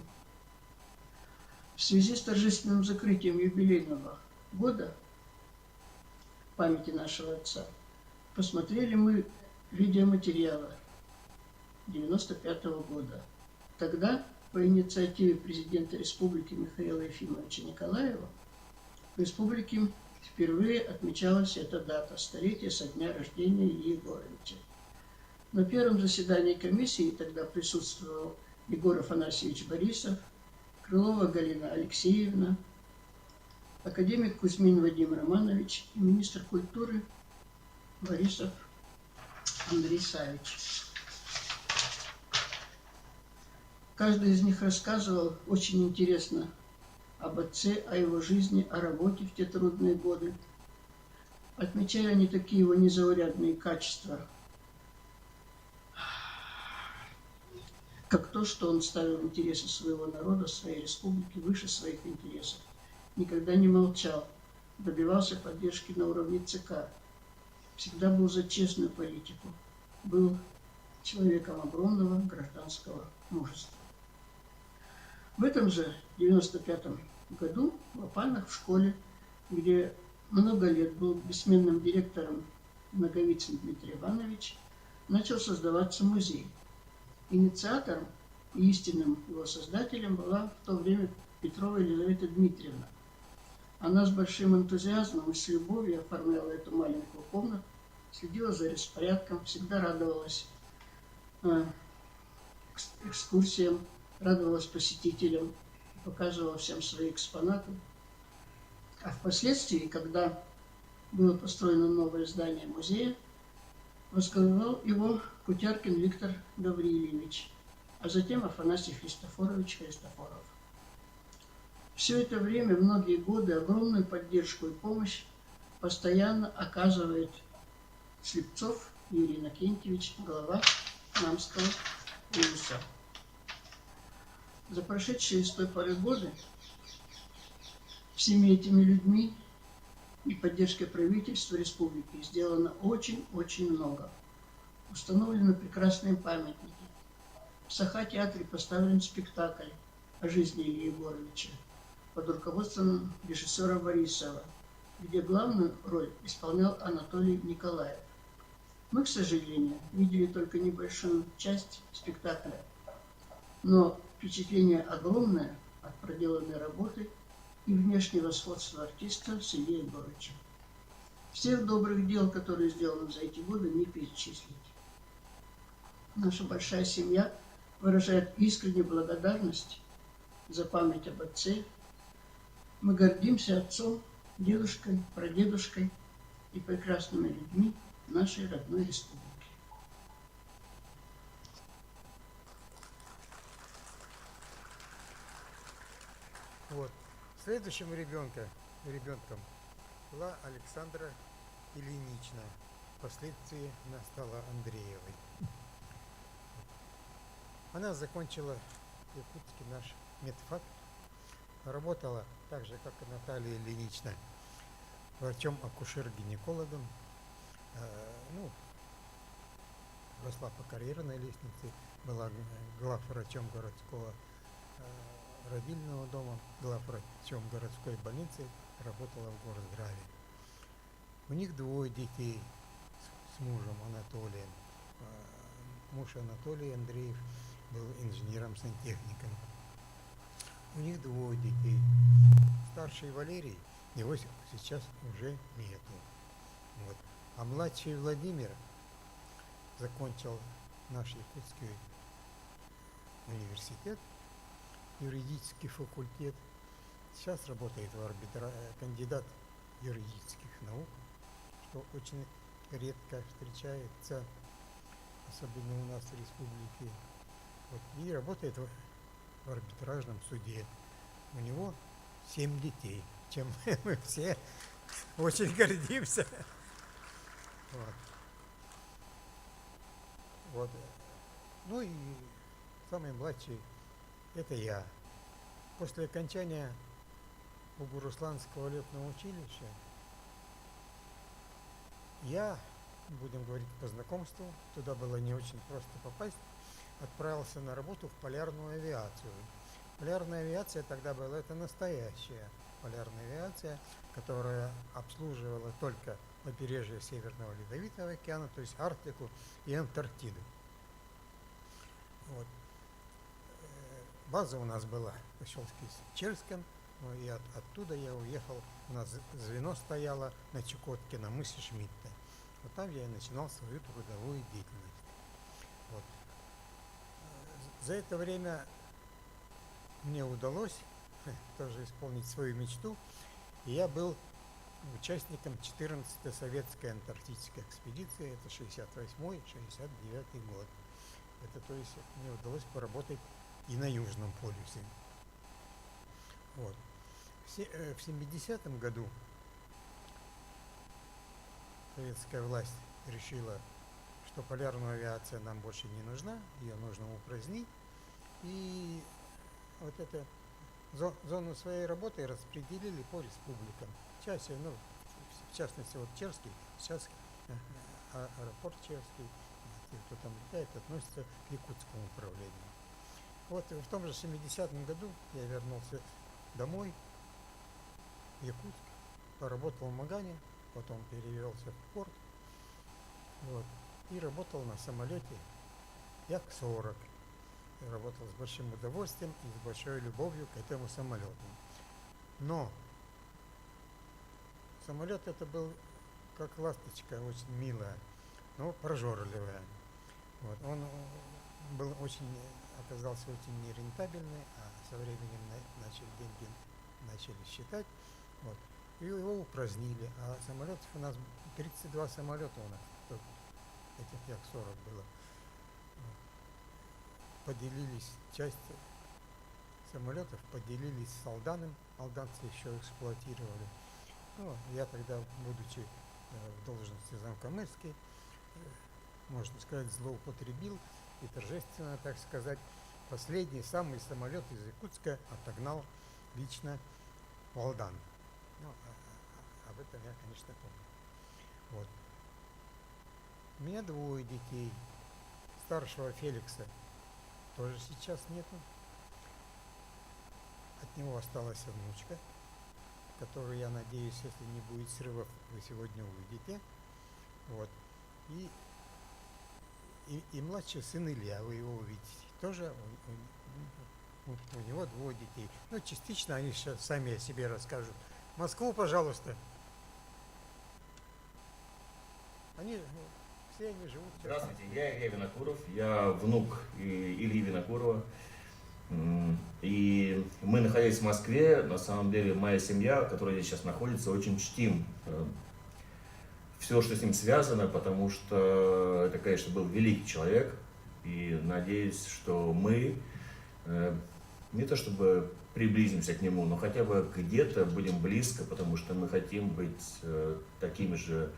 В связи с торжественным закрытием юбилейного года памяти нашего отца посмотрели мы видеоматериалы 95 года. Тогда по инициативе президента республики Михаила Ефимовича Николаева в республике впервые отмечалась эта дата – столетие со дня рождения Ильи Егоровича. На первом заседании комиссии тогда присутствовал Егор Афанасьевич Борисов, Крылова Галина Алексеевна, академик Кузьмин Вадим Романович и министр культуры Борисов Андрей Савич. Каждый из них рассказывал очень интересно об отце, о его жизни, о работе в те трудные годы. Отмечали они такие его незаурядные качества, как то, что он ставил интересы своего народа, своей республики выше своих интересов. Никогда не молчал, добивался поддержки на уровне ЦК, всегда был за честную политику, был человеком огромного гражданского мужества. В этом же 95 году в Апанах в школе, где много лет был бессменным директором Наговицын Дмитрий Иванович, начал создаваться музей. Инициатором и истинным его создателем была в то время Петрова Елизавета Дмитриевна. Она с большим энтузиазмом и с любовью оформляла эту маленькую комнату, следила за распорядком, всегда радовалась экскурсиям, радовалась посетителям, показывала всем свои экспонаты. А впоследствии, когда было построено новое здание музея, возглавлял его Кутяркин Виктор Гаврилович, а затем Афанасий Христофорович Христофоров. Все это время, многие годы, огромную поддержку и помощь постоянно оказывает Слепцов Юрий Иннокентьевич, глава Намского улуса. За прошедшие с той поры годы всеми этими людьми и поддержкой правительства республики сделано очень-очень много. Установлены прекрасные памятники. В Саха-театре поставлен спектакль о жизни Ильи Егоровича под руководством режиссера Борисова, где главную роль исполнял Анатолий Николаев. Мы, к сожалению, видели только небольшую часть спектакля, но впечатление огромное от проделанной работы и внешнего сходства артиста с Ильей Егоровичем. Всех добрых дел, которые сделаны за эти годы, не перечислить. Наша большая семья выражает искреннюю благодарность за память об отце. Мы гордимся отцом, дедушкой, прадедушкой и прекрасными людьми нашей родной республики. Вот. Следующим ребенка, ребенком была Александра Ильинична. Впоследствии она стала Андреевой. Она закончила якутский наш медфак, работала так же, как и Наталья Ильинична, врачом-акушер-гинекологом. Ну, росла по карьерной лестнице, была главврачом городского родильного дома, главврачом городской больницы, работала в горздраве. У них двое детей с мужем Анатолием. Муж Анатолий Андреев был инженером-сантехником. У них двое детей. Старший Валерий, его сейчас уже нету. Вот. А младший Владимир закончил наш Якутский университет, юридический факультет. Сейчас работает в арбитра... кандидат юридических наук, что очень редко встречается, особенно у нас в республике. Вот, и работает в, в арбитражном суде. У него семь детей, чем мы все очень гордимся. Вот. Вот. Ну и самый младший – это я. После окончания Бугурусланского летного училища я, будем говорить по знакомству, туда было не очень просто попасть, отправился на работу в полярную авиацию. Полярная авиация тогда была это настоящая полярная авиация, которая обслуживала только побережье Северного Ледовитого океана, то есть Арктику и Антарктиду. Вот. База у нас была в поселке Черском, но и от, оттуда я уехал, у нас звено стояло на Чукотке, на мысе Шмидта. Вот там я и начинал свою трудовую деятельность. Вот. За это время мне удалось тоже исполнить свою мечту. И я был участником 14-й советской антарктической экспедиции, это 68-69 год. Это то есть мне удалось поработать и на Южном полюсе. Вот. В 70-м году советская власть решила, что полярная авиация нам больше не нужна, ее нужно упразднить. И вот эту зону своей работы распределили по республикам. Часть, ну, в частности, вот Черский, сейчас аэропорт Черский, те, кто там летает, относится к Якутскому управлению. Вот в том же 70-м году я вернулся домой, в Якутск, поработал в Магане, потом перевелся в порт, вот, и работал на самолете Як-40. Я работал с большим удовольствием и с большой любовью к этому самолету. Но самолет это был как ласточка, очень милая, но прожорливая. Вот. Он был очень, оказался очень нерентабельный, а со временем начали деньги начали считать. Вот. И его упразднили. А самолетов у нас 32 самолета у нас, этих Як-40 было. Поделились, часть самолетов поделились с Алданом, алданцы еще эксплуатировали. Ну, я тогда, будучи в должности замкомэрской, можно сказать, злоупотребил и торжественно, так сказать, последний самый самолет из Якутска отогнал лично в Алдан. Ну, об этом я, конечно, помню. Вот. У меня двое детей. Старшего Феликса тоже сейчас нету. От него осталась внучка, которую, я надеюсь, если не будет срывов, вы сегодня увидите. Вот. И, и, и младший сын Илья, вы его увидите. Тоже у, у, у него двое детей. Ну, частично они сейчас сами о себе расскажут. Москву, пожалуйста. Они, все они живут. Здравствуйте, я Илья Винокуров, я внук Ильи Винокурова. И мы, находясь в Москве, на самом деле моя семья, которая здесь сейчас находится, очень чтим все, что с ним связано, потому что это, конечно, был великий человек. И надеюсь, что мы не то чтобы приблизимся к нему, но хотя бы где-то будем близко, потому что мы хотим быть такими же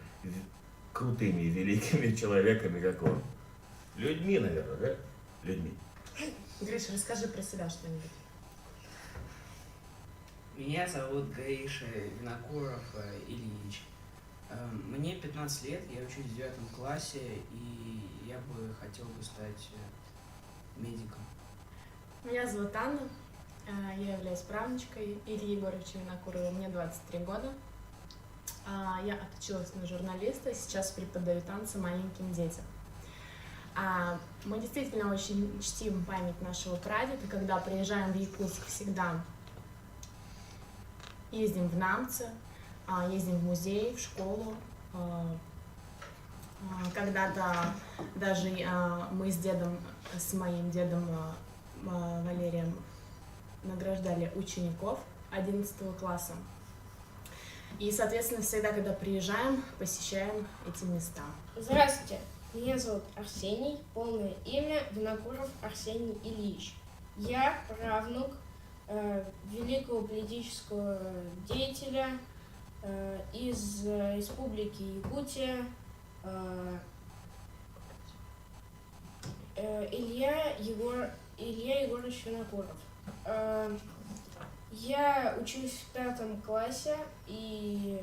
крутыми и великими человеками, как он. Людьми, наверное, да? Людьми. Гриша, расскажи про себя что-нибудь. Меня зовут Гриша Винокуров Ильич. Мне 15 лет, я учусь в 9 классе, и я бы хотел бы стать медиком. Меня зовут Анна, я являюсь правнучкой Ильи Егоровича Винокурова, мне 23 года. Я отучилась на журналиста, сейчас преподаю танцы маленьким детям. Мы действительно очень чтим память нашего прадеда, когда приезжаем в Якутск, всегда ездим в Намцы, ездим в музей, в школу, Когда-то даже мы с дедом, с моим дедом Валерием награждали учеников 11 класса. И, соответственно, всегда, когда приезжаем, посещаем эти места. Здравствуйте, меня зовут Арсений, полное имя Винокуров Арсений Ильич. Я правнук великого политического деятеля из Республики Якутия Илья, Егор, Илья Егорович Винокуров. Я учусь в пятом классе и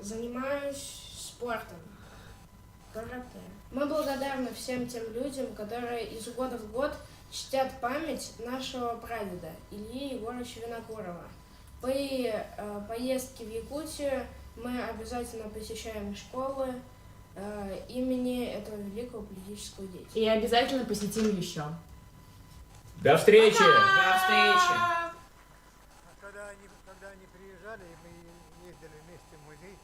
занимаюсь спортом, карате. Мы благодарны всем тем людям, которые из года в год чтят память нашего прадеда Ильи Егоровича Винокурова. При поездке в Якутию мы обязательно посещаем школы имени этого великого политического деятеля. И обязательно посетим еще. До встречи! До встречи! Когда они приезжали, и мы ездили вместе в музей,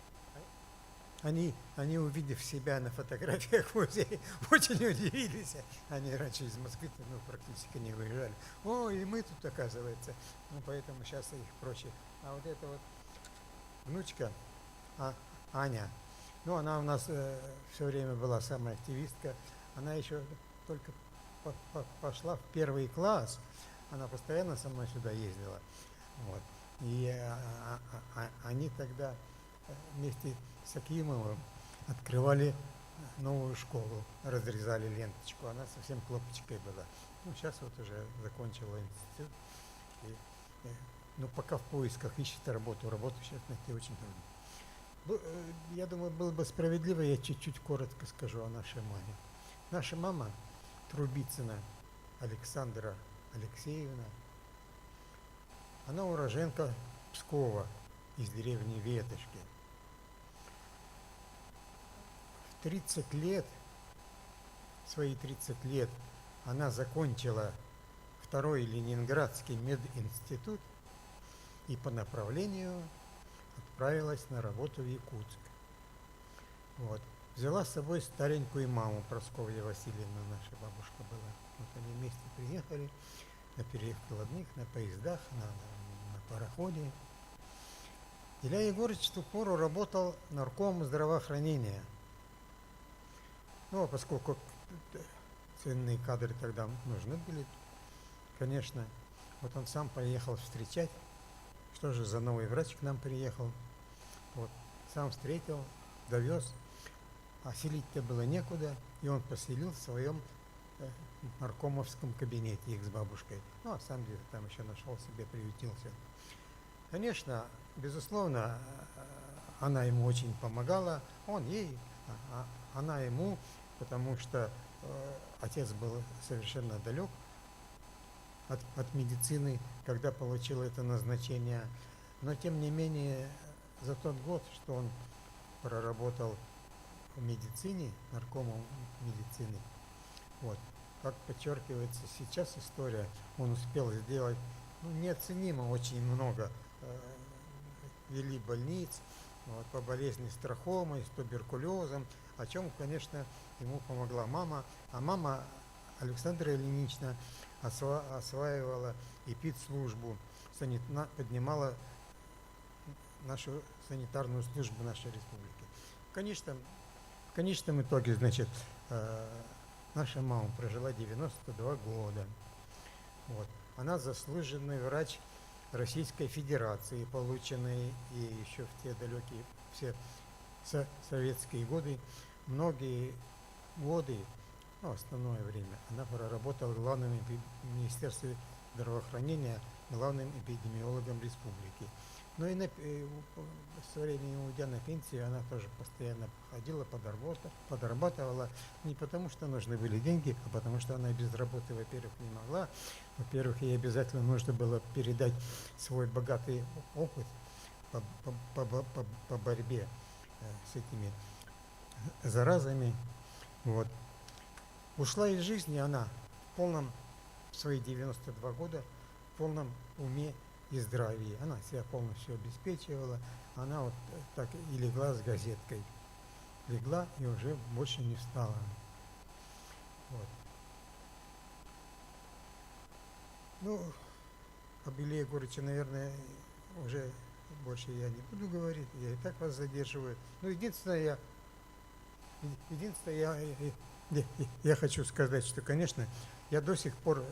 они, увидев себя на фотографиях в музее, очень удивились. Они раньше из Москвы ну, практически не выезжали. О, и мы тут, оказывается. Ну, поэтому сейчас их проще. А вот эта вот внучка, Аня, ну, она у нас все время была самая активистка. Она еще только пошла в первый класс. Она постоянно со мной сюда ездила. Вот. И они тогда вместе с Акимовым открывали новую школу, разрезали ленточку. Она совсем клопочкой была. Ну, сейчас вот уже закончила институт. И, ну, пока в поисках ищет работу. Работу сейчас найти очень трудно. Я думаю, было бы справедливо, я чуть-чуть коротко скажу о нашей маме. Наша мама Трубицына Александра Алексеевна, она уроженка Пскова из деревни Ветошки. В 30 лет, свои 30 лет, она закончила второй Ленинградский мединститут и по направлению отправилась на работу в Якутск. Вот. Взяла с собой старенькую маму, Прасковья Васильевна, наша бабушка была. Вот они вместе приехали на перекладных, на поездах, на пароходе. Илья Егорович в ту пору работал наркомом здравоохранения. Ну, а поскольку ценные кадры тогда нужны были, конечно, вот он сам поехал встречать. Что же за новый врач к нам приехал? Вот, сам встретил, довез. А селить-то было некуда, и он поселил в своем наркомовском кабинете их с бабушкой. Ну, а сам где-то там еще нашел себе, приютился. Конечно, безусловно, она ему очень помогала, он ей, она ему, потому что отец был совершенно далек от медицины, когда получил это назначение. Но, тем не менее, за тот год, что он проработал в медицине, наркомом медицины, вот, как подчеркивается сейчас история, он успел сделать, ну, неоценимо очень много. Вели больниц, вот, по болезни с трахомой, с туберкулезом, о чем, конечно, ему помогла мама. А мама Александра Ильинична осваивала эпидслужбу, поднимала нашу санитарную службу нашей республики. В конечном итоге, значит, наша мама прожила 92 года. Вот. Она заслуженный врач Российской Федерации, полученный и еще в те далекие все советские годы. Многие годы, ну, основное время, она проработала главным в Министерстве здравоохранения, главным эпидемиологом республики. Ну и со временем, уйдя на пенсию, она тоже постоянно ходила, подрабатывала. Не потому, что нужны были деньги, а потому, что она без работы, во-первых, не могла. Во-первых, ей обязательно нужно было передать свой богатый опыт по борьбе с этими заразами. Вот. Ушла из жизни она в свои 92 года, в полном уме и здравии. Она себя полностью обеспечивала. Она вот так и легла с газеткой. Легла и уже больше не встала. Вот. Ну, об Илье Егорыче, наверное, уже больше я не буду говорить, я и так вас задерживаю. Ну, единственное, я, единственное, я, я, я хочу сказать, что, конечно, я до сих пор,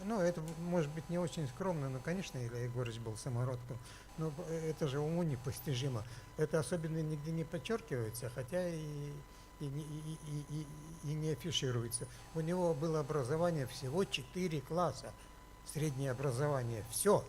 ну, это может быть не очень скромно, но, конечно, Илья Егорович был самородком, но это же уму непостижимо. Это особенно нигде не подчеркивается, хотя и, и, и, и, и, и не афишируется. У него было образование всего 4 класса, среднее образование, все.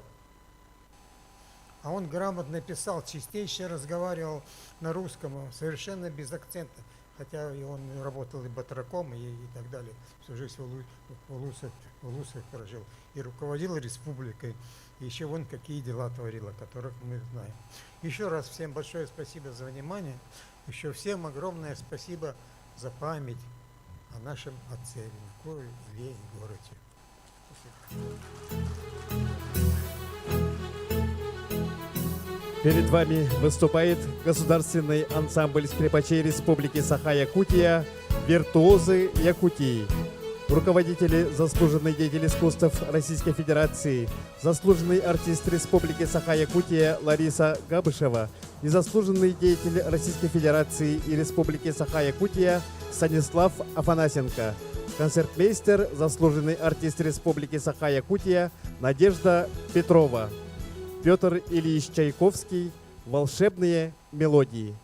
А он грамотно писал, чистейше разговаривал на русском, совершенно без акцента. Хотя и он работал и батраком, и, и так далее. Всю жизнь в, улусах, в улусах прожил. И руководил республикой. И еще вон какие дела творил, о которых мы знаем. Еще раз всем большое спасибо за внимание. Еще всем огромное спасибо за память о нашем отце Винокурове Илье Егоровиче. Перед вами выступает Государственный ансамбль скрипачей Республики Саха-Якутия «Виртуозы Якутии». Руководители, заслуженный деятель искусств Российской Федерации, заслуженный артист Республики Саха-Якутия Лариса Габышева и заслуженный деятель Российской Федерации и Республики Саха-Якутия Станислав Афанасенко. Концертмейстер, заслуженный артист Республики Саха-Якутия Надежда Петрова. Петр Ильич Чайковский «Волшебные мелодии».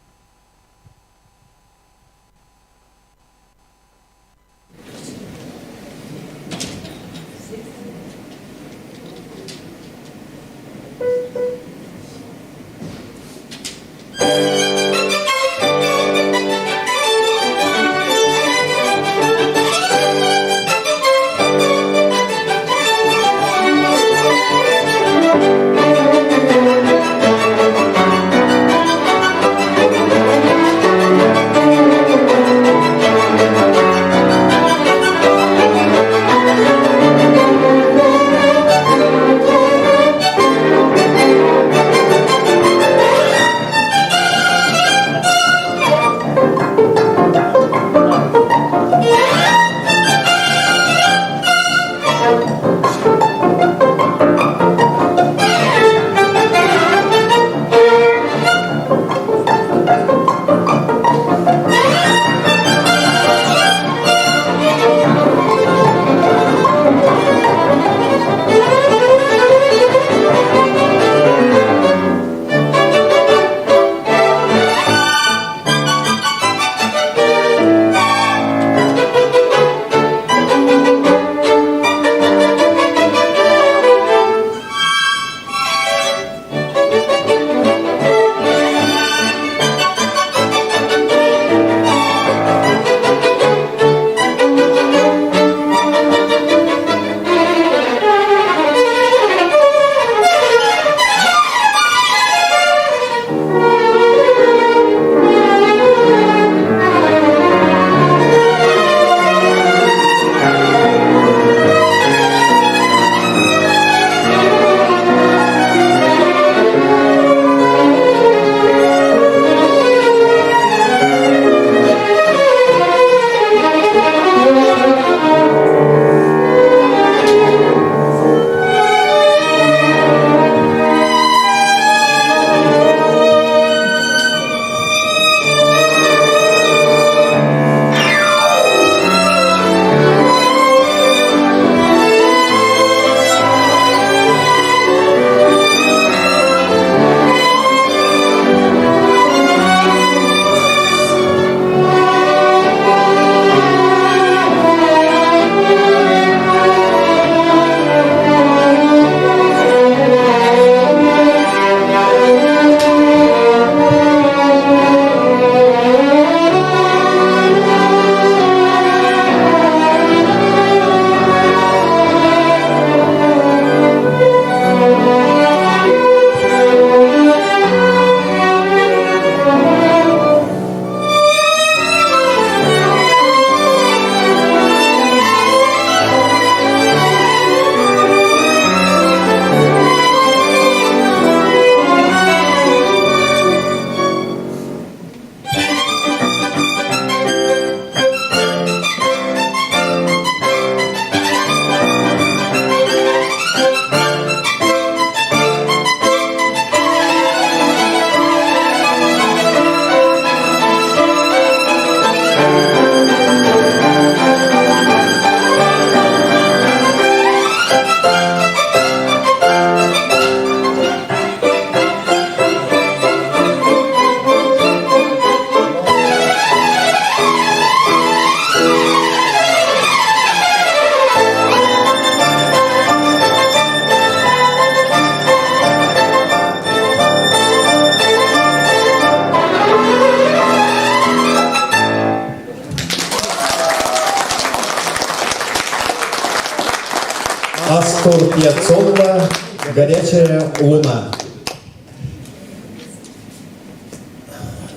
Астор Пьяццолла «Горячая луна».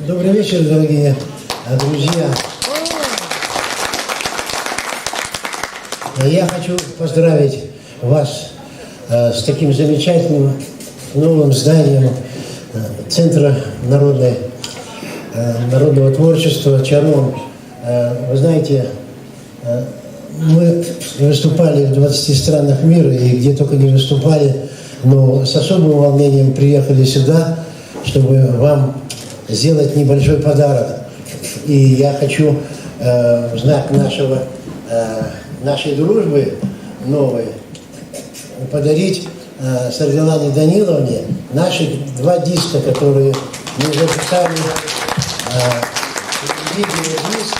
Добрый вечер, дорогие друзья. Я хочу поздравить вас с таким замечательным новым зданием Центра народной, народного творчества «Чарон». Вы знаете, мы выступали в 20 странах мира и где только не выступали, но с особым волнением приехали сюда, чтобы вам сделать небольшой подарок. И я хочу э, в знак нашего, э, нашей дружбы новой подарить э, Саргалане Даниловне наши два диска, которые мы записали э, видеодиск.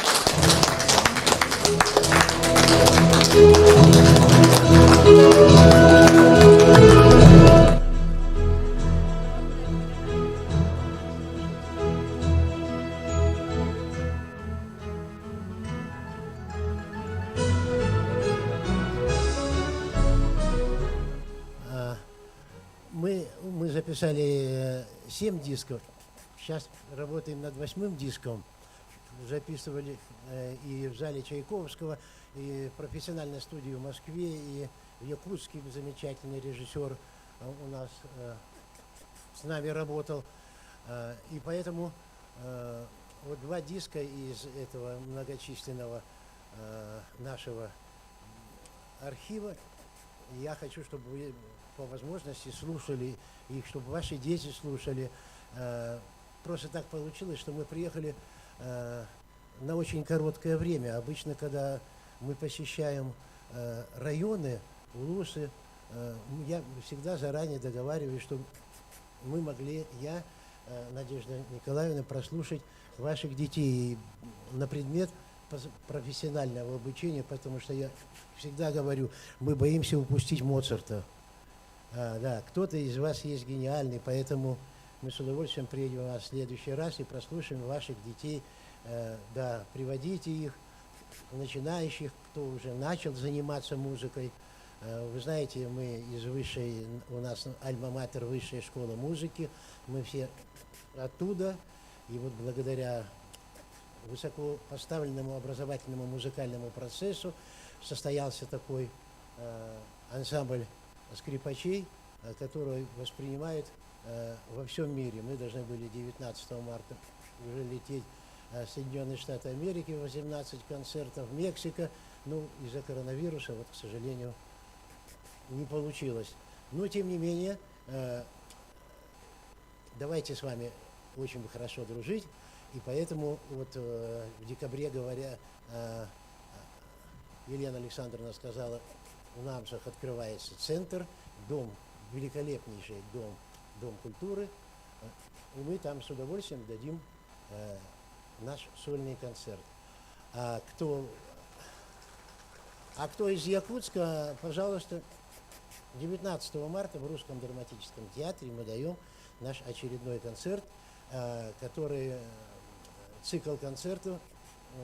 Мы, мы записали 7 дисков. Сейчас работаем над восьмым диском. Записывали и в зале Чайковского, и в профессиональной студии в Москве, и в Якутске замечательный режиссер у нас с нами работал. И поэтому вот два диска из этого многочисленного нашего архива. Я хочу, чтобы вы по возможности слушали их, чтобы ваши дети слушали. Просто так получилось, что мы приехали на очень короткое время. Обычно, когда мы посещаем районы, улусы, я всегда заранее договариваюсь, чтобы мы могли, я, Надежда Николаевна, прослушать ваших детей на предмет профессионального обучения, потому что я всегда говорю, мы боимся упустить Моцарта. А, да, кто-то из вас есть гениальный, поэтому мы с удовольствием приедем у вас в следующий раз и прослушаем ваших детей. Да, приводите их, начинающих, кто уже начал заниматься музыкой. Вы знаете, мы из высшей, у нас альма-матер высшая школа музыки, мы все оттуда, и вот благодаря высоко поставленному образовательному музыкальному процессу состоялся такой э, ансамбль скрипачей, который воспринимают э, во всем мире. Мы должны были 19 марта уже лететь в Соединенные Штаты Америки, 18 концертов, Мексика. Ну, из-за коронавируса, вот, к сожалению, не получилось. Но, тем не менее, э, давайте с вами очень хорошо дружить. И поэтому вот э, в декабре, говоря, э, Елена Александровна сказала, в Намсах открывается центр, дом, великолепнейший дом, дом культуры. И мы там с удовольствием дадим э, наш сольный концерт. А кто, а кто из Якутска, пожалуйста, 19 марта в Русском драматическом театре мы даем наш очередной концерт, который цикл концертов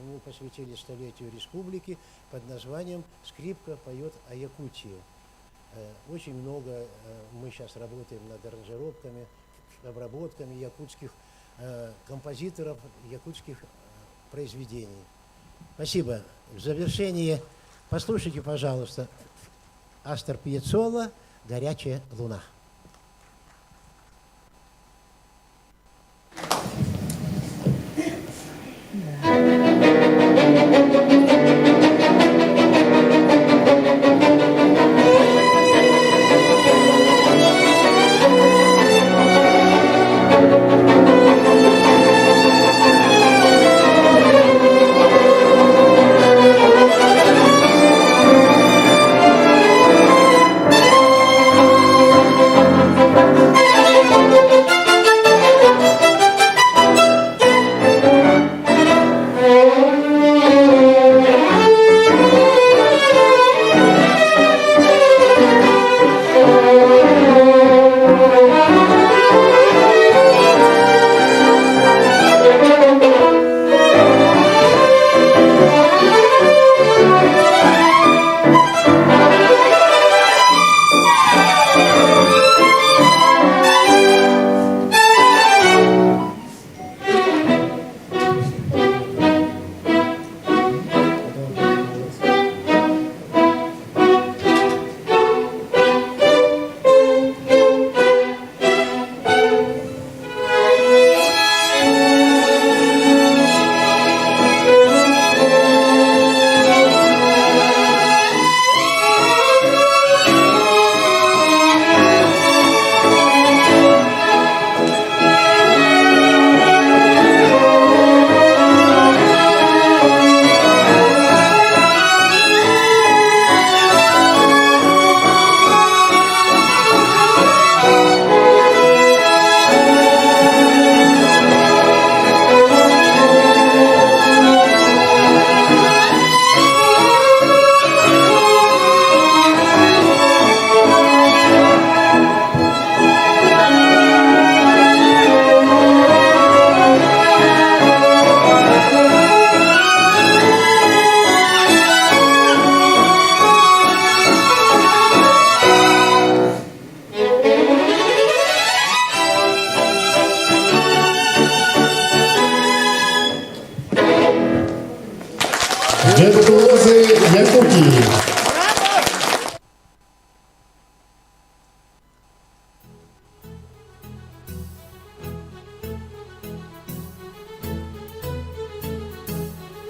мы посвятили столетию республики под названием «Скрипка поет о Якутии». Очень много мы сейчас работаем над аранжировками, обработками якутских композиторов, якутских произведений. Спасибо. В завершении послушайте, пожалуйста, Астор Пьяццолла «Горячая луна».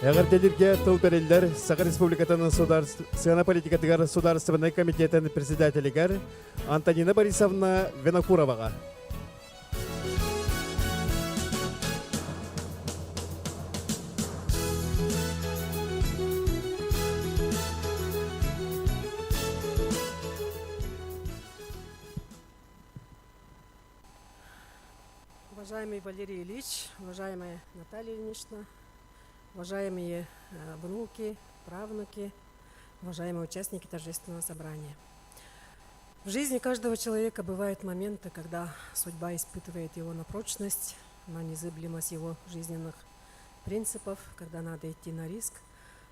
Эҕэрдэлииргэ тыл бэриллэр Саха Республикатын сыана политикатыгар Судаарыстыбаннай комитетын председателигэр Антонина Борисовна Винокуроваҕа. Уважаемый Валерий Ильич, уважаемая Наталья Ильинична, уважаемые э, внуки, правнуки, уважаемые участники торжественного собрания. В жизни каждого человека бывают моменты, когда судьба испытывает его на прочность, на незыблемость его жизненных принципов, когда надо идти на риск.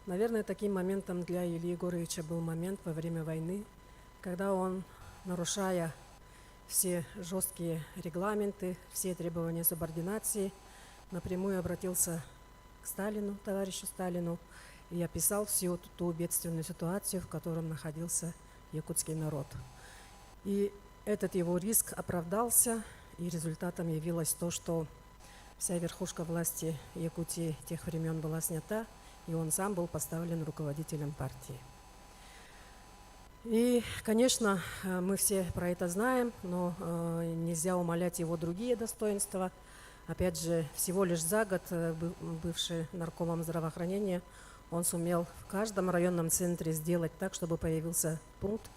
Наверное, таким моментом для Ильи Егоровича был момент во время войны, когда он, нарушая все жесткие регламенты, все требования субординации, напрямую обратился к Сталину, товарищу Сталину, и описал всю ту бедственную ситуацию, в котором находился якутский народ. И этот его риск оправдался, и результатом явилось то, что вся верхушка власти Якутии тех времен была снята, и он сам был поставлен руководителем партии. И, конечно, мы все про это знаем, но э, нельзя умалять его другие достоинства. Опять же, всего лишь за год, э, бывший наркомом здравоохранения, он сумел в каждом районном центре сделать так, чтобы появился пункт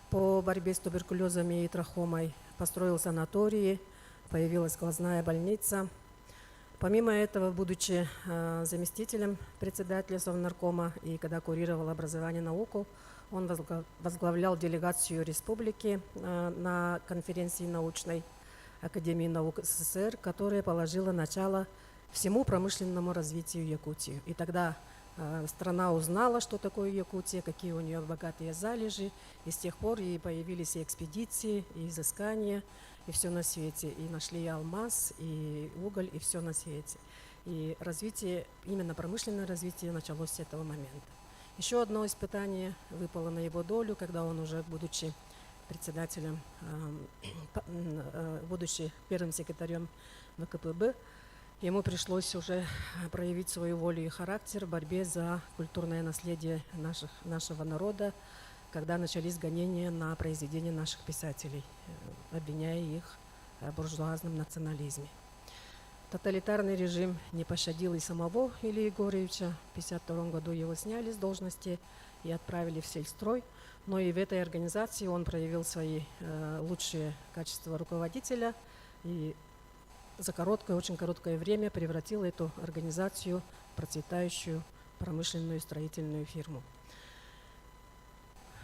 по борьбе с туберкулезом и трахомой, построил санатории, появилась глазная больница. Помимо этого, будучи э, заместителем председателя Совнаркома и когда курировал образование и науку, он возглавлял делегацию республики э, на конференции научной Академии наук СССР, которая положила начало всему промышленному развитию Якутии. И тогда э, страна узнала, что такое Якутия, какие у нее богатые залежи, и с тех пор и появились и экспедиции, и изыскания, и все на свете. И нашли и алмаз, и уголь, и все на свете. И развитие, именно промышленное развитие началось с этого момента. Еще одно испытание выпало на его долю, когда он уже, будучи председателем, эм, э, будучи первым секретарем ВКПБ, ему пришлось уже проявить свою волю и характер в борьбе за культурное наследие наших, нашего народа, когда начались гонения на произведения наших писателей, э, обвиняя их в буржуазном национализме. Тоталитарный режим не пощадил и самого Ильи Егоровича. В 1952 году его сняли с должности и отправили в сельстрой. Но и в этой организации он проявил свои э, лучшие качества руководителя и за короткое, очень короткое время превратил эту организацию в процветающую промышленную строительную фирму.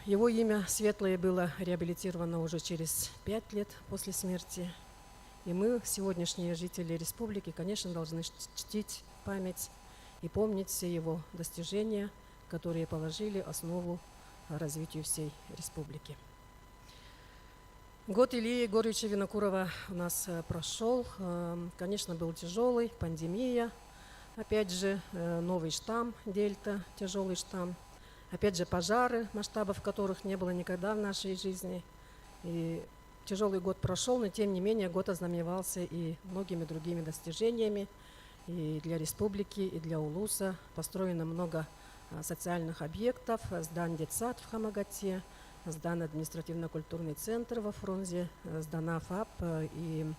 Его имя светлое было реабилитировано уже через пять лет после смерти и мы, сегодняшние жители республики, конечно, должны чтить память и помнить все его достижения, которые положили основу развитию всей республики. Год Ильи Егоровича Винокурова у нас э, прошел. Эм, конечно, был тяжелый, пандемия. Опять же, э, новый штамм, дельта, тяжелый штамм. Опять же, пожары, масштабов которых не было никогда в нашей жизни. И Тяжелый год прошел, но тем не менее год ознаменовался и многими другими достижениями. И для республики, и для Улуса построено много а, социальных объектов, сдан детсад в Хамагате, сдан административно-культурный центр во Фрунзе, сдана ФАП э, и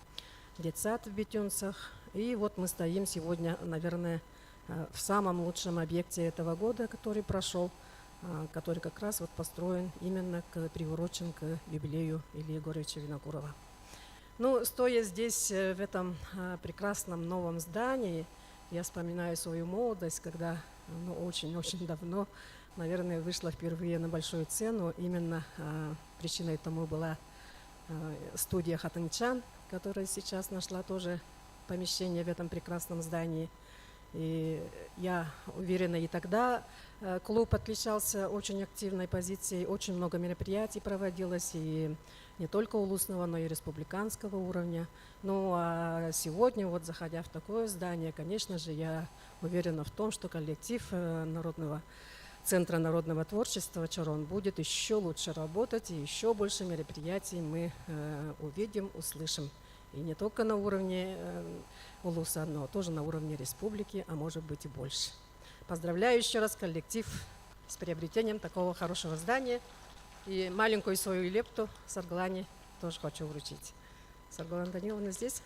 детсад в Бетюнцах. И вот мы стоим сегодня, наверное, э, в самом лучшем объекте этого года, который прошел – который как раз вот построен именно, к, приурочен к юбилею Ильи Егоровича Винокурова. Ну, стоя здесь, э, в этом а, прекрасном новом здании, я вспоминаю свою молодость, когда ну, очень-очень давно, наверное, вышла впервые на большую цену. Именно а, причиной тому была студия Хатынчан, которая сейчас нашла тоже помещение в этом прекрасном здании. И я уверена, и тогда э, клуб отличался очень активной позицией, очень много мероприятий проводилось, и не только улусного, но и республиканского уровня. Ну а сегодня, вот заходя в такое здание, конечно же, я уверена в том, что коллектив э, Народного Центра народного творчества «Чарон» будет еще лучше работать, и еще больше мероприятий мы э, увидим, услышим. И не только на уровне Улуса, но тоже на уровне республики, а может быть и больше. Поздравляю еще раз коллектив с приобретением такого хорошего здания. И маленькую свою лепту Сарглане тоже хочу вручить. Сарглана Даниловна здесь?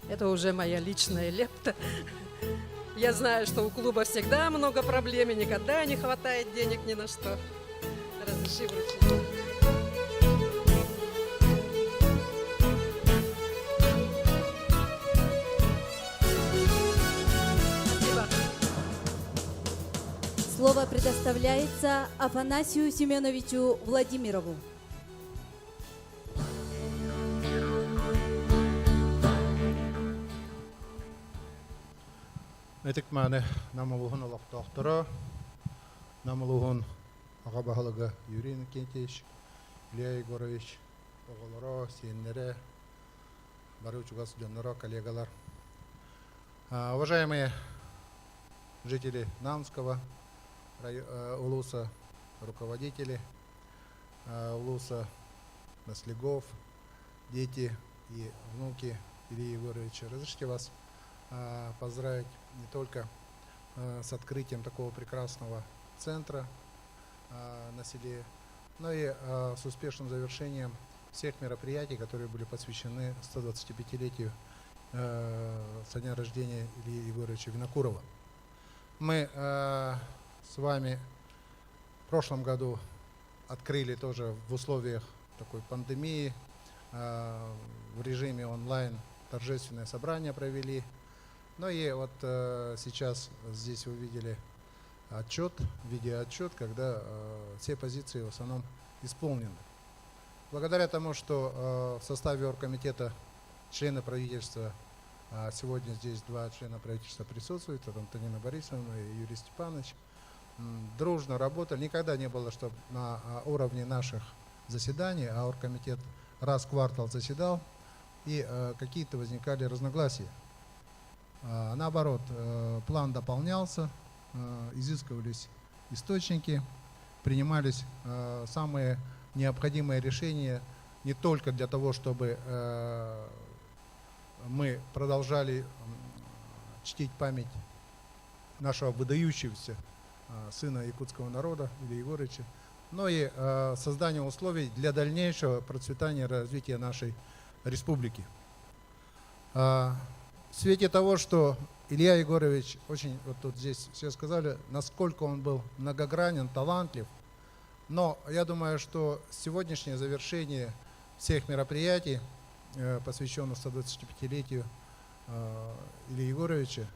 Это уже моя личная лепта. Я знаю, что у клуба всегда много проблем и никогда не хватает денег ни на что. Разреши вручить. Слово предоставляется Афанасию Семеновичу Владимирову. Ытык-мааны Нам улууһун олохтоохторо, Нам улууһун аҕа баһылыга Юрий Иннокентьевич, Илья Егорович оҕолоро, сиэннэрэ, бары чугас дьонноро, коллегалар. Уважаемые жители Намского улуса, руководители улуса, наслегов, дети и внуки Ильи Егоровича, разрешите вас поздравить не только с открытием такого прекрасного центра на селе, но и с успешным завершением всех мероприятий, которые были посвящены 125-летию со дня рождения Ильи Егоровича Винокурова. Мы с вами в прошлом году открыли тоже в условиях такой пандемии, в режиме онлайн торжественное собрание провели. Ну и вот сейчас здесь вы увидели отчет, видеоотчет, когда все позиции в основном исполнены. Благодаря тому, что в составе оргкомитета члены правительства, а сегодня здесь два члена правительства присутствуют, это Антонина Борисовна и Юрий Степанович, дружно работали. Никогда не было, чтобы на уровне наших заседаний, а оргкомитет раз в квартал заседал, и какие-то возникали разногласия. Наоборот, план дополнялся, изыскивались источники, принимались самые необходимые решения не только для того, чтобы мы продолжали чтить память нашего выдающегося сына якутского народа Ильи Егоровича, но и создание условий для дальнейшего процветания и развития нашей республики. В свете того, что Илья Егорович, очень, вот тут здесь все сказали, насколько он был многогранен, талантлив, но я думаю, что сегодняшнее завершение всех мероприятий, посвященных 125-летию Ильи Егоровича,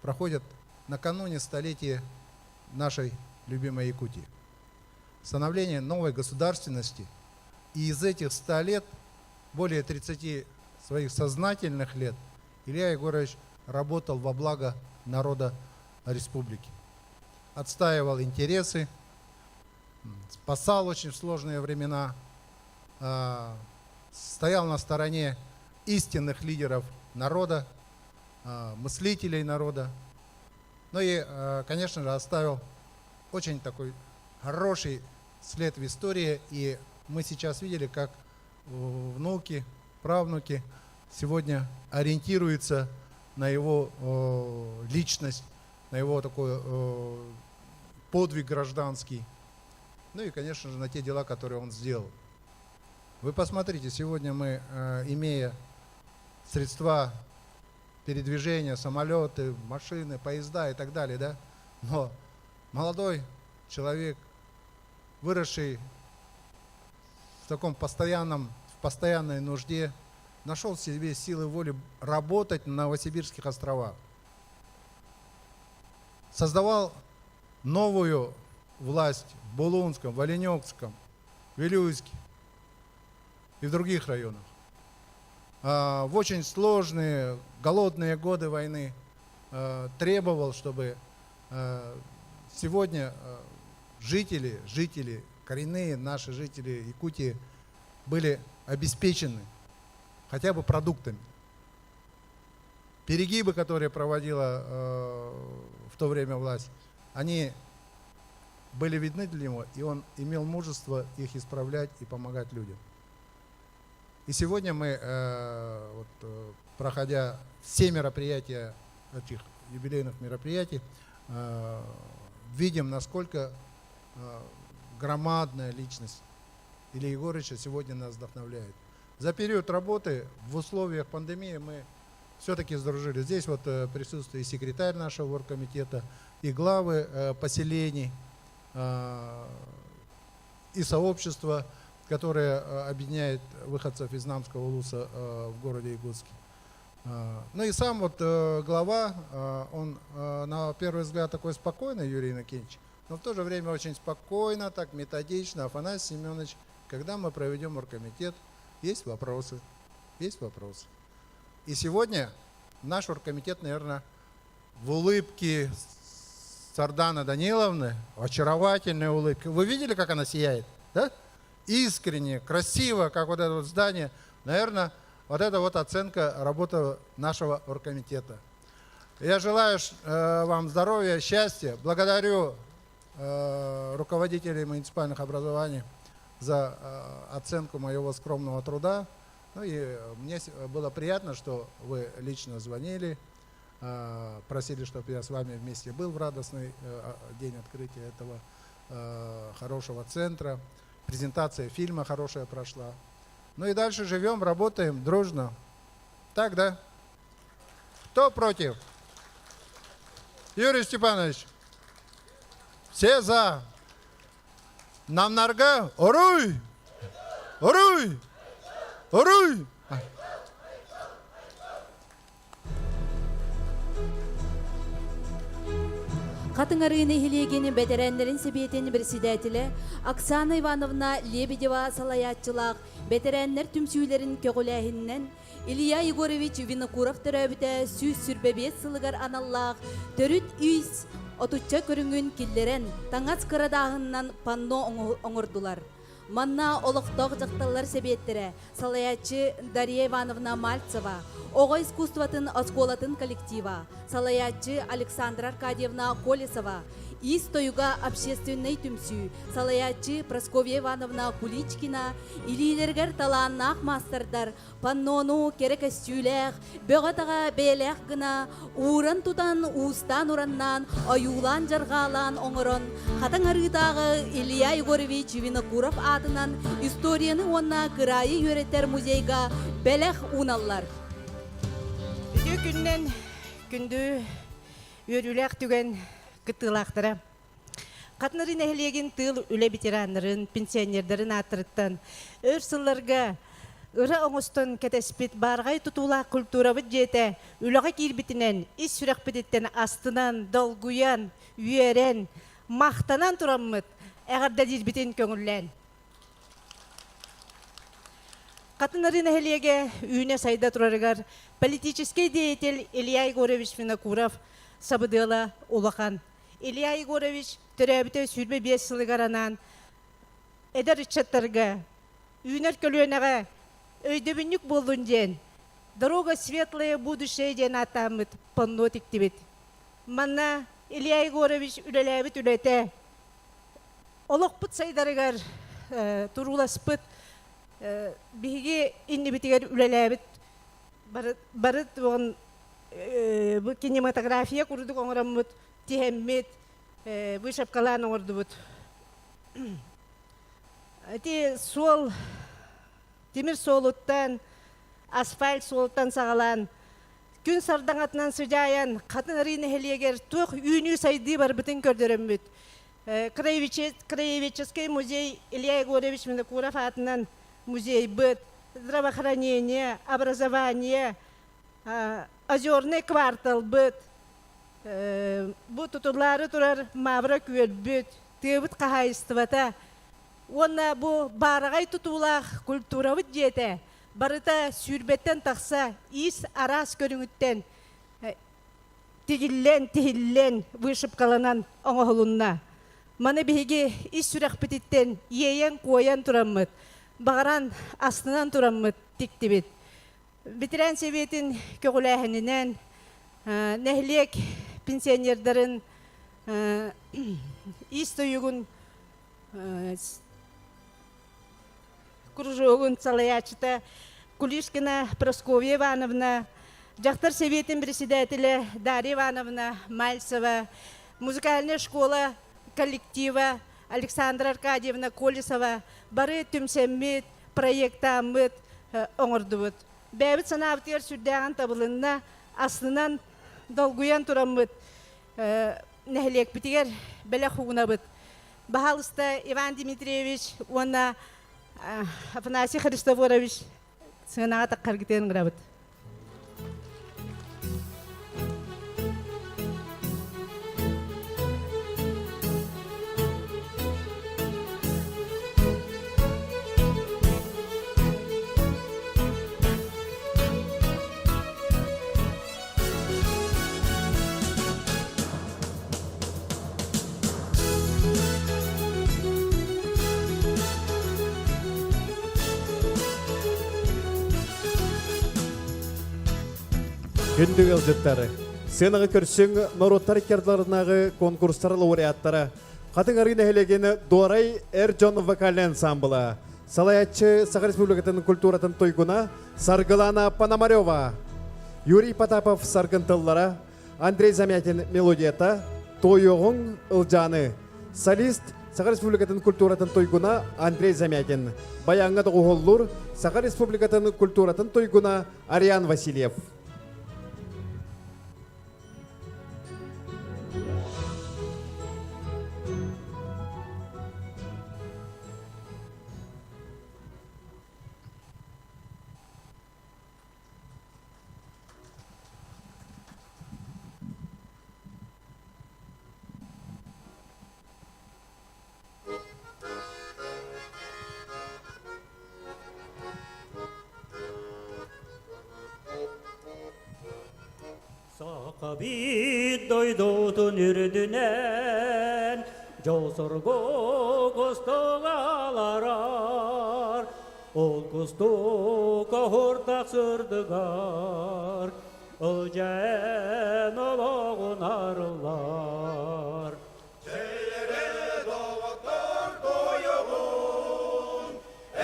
проходит накануне столетия нашей любимой Якутии. Становление новой государственности. И из этих 100 лет, более 30 своих сознательных лет, Илья Егорович работал во благо народа республики. Отстаивал интересы, спасал очень сложные времена, стоял на стороне истинных лидеров народа, мыслителей народа. Ну и, конечно же, оставил очень такой хороший след в истории. И мы сейчас видели, как внуки, правнуки сегодня ориентируются на его личность, на его такой подвиг гражданский. Ну и, конечно же, на те дела, которые он сделал. Вы посмотрите, сегодня мы, имея средства передвижения, самолеты, машины, поезда и так далее, да? Но молодой человек, выросший в таком постоянном, в постоянной нужде, нашел в себе силы воли работать на Новосибирских островах. Создавал новую власть в Булунском, Валенекском, Вилюйске и в других районах. В очень сложные, голодные годы войны требовал, чтобы сегодня жители, жители, коренные наши жители Якутии были обеспечены хотя бы продуктами. Перегибы, которые проводила в то время власть, они были видны для него, и он имел мужество их исправлять и помогать людям. И сегодня мы, проходя все мероприятия, этих юбилейных мероприятий видим, насколько громадная личность Ильи Егоровича сегодня нас вдохновляет. За период работы в условиях пандемии мы все-таки сдружились. Здесь вот присутствует и секретарь нашего оргкомитета, и главы поселений, и сообщество, которое объединяет выходцев из Намского улуса в городе Якутске. Ну и сам вот глава, он на первый взгляд такой спокойный, Юрий Иннокентьевич, но в то же время очень спокойно, так методично. Афанасий Семенович, когда мы проведем оргкомитет, есть вопросы, есть вопросы. И сегодня наш оргкомитет, наверное, в улыбке Сардана Даниловны, очаровательная улыбка. Вы видели, как она сияет? Да? Искренне, красиво, как вот это вот здание. Наверное, вот это вот оценка работы нашего оргкомитета. Я желаю вам здоровья, счастья. Благодарю руководителей муниципальных образований за оценку моего скромного труда. Ну и мне было приятно, что вы лично звонили, просили, чтобы я с вами вместе был в радостный день открытия этого хорошего центра. Презентация фильма хорошая прошла. Ну и дальше живем, работаем дружно. Так, да? Кто против? Юрий Степанович. Все за. Намнарга, уруй! Уруй! Уруй! Хатыҥ Арыы нэһилиэгин бэтэрээннэрин сэбиэтин председателэ Оксана Ивановна Лебедева салайааччылаах бэтэрээннэр түмсүүлэрин көҕүлээһининэн Илья Егорович Винокуров төрөөбүтэ 125 сылыгар аналлаах төрүт ис отучча көрүҥүн киллэрэн таҥас кырадааһынынан панно оҥордулар. Манна олохтоох дьахталлар сэбиэттэрэ, салайааччы Дарья Ивановна Мальцева, оҕо искусствотын оскуолатын коллектива, салайааччы Александра Аркадьевна Колесова, Ис тойуга общественнай түмсүү, салайааччы Прасковья Ивановна Куличкина, илиилэригэр талааннаах маастардар паннону кэрэ көстүүлээх, бөҕө-таҕа бэйэлээх гына ууран тутан, уустаан-ураннаан, ойуулаан-дьарҕаалаан оҥорон, Хатаҥ Арыытааҕы Илья Егорович Винокуров аатынан историяны уонна кыраайы үөрэтэр музейга бэлэх ууналлар. Үтүө күнүнэн күндү үөрүүлээх түгэн кыттыылаахтара. Хатнары нэһилиэгин тыыл үлэ ветераннарын, пенсионердарын ааттарыттан өр сылларга ыра оҥостон кэтэспит баарҕай тутуулаах культурабыт дьиэтэ үлэҕэ киирбитинэн ис сүрэхпититтэн астынан, долгуйан, үөрэн, махтанан тураммыт эҕэрдэлиирбитин көҥүллээн. Хатын нэһилиэгэ үүнэ-сайда турарыгар политический деятель Илья Егорович Винокуров сабыдыала улахан. Илья Егорович төрөөбүтэ 25 сылыгар анаан эдэр ыччаттарга үүнэр көлүөнэҕэ өйдөбүнньүк буоллун диэн «Дорога светлое будущее» диэн ааттааммыт панно тиктибит. Манна Илья Егорович үлэлээбит үлэтэ олохпут сайдарыгар турууласпыт биһиги иннибитигэр үлэлээбит бары бу кинематография курдук оҥороммут тиһэммит вышивкалаан оҥордубут. Ити суол тимир суолуттан асфальт суолтан саҕалаан күн сардаҥатынан сыдьаайан Хатын Арыы нэһилиэгэр туох үүнүү-сайдыы барбытын көрдөрөммүт Краеведческий музей Илья Егорович Винокуров аатынан музейбыт, здравоохранение, образование, озерный кварталбыт, бу тутуллаары турар Мавра күөлбүт, тыабыт хаһаайыстыбата уонна бу баараҕай тутуулаах культурабыт дьиэтэ барыта сүүрбэттэн тахса иис араас көрүҥүттэн тигиллэн, тиһиллэн, вышивкаланан оҥоһулунна. Маны биһиги ис сүрэхпититтэн иэйэн-куойан тураммыт, баҕаран, астынан тураммыт тиктибит. Ветеран сэбиэтин көҕүлээһининэн нэһилиэк пенсионердарын ис тойугун кружогун салайааччыта Кулишкина Прасковья Ивановна. Дьахтар сэбиэтин председателэ Дарья Ивановна Мальцева, музыкальная школа коллектива Александра Аркадьевна Колесова бары түмсэммит, проектааммыт оҥордубут. Бэйэбит санаабытыгар сүрдээҕин табылынна, астынан долгуйан тураммыт нэһилиэкпитигэр бэлэх угунабыт. Баһаалыста Иван Дмитриевич уонна Афанасий Христофорович сыанаҕа таххаргытыан ыҥырабыт. Күндү ыалдьыттары, сыанаҕа көрсүҥ норуоттар иккардыларынааҕы конкурстар лауреаттара Хатыҥ Арыы нэһилиэгин Дуорай эр дьон вокальнай ансамбла, салайааччы Саха Республикатын культуратын туйгуна Саргылана Пономарева, Юрий Потапов саргын тыллара, Андрей Замятин мелодията, Тойоҕуҥ Ылдьааны, солист Саха Республикатын культуратын туйгуна Андрей Замятин, баяҥҥа доҕуһуоллуур Саха Республикатын культуратын туйгуна Ариан Васильев. Сахабит дойдутун үрдүнэн дьол-соргу кустугаларар, Ол кустук оһурдах сырдыгар, Ылдьаэн олоҕун арыллар. Чэйэрэ доҕоттор тойоҕун,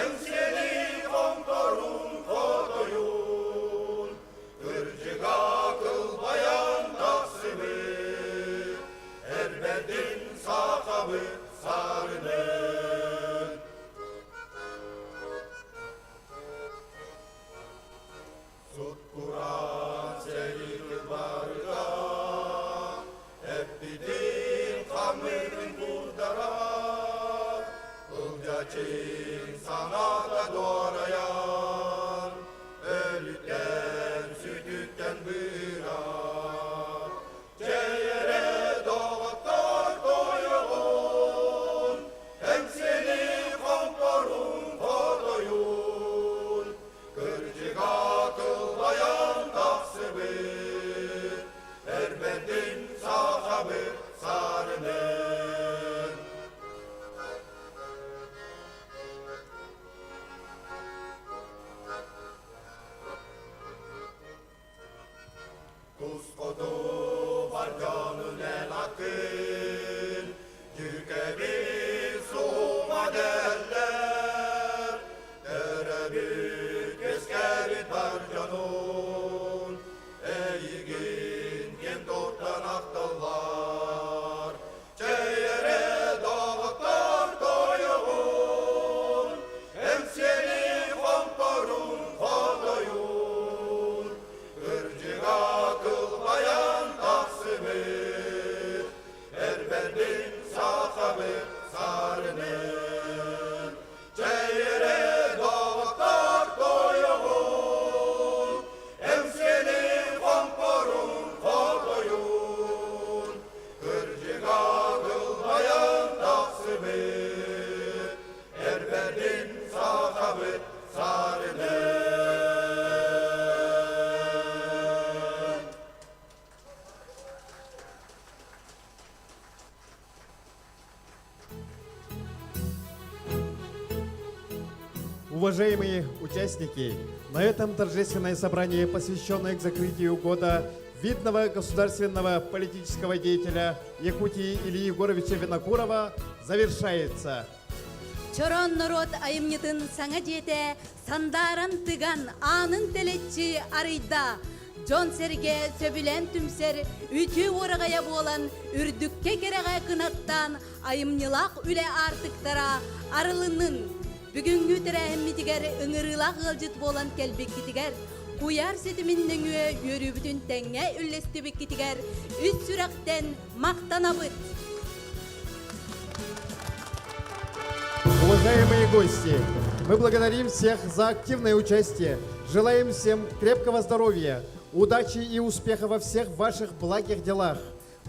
Эҥсиэли хонторун хотойун, Кырдьыга кылбайан тахсыбыт, Эрбэрдин сахабыт сарынын. Сут-кураан сэрии барыта, Эппитин хаммытын курдара, Ылдьачын санаата дуорайан, Өлүттэн, сүтүктэн быыра. Чэй эрэ доҕоттор тойоҕун, Эҥсиэли хомпорун хотойун, Кырдьыга кылбайан тахсыбыт, Эрбэтин сахабыт сарынын. Тус хоту бар дьонун эн аккын, Дьүкэбил сума дэллэр, Төрөбүт үөскээбит бар дьонун, Эйигин киэн туттан ахталлар. Чэй эрэ доҕоттор тойоҕун, Эҥсиэли хомпорун хотойун, Кырдьыга кылбайан тахсыбыт, Эрбэрдин сахабыт сарынын. Чэй эрэ доҕоттор тойоҕун, Эҥсиэли хомпорун хотойун, Кырдьыга кылбайан тахсыбыт, Эрбэрдин сахабыт сарынын. Уважаемые участники, на этом торжественное собрание, посвященное к закрытию года видного государственного политического деятеля Якутии Ильи Егоровича Винокурова, завершается. Чороон норуот айымньытын саҥа дьиэтэ сандааран тыган аанын тэлэччи арыйда. Дьон-сэргэ сөбүлээн түмсэр үтүө уораҕайа буолан, үрдүккэ кэрэҕэ кынаттаан айымньылаах үлэ аартыктара арылыннын! Бүгүҥҥү тэрээһиммитигэр ыҥырыылаах ыалдьыт буолан кэлбиккитигэр, куйаар ситимин нөҥүө үөрүүбүтүн тэҥҥэ үллэстибиккитигэр үс сүрэхтэн махтанабыт! Уважаемые гости, мы благодарим всех за активное участие. Желаем всем крепкого здоровья, удачи и успеха во всех ваших благих делах.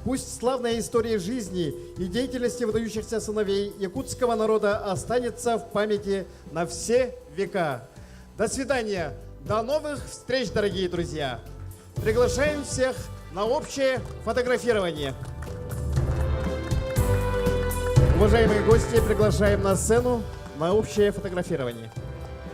Пусть славная история жизни и деятельности выдающихся сыновей якутского народа останется в памяти на все века. До свидания. До новых встреч, дорогие друзья. Приглашаем всех на общее фотографирование. Уважаемые гости, приглашаем на сцену на общее фотографирование.